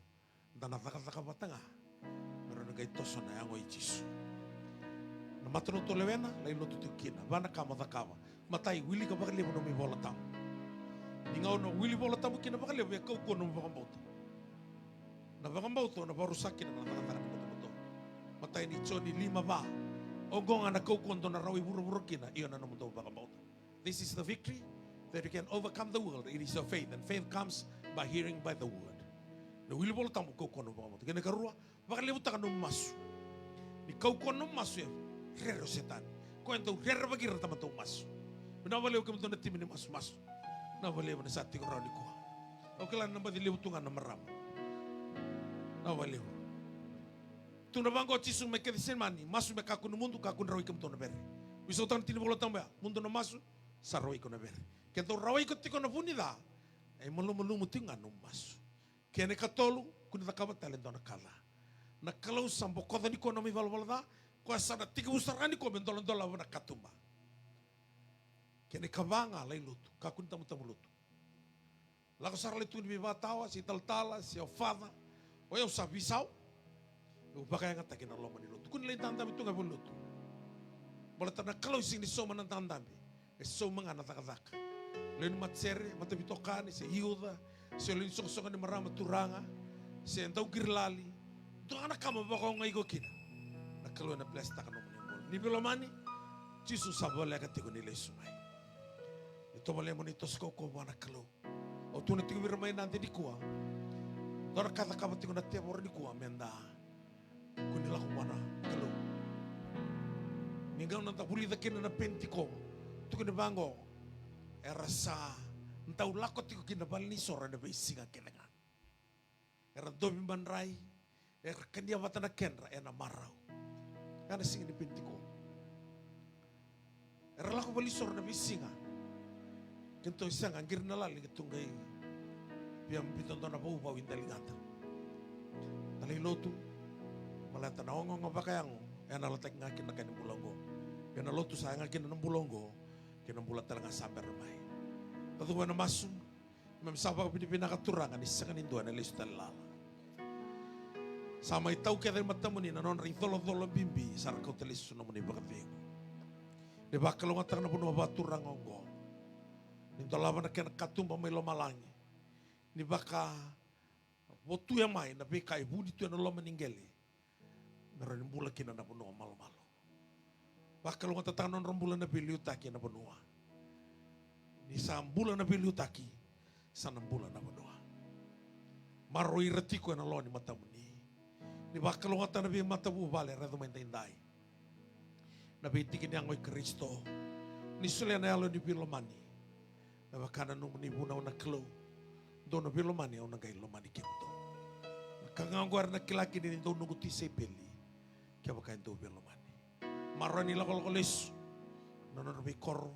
Da na cakacaka vata ga me rawa ni qai toso na yago i Jisu. Na matalotu o lewena, lai lotu tiko kina, va na ka mo cakava. Matai, wilika vakalevu nomu iVolatabu. Ni gauna o wili iVolatabu kina vakalevu, e kaukauwa nomu vakabauta. Na vakabauta o na vakarusa kina na cakacaka ni butobuto. Matai ni Joni lima va. Oqo ga na kaukauwa dou na rawai vuravura kina, io na nomudou vakabauta. This is the victory that you can overcome the world. It is your faith, and faith comes by hearing by the word. Na wili iVolatabu kaukauwa nomu vakabauta. Kena ikarua, vakalevutaka nomu masu. Ni kaukauwa nomu masu, e rere o Setani. Koya e dau rerevaki ira na tamata dau masu. Vinaka vakalevu kemudou na timi ni masumasu. Vinaka vakalevu ni sa tiko rawa nikua. Au kila ni na baci levu tu ga na marama. Vinaka vakalevu. Tukuna vaqo o Jisu mai Kecisemani, masu me kakua ni mudu, kakua ni rawai kemudou na vere. Veisautaka na tiki ni iVolatabu ya, mudu na masu, sa rawai iko na vere. Ke dau rawai iko tiko na vu ni ca, e malumalumu tiko ga nomu masu. Kena ikatolu, kua ni cakava tale e dua na ka ca. Na Kalou sa bokoca nikua nomu ivalavala ca, koya sa na tekivu sara ga nikua me doladolava na katuba. Kena ikava ga, lai lotu, kakua ni tabutabu lotu. Lako sara lai tukuni vei vakatawa, se italatala, se o father. O yau sa veisau. Meu vakayagataki na loma ni lotu. Kua ni lai dadabe tu ga e valenilotu. Baleta na Kalou e sega ni sauma na dadabe. E sauma ga na cakacaka. Lewe ni matasere, mataveitokani, se youth, se lewe ni soqosoqo ni marama, turaga, se dauqirilali. Dua ga na ka mo vakaogai iko kina. Na Kalou ena blesstaka nomuni bula. Ni veilomani, Jisu sa voleka tiko ni lesu mai. Ni tovolea mo ni toso kaukauwa vua na Kalou. Au tukuna tiko vei ira mai Nadi nikua. Dua na ka e cakava tiko na tevoro nikua, meda kua ni lako vua na Kalou. Ni gauna da vulica kina na Penitiko, tukuni vaqo, era sa dau lako tiko ki na valenisoro ena veisiga kece ga. Era dovi madrai, era kania vata na kedra ena marau. Ya na siga ni Penitiko. Era lako valenisoro na veisiga. Keitou sega, qiri na lali, keitou qai via biuta dua na vauvau i daligada. Da lai lotu, baleta na ogaoga vakayago ena yalataki ga kina na ka ni bula oqo. Ena lotu sa yaga kina na bula oqo, kei na bula tale ga sa bera mai. Da cuva ena masu. Keimami sa vakavinavinaka Turaga ni sega ni dua ena lesu tale lala. Sa mai tau kece e matamuni na nodra icolacola bibi, sa ra kauta lesu nomuni vakacegu. Ni vakalougatataka na vanua vakaturaga oqo. Ni dolava na kena katuba mai lomalagi. Ni vakavotuya mai na veika e vuni tu ena loma ni qele. Me rawa ni bula kina na vanua malumalumu. Vakalougatataka na nodra bula na veiliutaki ena vanua. Ni sa bula na veiliutaki, sa na bula na vanua. Maroroi ira tiko ena loma ni matamuni. Ni vakalougatataka na veimatavuvale era yaco mai daidai. Na veitiki ni yago i Karisito. Ni solia na yalo ni veilomani. Me vaka na nomuni vunau na Kalou. Dou na veilomani, au na qai lomani kemudou. Na ka ga oqo era na kila kina ni dou noqu tisaipeli. Kevaka e dou veilomani. Maroroi ni lakolako lesu. Na nodra veikoro.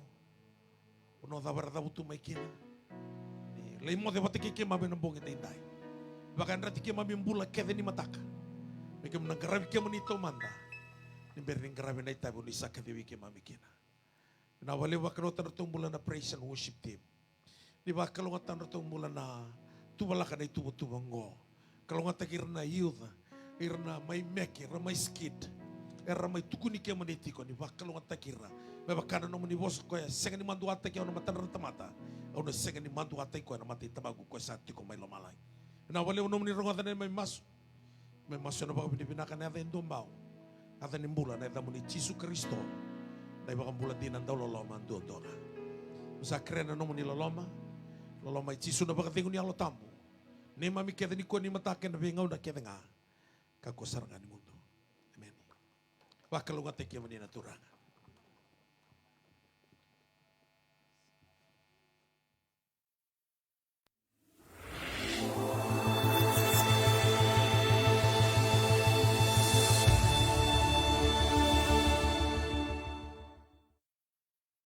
Vanua cava era cavutu mai kina. Ni lai moce vata kei keimami ena bogi daidai. Vakayadrati keimami bula kece ni mataka. Me keimami na qaravi kemuni taumada. Ni bera ni qaravi na itavi o ni sa kacivi keimami kina. Vinaka vakalevu, vakalougatataka na nodratou bula na praise and worship team. Ni vakalougatataka na nodratou bula na tuvalaka na ituvatuva oqo. Kalougatataki ira na youth, ira na mai meke, ira mai skit, era mai tukuni kemuni tiko, ni vakalougatataki ira. Me vaka na nomuni vosa, koya e sega ni maduataki au na matadra na tamata, au na sega ni maduataki koya na mata i Tamamu koya sa tiko mai lomalagi. Vinaka vakalevu nomuni rogoca na neimami masu. Me masu ena vakavinavinaka ena yaca e dua bau, yaca ni bula, na yacamuni Jisu Karisito, na iVakabula dina, dauloloma duadua ga. Au sa kerea na nomuni loloma, loloma i Jisu, na vakacegu ni Yalo Tabu, neimami kece nikua, ni mataka, ena veigauna kece ga, kakua sara ga ni mudu. Emeni. Vakalougatataki kemuni na Turaga.